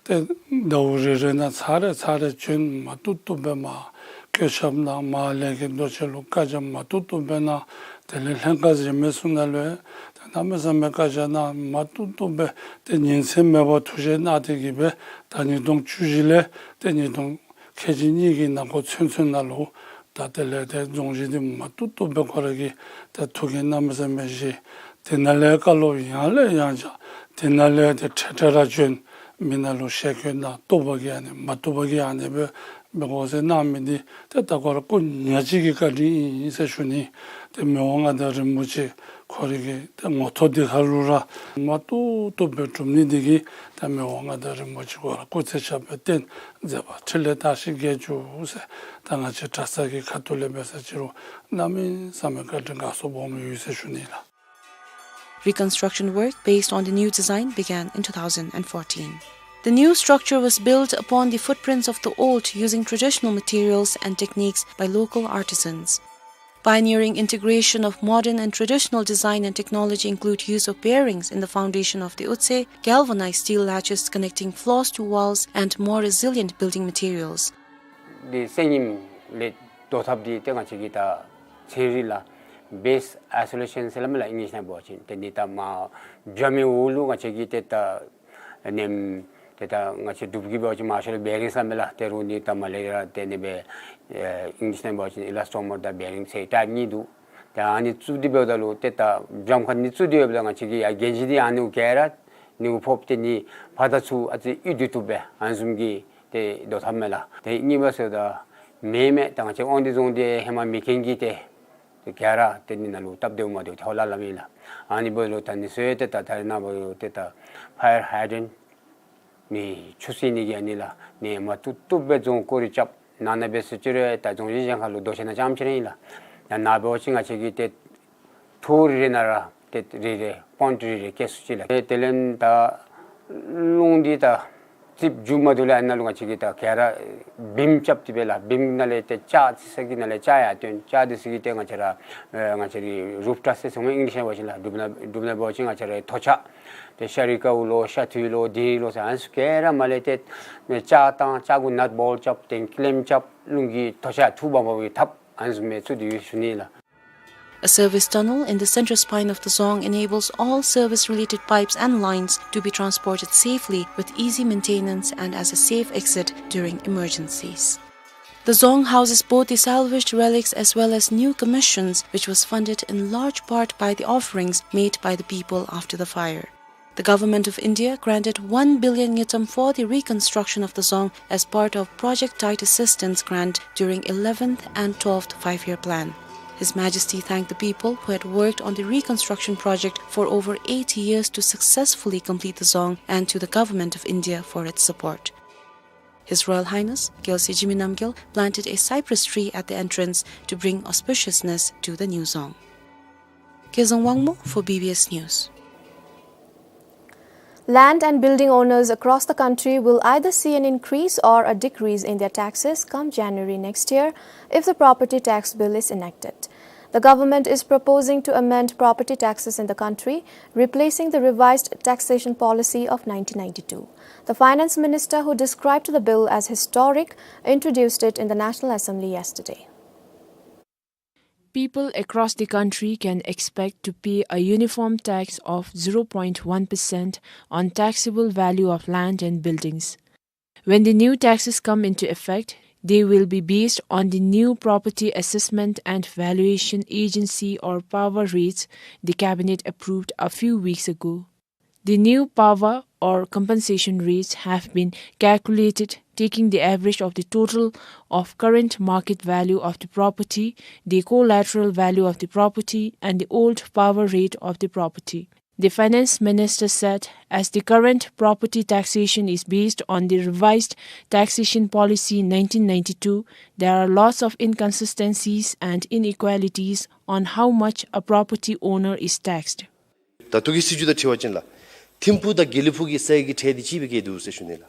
ཏེ་ཟླཝ་རེ་རེ་ནང་ཚར་རེ་ཚར་རེ་བྱོན་མ་བཏུབ་བཏུབ་སྦེ་མར་བཀོད་ཁྱབ་གནང་། མར་ལས་ཀྱི་མདོ་ཆེན་ལུ་བཀའ་རྒྱ་མ་བཏུབ་བཏུབ་སྦེ་གནང་། དེ་ལས་ལྷན་ཁག་གཞན་མི་ཚུ་ནང་ལུ་ཏེ་གནམ་མེད་ས་མེད་བཀའ་རྒྱ་གནང་མ་བཏུབ་བཏུབ་སྦེ་ཏེ་ཉིན་མཚན་མེད་པར་ཐུགས་རྗེ་གནང་སྟེ་གིས་སྦེ་ད་ཉིས་སྟོང་བཅུ་བཞི་ལས་ཏེ་ཉིས་སྟོང་ཁལ་གཅིག་གཉིས་ཀྱི་ནང་འཁོད་ཚུན་ཚོད་ནང་ལུ་ད་དེ་ལས་ཏེ་རྫོང་གཞི་འདི་མ་བཏུབ་བཏུབ་སྦེ་ཁོ་ར་གིས་ཏེ་ཐུགས་འགན་གནམ་མེད་ས་མེད་བཞེས། དེ་ནང་ལས་བཀའ་སློབ་ཡང་ལས་ཡང་བསྐྱར་དེ་ནང་ལས་ཏེ་འཕྲལ་འཕྲལ་ར་བྱོན་མི་ནང་ལུ་ཞལ་བཀོད་གནང་། བཏུབ་པ་གིས་ཨ་ནི་མ་བཏུབ་པ་གིས་ཨ་ནི་སྦེ་འབད་དགོ་ཟེར་གནང་མི་འདི་ཏེ་ད་ཁོ་ར་སྐུ་ཉག་གཅིག་གི་བཀའ་དྲིན་ཨིན་ཟེར་ཞུ་ནི། ཏེ་མི་དབང་མངའ་བདག་རིན་པོ་ཆེ་ཁོ་རའི་གི་ཏེ་ངོ་ཐོག་འདི་ཁར་ལུ་ར་མ་བཏུབ་བཏུབ་སྦེ་གྲུབ་ནི་འདི་གིས་ཏེ་མི་དབང་མངའ་བདག་རིན་པོ་ཆེ་ཁོ་ར་སྐུ་ཚེ་ཞབས་པད་བརྟན་མཛད་པ་འཕྲིན་ལས་དར་ཞིང་རྒྱས་བཅུག་ཟེར་ད་ང་བཅས་གྲྭ་ཚང་གི་ཁ་ཐུག་ལས་འབད་ས་ཅིག་རུང་གནམ་མེད་ས་མེད་བཀའ་དྲིན་དགའ་ཚོར་སྦོམ་ཡོད་ཟེར་ཞུ་ནི་ལགས། Reconstruction work based on the new design began in two thousand and fourteen. The new structure was built upon the footprints of the old, using traditional materials and techniques by local artisans. Pioneering integration of modern and traditional design and technology include use of bearings in the foundation of the utse, galvanized steel latches connecting floors to walls, and more resilient building materials. འདི་གསེར་ཉིམ་ལས་བཟོ་ཐབས་འདི་ཏེ་ང་བཅས་ཀྱི་ད་ཚན་རིག་ལགས། བེསི་ཨའི་སོ་ལེ་ཤཱན་ཟེར་སླབ་མས་ལགས་ཨིང་ལིཤ་ནང་འབད་བ་ཅིན། ཏེ་འདི་ད་མར་བྱ་མའི་འོག་ལུ་ང་བཅས་ཀྱིས་ཏེ་ད་ནེམ་ཏེ་ད་ང་བཅས་འབྲུག་གི་འབད་བ་ཅིན་མར་ཤལ་བེ་རིང་ཟེར་སླབ་མས་ལགས། ཏེ་རོགས་འདི་ད་མར་ལས་ར་ཏེ་ཨ་ནི་སྦེ་ཨེ་ཨིང་ལིཤ་ནང་འབད་བ་ཅིན་ཨི་ལཱས་ཊོ་མོ་ཊར་བེ་རིང་ཟེར་ཊའིཔ་གཉིས་འདུག། ཏེ་ཨ་ནི་བཙུགས་ཏེ་འབདཝ་ད་ལུ་ཏེ་ད་འགྲམ་ཁར་ནི་བཙུགས་ཏེ་འབདཝ་ད་ང་བཅས་ཀྱི་ཡར་གྱེན་གཞི་འདི་ཨ་ནི་གུ་ག་ར་ནི་གུ་ཕོགཔ་ཏེ་ནི་ཕར་དང་ཚུར་ཨ་ཙི་གཡུག་སྡོད་བཏུབ་པས། ཨ་ནི་བཟུམ་གྱི་ཏེ་བཟོ་ཐབས་མས་ལགས། ཏེ་གཉིས་པ་ཟེརཝ་ད་མེ་མེ་ད་ང་བཅས་དབང་འདུས་རྫོང་འདི་ཧེ་མ་མེ་རྐྱེན་གྱིས་ཏེ་ཏེ་ག་ར་ཏེ་ནི་ནང་ལུ་སྟབས་བདེཝ་མ་བདེཝ་ཏེ་ཧོ་ལ་ལམ་ཨིན་ལགས། ཨ་ནི་འབདཝ་ད་ལུ་ད་ནི་ཚུ་ཡང་ཏེ་ད་ད་རེས་ནངས་པ་ལུ་ཏེ་ད་ཕ་ཡར་ཧའི་ཌེན་ནི་ཆུ་བསིལ་ནི་གི་ཨ་ནི་ལགས། ནི་མ་བཏུབ་བཏུབ་སྦེ་རྫོང་བསྐོར་རེ་རྐྱབ། ནང་ན་འབད་ས་ཅིག་རུང་ད་རྫོང་གཞི་གཞན་ཁར་ལུ་རྡོ་ཆས་ནང་རྐྱངམ་ཅིག་ར་ཨིན་ལགས། ད་ནཱ་འབད་བ་ཅིན་ང་བཅས་ཀྱིས་ཏེ་ཐོག་རེ་རེ་ནང་ར་ཏེ་རེ་རེ་པོན་ཌི་རེ་རེ་བཀལ་ཚུགས་ཅི་ལགས། ཏེ་དེ་ལས་ད་རླུང་འདི་ད་རྩིགཔ་འགྱོ་མ་བཏུབ་ལས་ཨ་ནཱ་ལུ་ང་བཅས་ཀྱིས་ད་ག་ར་བིམ་རྐྱབ་སྟེ་སྦེ་ལགས། བིམ་ནང་ལས་ཏེ་ལྕགས་རྩི་ས་གི་ནང་ལས་ལྕགས་ཡར་བཏོན། ལྕགས་རྩི་ས་གི་ཏེ་ང་བཅས་ར་ཨེ་ང་བཅས་རའི་རུཕ་ཊོབ་ཟེར་ཟེར་སྨོ་ཨིང་ལིཤ་ནང་འབད་བ་ཅིན་ལགས། འབྲུག་ནང་འབྲུག་ནང་འབད་བ་ཅིན་ང་བཅས་ར་ཐོག་ཆགས། ཏེ་ཤ་རི་ཀའུ་ལོ་ཤ་ཐུའི་ལོ་དིང་རི་ལོ་ཟེར་ཨ་ནི་ཚུ་ག་ར་མར་ལས་ཏེ་ལྕགས་བཏང་། ལྕགས་གུ་ནཊ་བོལཊ་རྐྱབ། ཏེ་ཀི་ལེམ་རྐྱབ། རླུང་གིས་ཐོག་ཆགས་འཐུ་འབག་འབག་པའི་ཐབས་ཨ་ནི་བཟུམ་སྦེ་བཙུགས་ཏེ་ཡོད་ཞུ་ནི་ལགས། A service tunnel in the central spine of the dzong enables all service-related pipes and lines to be transported safely with easy maintenance and as a safe exit during emergencies. The dzong houses both the salvaged relics as well as new commissions, which was funded in large part by the offerings made by the people after the fire. The Government of India granted one billion ngultrum for the reconstruction of the dzong as part of Project Tide Assistance Grant during eleventh and twelfth Five-Year Plan. His Majesty thanked the people who had worked on the reconstruction project for over eighty years to successfully complete the dzong and to the Government of India for its support. His Royal Highness Gyalse Jigme Namgyal planted a cypress tree at the entrance to bring auspiciousness to the new dzong. Kezang Wangmo for B B S News. Land and building owners across the country will either see an increase or a decrease in their taxes come January next year if the property tax bill is enacted. The government is proposing to amend property taxes in the country, replacing the revised taxation policy of nineteen ninety-two. The finance minister, who described the bill as historic, introduced it in the National Assembly yesterday. People across the country can expect to pay a uniform tax of zero point one percent on taxable value of land and buildings. When the new taxes come into effect, they will be based on the new Property Assessment and Valuation Agency, or PAVA, rates the cabinet approved a few weeks ago. The new PAVA or compensation rates have been calculated taking the average of the total of current market value of the property, the collateral value of the property, and the old PAVA rate of the property. The finance minister said, as the current property taxation is based on the revised taxation policy nineteen ninety-two, there are lots of inconsistencies and inequalities on how much a property owner is taxed. ད་ལྟོ་གི་སྲིད་བྱུས་དང་འཁྲིལ་བ་ཅིན་ལགས། ཐིམ་ཕུག་དང་དགེ་ལེགས་ཕུག་གི་ས་གི་ཁྲལ་འདི་གཅིག་སྦེ་བཀལ་དོ་ཟེར་ཞུ་ནི་ལགས།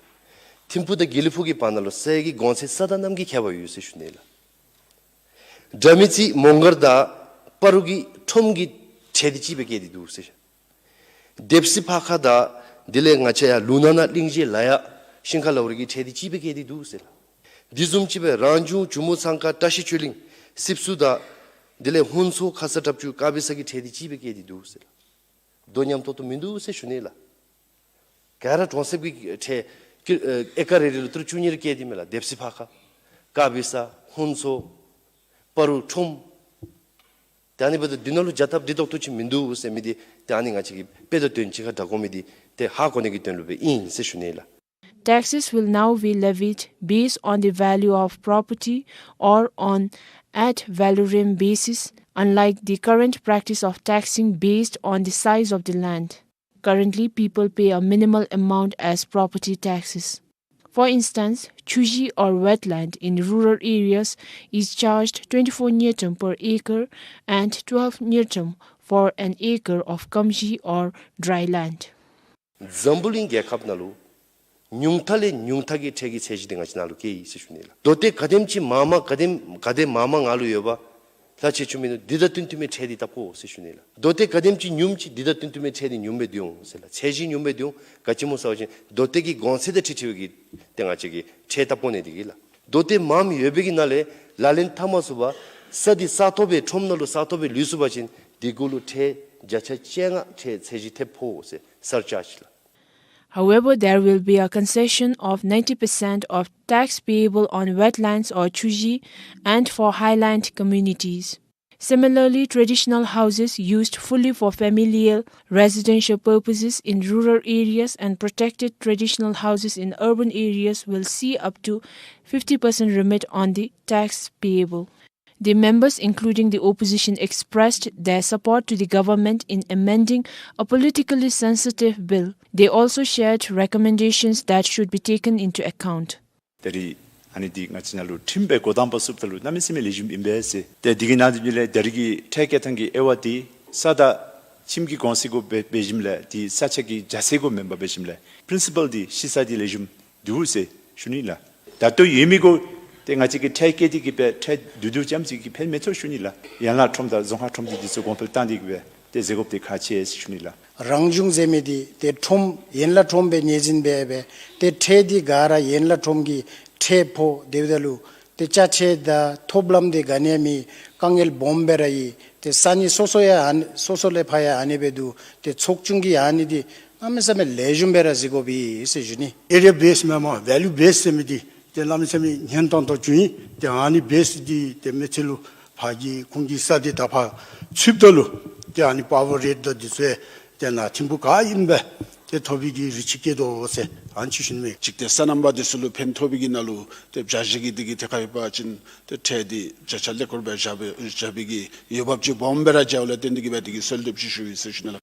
ཐིམ་ཕུག་དང་དགེ་ལེགས་ཕུག་གི་བར་ན་ལུ་ས་གི་གོང་ཚད་ས་དང་གནམ་གྱི་ཁྱད་པར་ཡོད་ཟེར་ཞུ་ནི་ལགས། དགྲ་མེད་རྩེ་མོང་སྒར་དང་སྤ་རོ་གི་ཁྲོམ་གྱི་ཁྲལ་འདི་གཅིག་སྦེ་བཀལ་ཏེ་འདུག་ཟེར། སྡེབ་སི་ཕར་ཁ་དང་དེ་ལས་ང་བཅས་ཡར་ལུང་ནག་ན་གླིང་རྗེ་ལ་ཡ་ཤིང་ཁ་ལ་འོ་རི་གི་ཁྲལ་འདི་གཅིག་སྦེ་བཀལ་ཏེ་འདུག་ཟེར་ལགས། འདི་བཟུམ་ཅིག་སྦེ་རང་བྱུང་ཇོ་མོ་ཚང་ཁ་བཀྲ་ཤིས་ཆོས་གླིང་སྲིབ་སུ་དང་དེ་ལས་ཧུན་སོ་ཁ་ས་བྲག་ཆུ་དཀར་སྦི་ས་གི་ཁྲལ་འདི་གཅིག་སྦེ་བཀལ་ཏེ་འདུག་ཟེར་ལགས། དོ་མཉམ་ཏོག་ཏོ་མིན་འདུག་ཟེར་ཞུ་ནི་ལགས། ག་ར་གྲོང་གསེབ་ཀྱི་ཁྲལ་ཀི་ཨེ་ཀར་རེ་རེ་ལུ་ཏི་རུ་བཅུ་གཉིས་རེ་བཀལ་ཏེ་མས་ལགས། སྡེབ་སི་ཕར་ཁ་དཀར་སྦི་ས་ཧུན་སོ་སྤ་རོ་ཁྲོམ། ད་ཨ་ནི་འབདཝ་ད་འདི་ནང་ལུ་བྱ་ཐབས་འདི་ཏོག་ཏོ་ཅིག་མིན་འདུག་ཟེར་མི་འདི་ད་ཨ་ནི་ང་བཅས་ཀྱིས་དཔེ་དང་དོན་གཅིག་ཁར་བསྒྲགས་དགོ་མི་འདི་ཏེ་ཧ་གོ་ནི་གི་དོན་ལུ་སྦེ་ཨིན་ཟེར་ཞུ་ནི་ལགས། Taxes will now be levied based on the value of property or on ad valorem basis, unlike the current practice of taxing based on the size of the land. Currently, people pay a minimal amount as property taxes. For instance, chuji or wetland in rural areas is charged twenty-four ngultrum per acre and twelve ngultrum for an acre of kamji or dry land. འཛམ་བུ་གླིང་རྒྱལ་ཁབ་ནང་ལུ་ཉུང་མཐའ་ལས་ཉུང་མཐའ་གི་ཁྲལ་གྱི་ཚད་གཞི་འདི་ང་བཅས་ནང་ལུ་བཀལ་ཡི་ཟེར་ཞུ་ནི་ལགས། མདོ་སྟོད་ག་དེམ་ཅིག་མང་མང་ག་དེམ་ག་དེ་མང་མང་ང་ལུ་ཡོད་པ་ལྷག་ཆད་ཆུང་མིན་འདུག། འདི་དང་བསྟུན་བསྟུན་མའི་ཁྲལ་འདི་བཏབ་དགོ་ཟེར་ཞུ་ནི་ལགས། མདོ་སྟོད་ག་དེམ་ཅིག་ཉུངམ་ཅིག་འདི་དང་བསྟུན་བསྟུན་མའི་ཁྲལ་འདི་ཉུངམ་སྦེ་བསྡུ་འོང་ཟེར་ལགས། ཚད་གཞི་ཉུངམ་སྦེ་བསྡུ་འོང་། ག་ཅི་སྨོ་ཟེར་བ་ཅིན་མདོ་སྟོད་ཀྱི་གོང་ཚད་དང་འཁྲིལ་འཁྲིལ་བའི་གི་ཏེ་ང་བཅས་ཀྱིས་ཁྲལ་བཏབ་དགོ་ནི་འདི་གིས་ལགས། མདོ་སྟོད་མངམ་ཡོད་པའི་གི་ནང་ལས་ལག་ལེན་འཐབ་མ་ཚུགས་པར་ས་འདི་ས་ཐོབ་སྦེ་ཁྲོམ་ནང་ལུ་ས་ཐོབ་སྦེ་ལུས་སོང་པ་ཅིན་འདི་གུ་ལུ་ཁྲལ་བརྒྱ་ཆ་བཅོ་ལྔ་ཁྲལ་ཚད་གཞི་ཐེབས་ཕོག་ཟེར། སར་ཅཱརཇ་ལགས། However, there will be a concession of ninety percent of tax payable on wetlands or chuji and for highland communities. Similarly, traditional houses used fully for familial residential purposes in rural areas and protected traditional houses in urban areas will see up to fifty percent remit on the tax payable. The members, including the opposition, expressed their support to the government in amending a politically sensitive bill. They also shared recommendations that should be taken into account. ད་རིས་ཨ་ནི་འདི་ང་བཅས་ནང་ལུ་ཁྲིམས་སྦེ་འགོ་དང་པ་བཙུགསཔ་ད་ལུ་གནམ་མེད་ས་མེད་ལེགས་ཤོམ་ཨིན་པས་ཟེར། ཏེ་འདི་གི་ནང་འདི་ལས་ད་རིས་ཀྱི་ཁྲལ་བཀལ་ཐངས་ཀྱི་དབྱེ་བ་འདི་ས་དང་ཁྱིམ་གྱི་གོང་ཚད་གུ་འབད་འབད་ཞིནམ་ལས་འདི་ས་ཆ་གི་རྒྱ་ཚད་གུ་མེན་པར་འབད་ཞིནམ་ལས་པི་རིན་སི་པཱལ་འདི་ཤི་ས་འདི་ལེགས་ཤོམ་འདུག་ཟེར་ཞུ་ནི་ལགས། ད་ལྟོ་ཡོད་མི་གུ་ཏེ་ང་བཅས་ཀྱིས་ཁྲལ་བཀལ་ཏེ་གིས་སྦེ་ཁྲལ་བསྡུ་བསྡུ་ཙམ་ཅིག་གིས་ཕན་མི་ཐོགས་ཞུ་ནི་ལགས། ཡན་ལག་ཁྲོམ་དང་རྫོང་ཁག་ཁྲོམ་འདི་འདི་ཚུ་གོང་འཕེལ་བཏང་སྟེ་གིས་སྦེ་ཏེ་བཟོ་དགོཔ་འདི་ཁག་ཆེ་ཟེར་ཞུ་ནི་ལགས། རང་བྱུང་ཟེར་མི་འདི་ཏེ་ཁྲོམ་ཡན་ལག་ཁྲོམ་སྦེ་ངོས་འཛིན་འབད་སྦེ་ཏེ་ཁྲལ་འདི་ག་ར་ཡན་ལག་ཁྲོམ་གྱིས་ཁྲལ་ཕོག་སྟེ་འབདཝ་ད་ལུ་ཏེ་ཅ་ཆས་དང་ཐོབ་ལམ་འདི་ག་ནི་མེད། དཀའ་ངལ་སྦོམ་སྦེ་ར་ཡོད། ཏེ་ས་གནས་སོ་སོ་ཡང་ཨ་ནི་སོ་སོ་ལས་ཕར་ཡང་ཨ་ནི་སྦེ་འདུག། ཏེ་ཚོགས་ཆུང་གིས་ཨ་ནི་འདི་གནམ་མེད་ས་མེད་ལེགས་ཤོམ་སྦེ་ར་གཟིགས་དགོ་པས་ཟེར་ཞུ་ནི། ཨེ་རི་ཡ་བེསི་མེན་པར་ཝེ་ལུ་བེསི་ཟེར་མི་འདི་ཏེ་གནམ་མེད་ས་མེད་ཉན་ཏོང་ཏོ་བྱུང་ཡི། ཏེ་ཨ་ནི་བེསི་འདི་ཏེ་མི་ཚེ་ལུ་ཕར་གྱི་ཁོང་གི་ས་འདི་ད་ཕར་ཚུདཔ་ད་ལུ་ཏེ་ཨ་ནི་པ་ཝར་རེཊ་དང་འདི་ཚུ་ཏེ་ནཱ་ཐིམ་ཕུག་ག་ཨིན་པས། ཏེ་ཐོབ་པའི་གི་རེ་ཆེ་བསྐྱེད་དོ་ཟེར་ཨ་ནི་ཅིག་ཞུ་ནི་མས། གཅིག་ཏེ་སོ་ནམ་པ་འདི་ཚུ་ལུ་ཕན་ཐོགས་པའི་གི་ནང་ལུ་ཏེ་བྱ་བཞག་གི་འདི་གི་ཐད་ཁར་ཡོད་པ་ཅིན་ཏེ་ཁྲལ་འདི་བརྒྱ་ཆ་ཀླད་ཀོར་སྦེ་བཞག་པའི་བཞག་པའི་གི་འོས་འབབ་ཅིག་སྦོམ་སྦེ་ར་འཇལཝ་ལས་བརྟེན་ཏེ་གིས་སྦེ་འདི་གི་གསོལ་འདེབས་ཅིག་ཞུ་ཡི་ཟེར་ཞུ་ནི་ལགས།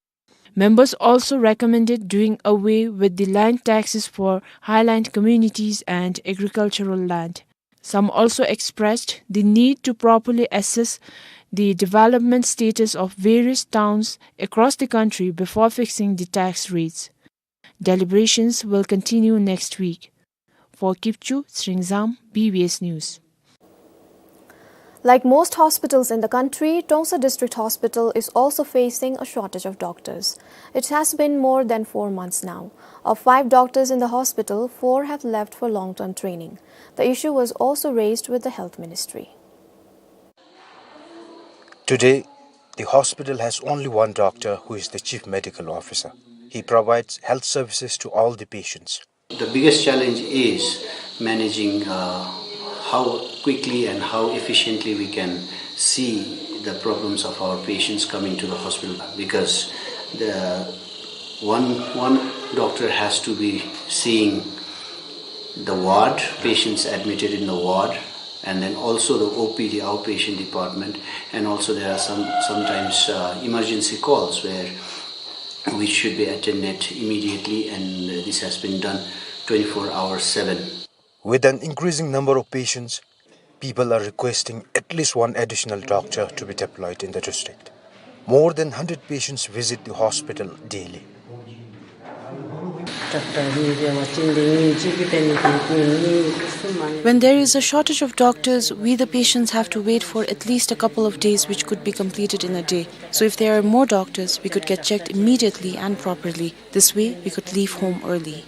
Members also recommended doing away with the land taxes for highland communities and agricultural land. Some also expressed the need to properly assess the development status of various towns across the country before fixing the tax rates. Deliberations will continue next week. For Kipchu, Sringzam, B B S News. Like most hospitals in the country, Tongsa District Hospital is also facing a shortage of doctors. It has been more than four months now. Of five doctors in the hospital, four have left for long-term training. The issue was also raised with the Health Ministry. Today, the hospital has only one doctor, who is the chief medical officer. He provides health services to all the patients. The biggest challenge is managing, uh, how quickly and how efficiently we can see the problems of our patients coming to the hospital, because the one, one doctor has to be seeing the ward, patients admitted in the ward, and then also the O P D, outpatient department, and also there are some, sometimes, uh, emergency calls where which should be attended immediately, and this has been done twenty-four hours seven. With an increasing number of patients, people are requesting at least one additional doctor to be deployed in the district. More than hundred patients visit the hospital daily. When there is a shortage of doctors, we the patients have to wait for at least a couple of days, which could be completed in a day. So if there are more doctors, we could get checked immediately and properly. This way, we could leave home early.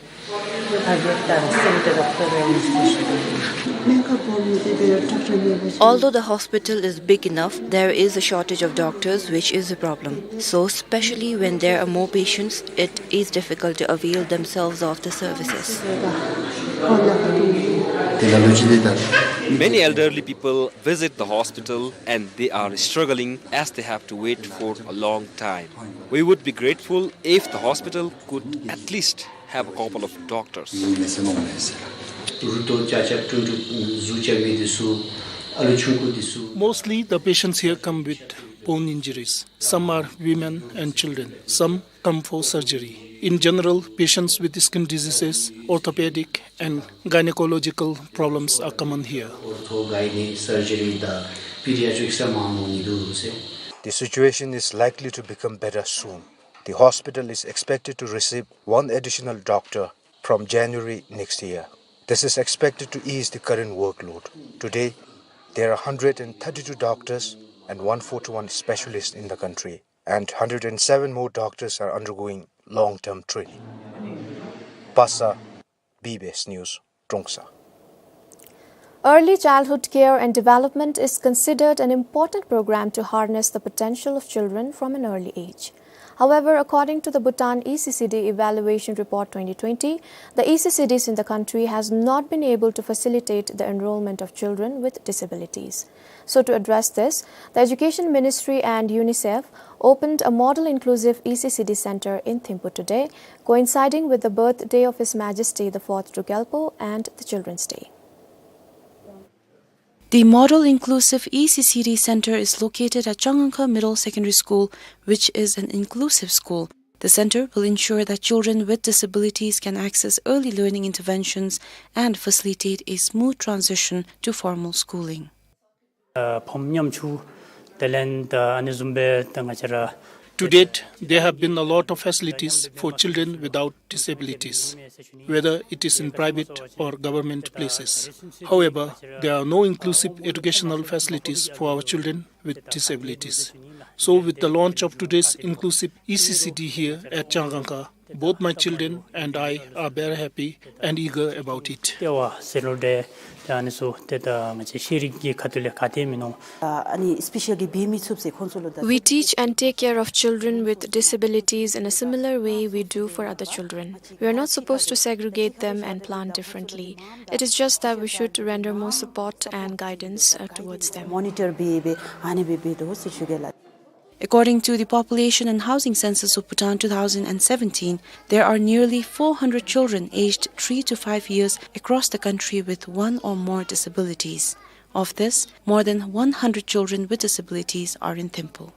Although the hospital is big enough, there is a shortage of doctors, which is a problem. So, especially when there are more patients, it is difficult to avail themselves of the services. Many elderly people visit the hospital and they are struggling as they have to wait for a long time. We would be grateful if the hospital could at least have a couple of doctors. Mostly the patients here come with bone injuries. Some are women and children. Some come for surgery. In general, patients with skin diseases, orthopedic and gynecological problems are common here. Ortho, gynae, surgery, the pediatrics are more. The situation is likely to become better soon. The hospital is expected to receive one additional doctor from January next year. This is expected to ease the current workload. Today, there are hundred and thirty-two doctors and one forty-one specialists in the country, and hundred and seven more doctors are undergoing long-term training. Pasa, B B S News, Trongsa. Early childhood care and development is considered an important program to harness the potential of children from an early age. However, according to the Bhutan E C C D Evaluation Report twenty twenty, the E C C Ds in the country has not been able to facilitate the enrollment of children with disabilities. So to address this, the Education Ministry and UNICEF opened a model inclusive E C C D center in Thimphu today, coinciding with the birthday of His Majesty the fourth Drukgyalpo and the Children's Day. The Model Inclusive E C C D Center is located at Changangkha Middle Secondary School, which is an inclusive school. The center will ensure that children with disabilities can access early learning interventions and facilitate a smooth transition to formal schooling. ཨ་ཕོམ་ཉམ་ཆུང་དེ་ལས་ད་ཨ་ནི་བཟུམ་སྦེ་ད་ང་བཅས་ར། To date, there have been a lot of facilities for children without disabilities, whether it is in private or government places. However, there are no inclusive educational facilities for our children with disabilities. So, with the launch of today's inclusive E C C D here at Changangkha, both my children and I are very happy and eager about it. ལྟེ་བ་ཟེར་རུང་འདྲ། ད་ཨ་ནི་ཚུ་ཏེ་ད་ང་བཅས་ཤེས་རིག་གི་ཁ་ཐུག་ལས་ག་ཏེ་མིན་ནུག། ཨ་ནི་སི་པེ་ཤལ་གྱི་བེ་མི་ཚུགས་ཟེར་ཁོང་ཚུ་ལུ་ད། We teach and take care of children with disabilities in a similar way we do for other children. We are not supposed to segregate them and plan differently. It is just that we should render more support and guidance, uh, towards them. མོ་ནི་ཊར་འབད་འབད་ཨ་ནི་སྦེ་འབད་དོ་ཟེར་ཞུ་གེ་ལགས། According to the Population and Housing Census of Bhutan two thousand and seventeen, there are nearly four hundred children aged three to five years across the country with one or more disabilities. Of this, more than one hundred children with disabilities are in Thimphu.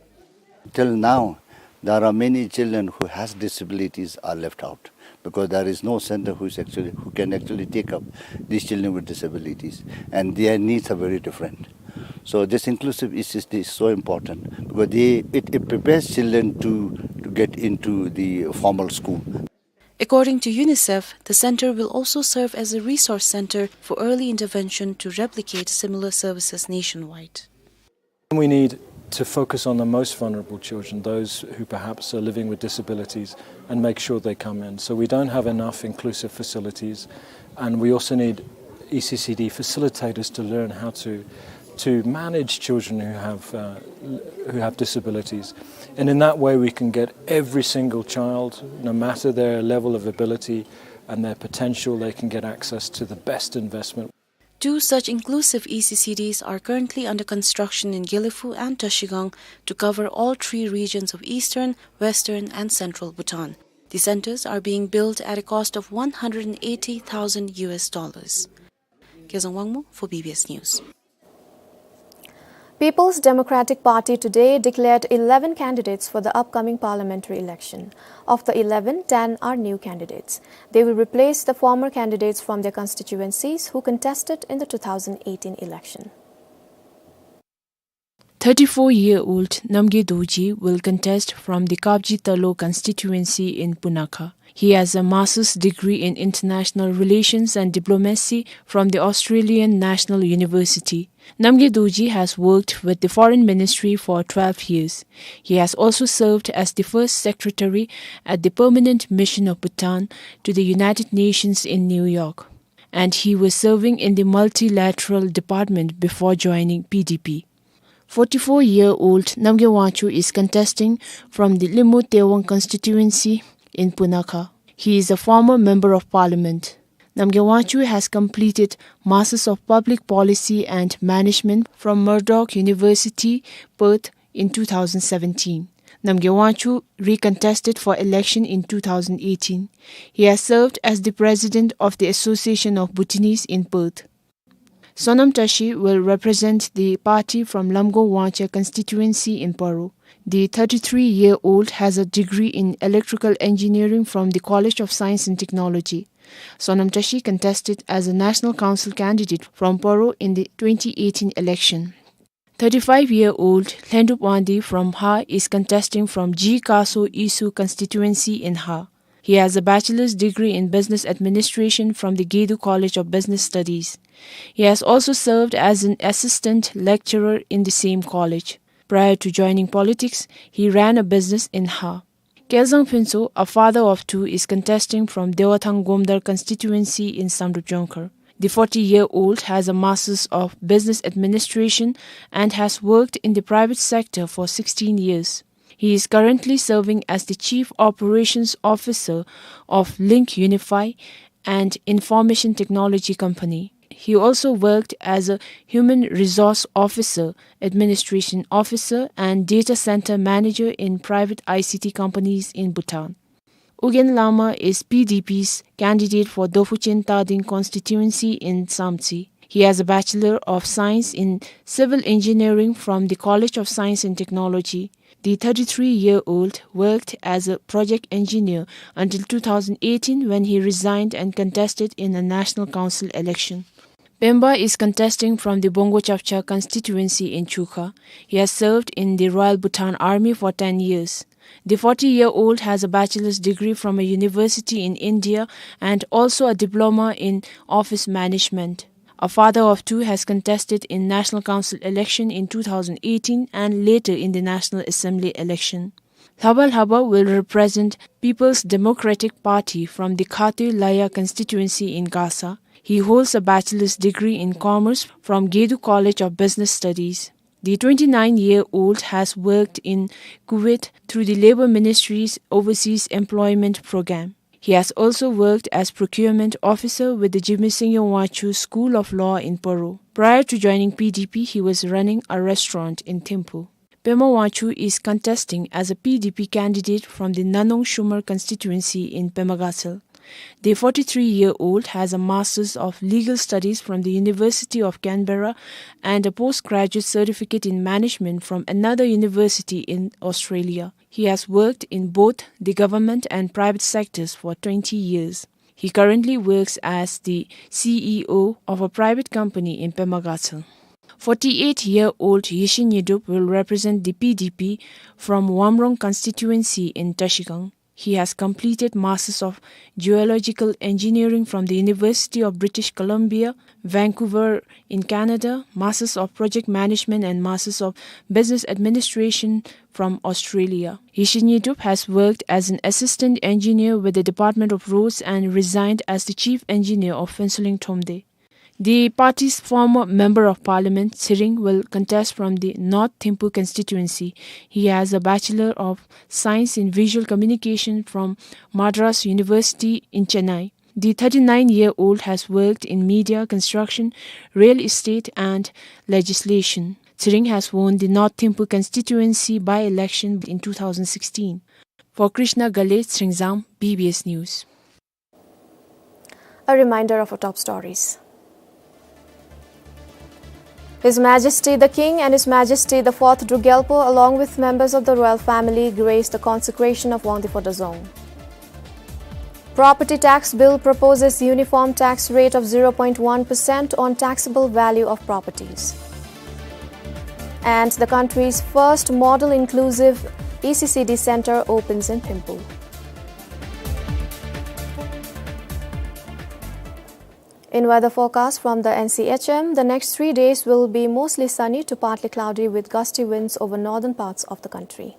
Till now, there are many children who has disabilities are left out because there is no center who is actually, who can actually take up these children with disabilities, and their needs are very different. So this inclusive E C C D is so important because they, it, it prepares children to, to get into the formal school. According to UNICEF, the center will also serve as a resource center for early intervention to replicate similar services nationwide. We need to focus on the most vulnerable children, those who perhaps are living with disabilities, and make sure they come in. So we don't have enough inclusive facilities, and we also need E C C D facilitators to learn how to, to manage children who have, uh, who have disabilities. And in that way, we can get every single child, no matter their level of ability and their potential, they can get access to the best investment. Two such inclusive E C C Ds are currently under construction in Gelephu and Trashigang to cover all three regions of eastern, western, and central Bhutan. The centers are being built at a cost of one hundred and eighty thousand U S dollars. Kezang Wangmo for B B S News. People's Democratic Party today declared eleven candidates for the upcoming parliamentary election. Of the eleven, ten are new candidates. They will replace the former candidates from their constituencies who contested in the two thousand eighteen election. Thirty-four-year-old Namgay Dorji will contest from the Kapji Talo constituency in Punakha. He has a master's degree in international relations and diplomacy from the Australian National University. Namgay Dorji has worked with the Foreign Ministry for twelve years. He has also served as the first secretary at the Permanent Mission of Bhutan to the United Nations in New York, and he was serving in the multilateral department before joining P D P. Forty-four-year-old Namgay Wangchuk is contesting from the Limu Tawang constituency in Punakha. He is a former member of parliament. Namgay Wangchuk has completed Masters of Public Policy and Management from Murdoch University, Perth in two thousand seventeen. Namgay Wangchuk recontested for election in two thousand eighteen. He has served as the president of the Association of Bhutanese in Perth. Sonam Tashi will represent the party from Lamgo Wangchuk constituency in Paro. The thirty-three-year-old has a degree in electrical engineering from the College of Science and Technology. Sonam Tashi contested as a National Council candidate from Paro in the twenty eighteen election. Thirty-five-year-old Lhendup Wangdi from Har is contesting from G Kaso Isu constituency in Har. He has a bachelor's degree in business administration from the Gedu College of Business Studies. He has also served as an assistant lecturer in the same college. Prior to joining politics, he ran a business in Har. Kelzang Phuntsho, a father of two, is contesting from Dewathang Gomdar constituency in Samdrup Jongkhar. The forty-year-old has a Masters of Business Administration and has worked in the private sector for sixteen years. He is currently serving as the Chief Operations Officer of Link Unify and Information Technology Company. He also worked as a Human Resource Officer, Administration Officer, and Data Center Manager in private I C T companies in Bhutan. Ugyen Lama is P D P's candidate for Dophuchen Tading constituency in Samtse. He has a Bachelor of Science in Civil Engineering from the College of Science and Technology. The thirty-three-year-old worked as a project engineer until two thousand eighteen, when he resigned and contested in a national council election. Pemba is contesting from the Bongo Chapcha constituency in Chukha. He has served in the Royal Bhutan Army for ten years. The forty-year-old has a bachelor's degree from a university in India and also a diploma in office management. A father of two, has contested in National Council election in two thousand eighteen and later in the National Assembly election. Lhaba Lhaba will represent People's Democratic Party from the Khatui Laya constituency in Gasa. He holds a bachelor's degree in commerce from Gedu College of Business Studies. The twenty-nine-year-old has worked in Kuwait through the Labour Ministry's Overseas Employment Program. He has also worked as procurement officer with the Jigme Singye Wangchuck School of Law in Paro. Prior to joining P D P, he was running a restaurant in Thimphu. Pema Wangchuck is contesting as a P D P candidate from the Nanong Shumar constituency in Pema Gatshel. The forty-three-year-old has a Masters of Legal Studies from the University of Canberra and a postgraduate certificate in management from another university in Australia. He has worked in both the government and private sectors for twenty years. He currently works as the C E O of a private company in Pema Gatshel. Forty-eight-year-old Yeshe Nyedup will represent the P D P from Wamrong constituency in Trashigang. He has completed Masters of Geological Engineering from the University of British Columbia, Vancouver in Canada, Masters of Project Management and Masters of Business Administration from Australia. Yeshe Nyedup has worked as an assistant engineer with the Department of Roads and resigned as the chief engineer of Phuentsholing Thromde. The party's former Member of Parliament, Tshering, will contest from the North Thimphu constituency. He has a Bachelor of Science in Visual Communication from Madras University in Chennai. The thirty-nine-year-old has worked in media, construction, real estate and legislation. Tshering has won the North Thimphu constituency by-election in two thousand sixteen. For Krishna Ghale, Tshering Zam, B B S News. A reminder of our top stories. His Majesty the King and His Majesty the Fourth Druk Gyalpo, along with members of the royal family, graced the consecration of Wangdue Photo Dzong. Property tax bill proposes uniform tax rate of zero point one percent on taxable value of properties. And the country's first model inclusive E C C D center opens in Thimphu. In weather forecast from the N C H M, the next three days will be mostly sunny to partly cloudy with gusty winds over northern parts of the country.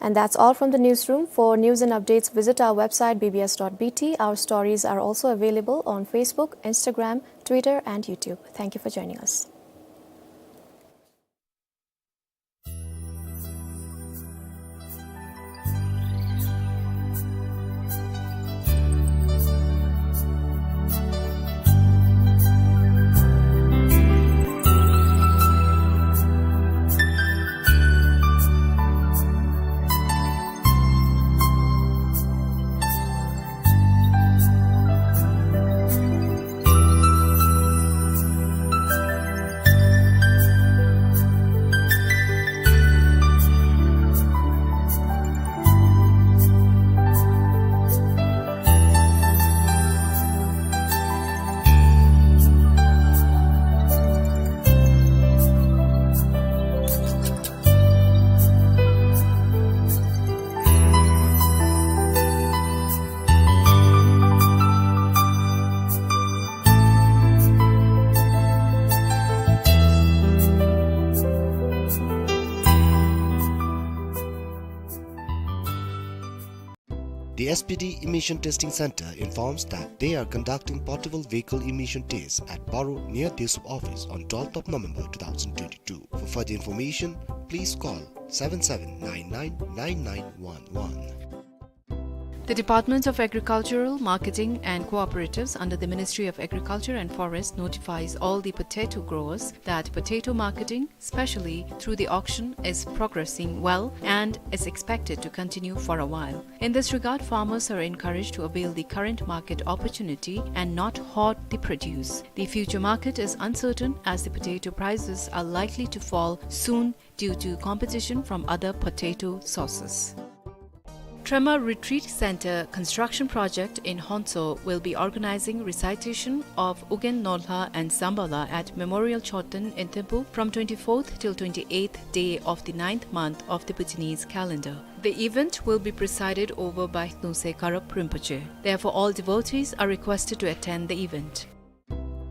And that's all from the newsroom. For news and updates, visit our website B B S dot B T. Our stories are also available on Facebook, Instagram, Twitter, and YouTube. Thank you for joining us. The S P D Emission Testing Center informs that they are conducting portable vehicle emission tests at Baro near Desup office on twelfth of November two thousand twenty-two. For further information, please call seven seven nine nine nine nine one one. The Department of Agricultural Marketing and Cooperatives under the Ministry of Agriculture and Forest notifies all the potato growers that potato marketing, especially through the auction, is progressing well and is expected to continue for a while. In this regard, farmers are encouraged to avail the current market opportunity and not hoard the produce. The future market is uncertain as the potato prices are likely to fall soon due to competition from other potato sources. Trema Retreat Center construction project in Honso will be organizing recitation of Ugyen Nolha and Zambala at Memorial Choten in Thimphu from twenty-fourth till twenty-eighth day of the ninth month of the Bhutanese calendar. The event will be presided over by Khnumse Karab Rinpoche. Therefore, all devotees are requested to attend the event.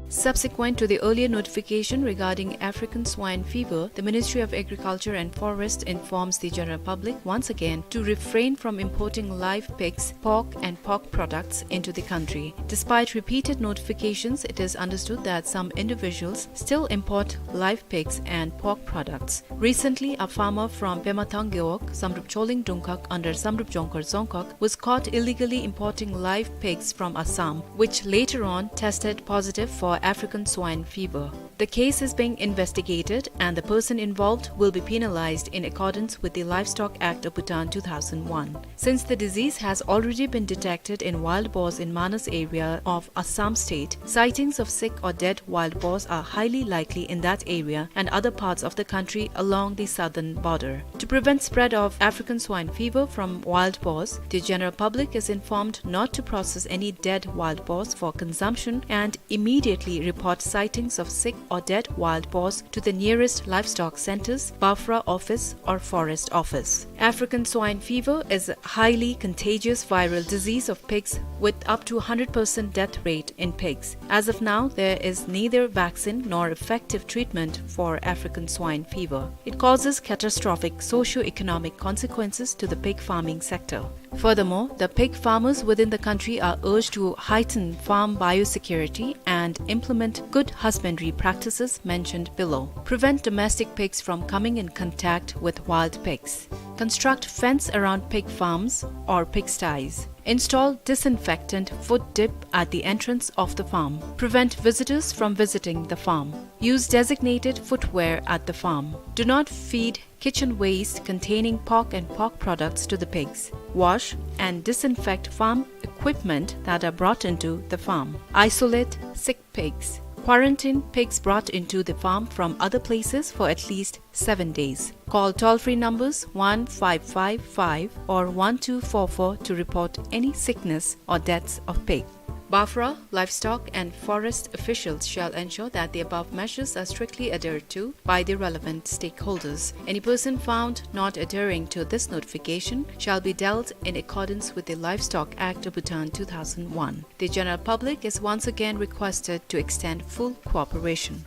Subsequent to the earlier notification regarding African swine fever, the Ministry of Agriculture and Forest informs the general public once again to refrain from importing live pigs, pork and pork products into the country. Despite repeated notifications, it is understood that some individuals still import live pigs and pork products. Recently, a farmer from Pema Thangyewog, Samdrup Choling Dungkhag under Samdrup Jongkhar Dzongkhag, was caught illegally importing live pigs from Assam, which later on tested positive for African swine fever. The case is being investigated and the person involved will be penalized in accordance with the Livestock Act of Bhutan two thousand one. Since the disease has already been detected in wild boars in Manas area of Assam state, sightings of sick or dead wild boars are highly likely in that area and other parts of the country along the southern border. To prevent spread of African swine fever from wild boars, the general public is informed not to process any dead wild boars for consumption and immediately report sightings of sick or dead wild boars to the nearest livestock centers, BAFRA office or forest office. African swine fever is a highly contagious viral disease of pigs with up to one hundred percent death rate in pigs. As of now, there is neither vaccine nor effective treatment for African swine fever. It causes catastrophic socio-economic consequences to the pig farming sector. Furthermore, the pig farmers within the country are urged to heighten farm biosecurity and implement good husbandry practices mentioned below. Prevent domestic pigs from coming in contact with wild pigs. Construct fence around pig farms or pigsties. Install disinfectant foot dip at the entrance of the farm. Prevent visitors from visiting the farm. Use designated footwear at the farm. Do not feed kitchen waste containing pork and pork products to the pigs. Wash and disinfect farm equipment that are brought into the farm. Isolate sick pigs. Quarantine pigs brought into the farm from other places for at least seven days. Call toll-free numbers one five five five or one two four four to report any sickness or deaths of pig. Bafra, livestock and forest officials shall ensure that the above measures are strictly adhered to by the relevant stakeholders. Any person found not adhering to this notification shall be dealt in accordance with the Livestock Act of Bhutan two thousand one. The general public is once again requested to extend full cooperation.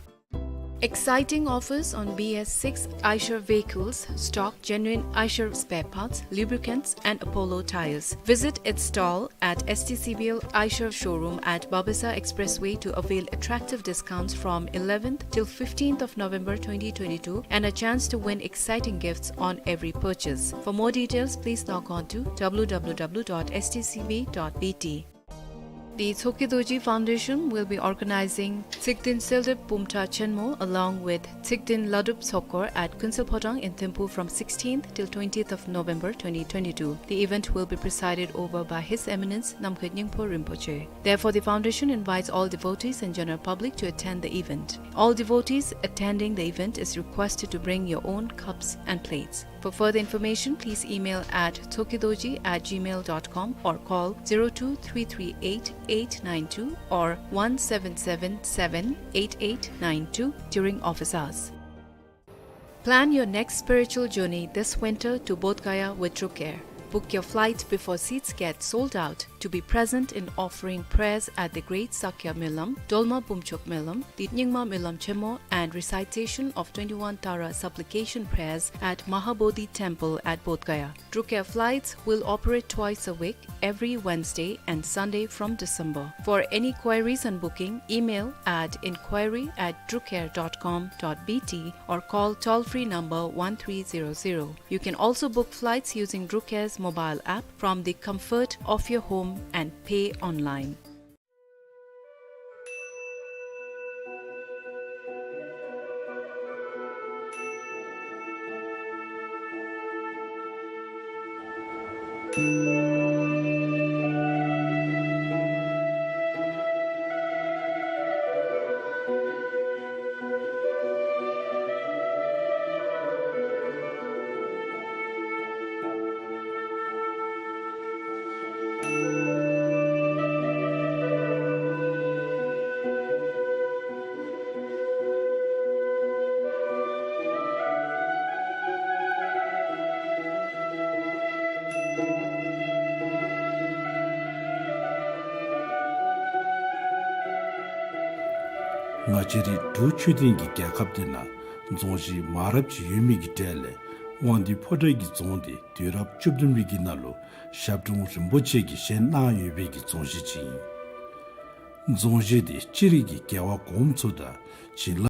Exciting offers on B S six Eicher vehicles, stock, genuine Eicher spare parts, lubricants, and Apollo tires. Visit its stall at S T C B L Eicher showroom at Babasa Expressway to avail attractive discounts from eleventh till fifteenth of November twenty twenty-two and a chance to win exciting gifts on every purchase. For more details, please log on to W W W dot S T C B dot B T. The Tsoki Dorji Foundation will be organizing Tsigdin Seldep Bumta Chenmo along with Tsigdin Ladup Sokor at Kunsel Phodang in Thimphu from sixteenth till twentieth of November twenty twenty-two. The event will be presided over by His Eminence Namkhai Nyingpo Rinpoche. Therefore, the foundation invites all devotees and general public to attend the event. All devotees attending the event is requested to bring your own cups and plates. For further information, please email at tsokidoji at gmail dot com or call zero two three three eight eight nine two or one seven seven seven eight eight nine two during office hours. Plan your next spiritual journey this winter to Bodh Gaya with Druk Air. Book your flight before seats get sold out to be present in offering prayers at the Great Sakya Myolam, Dolma Bumchok Myolam, the Nyingma Myolam Chenmo, and recitation of twenty-one Tara supplication prayers at Mahabodhi Temple at Bodh Gaya. Druk Air flights will operate twice a week, every Wednesday and Sunday from December. For any queries and booking, email at inquiry at drukair dot com dot B T or call toll-free number one three zero zero. You can also book flights using Druk Air's mobile app from the comfort of your home and pay online. ང་བཅས་རའི་འབྲུག་ཆོས་ལྡན་གྱི་རྒྱལ་ཁབ་འདི་ནང་རྫོང་གཞི་མང་རབས་ཅིག་ཡོད་མི་གི་གྲས་ལས་དབང་འདུས་ཕོ་བྲང་གི་རྫོང་འདི་དུས་རབས་བཅུ་བདུན་པའི་གི་ནང་ལུ་ཞབས་དྲུང་རིན་པོ་ཆེ་གིས་བཞེངས་གནང་ཡོད་པའི་གི་རྫོང་གཞི་ཅིག་ཨིན། རྫོང་གཞི་འདི་སྤྱིར་གྱི་རྒྱལ་བ་གོངམ་ཚུ་དང་བྱིན་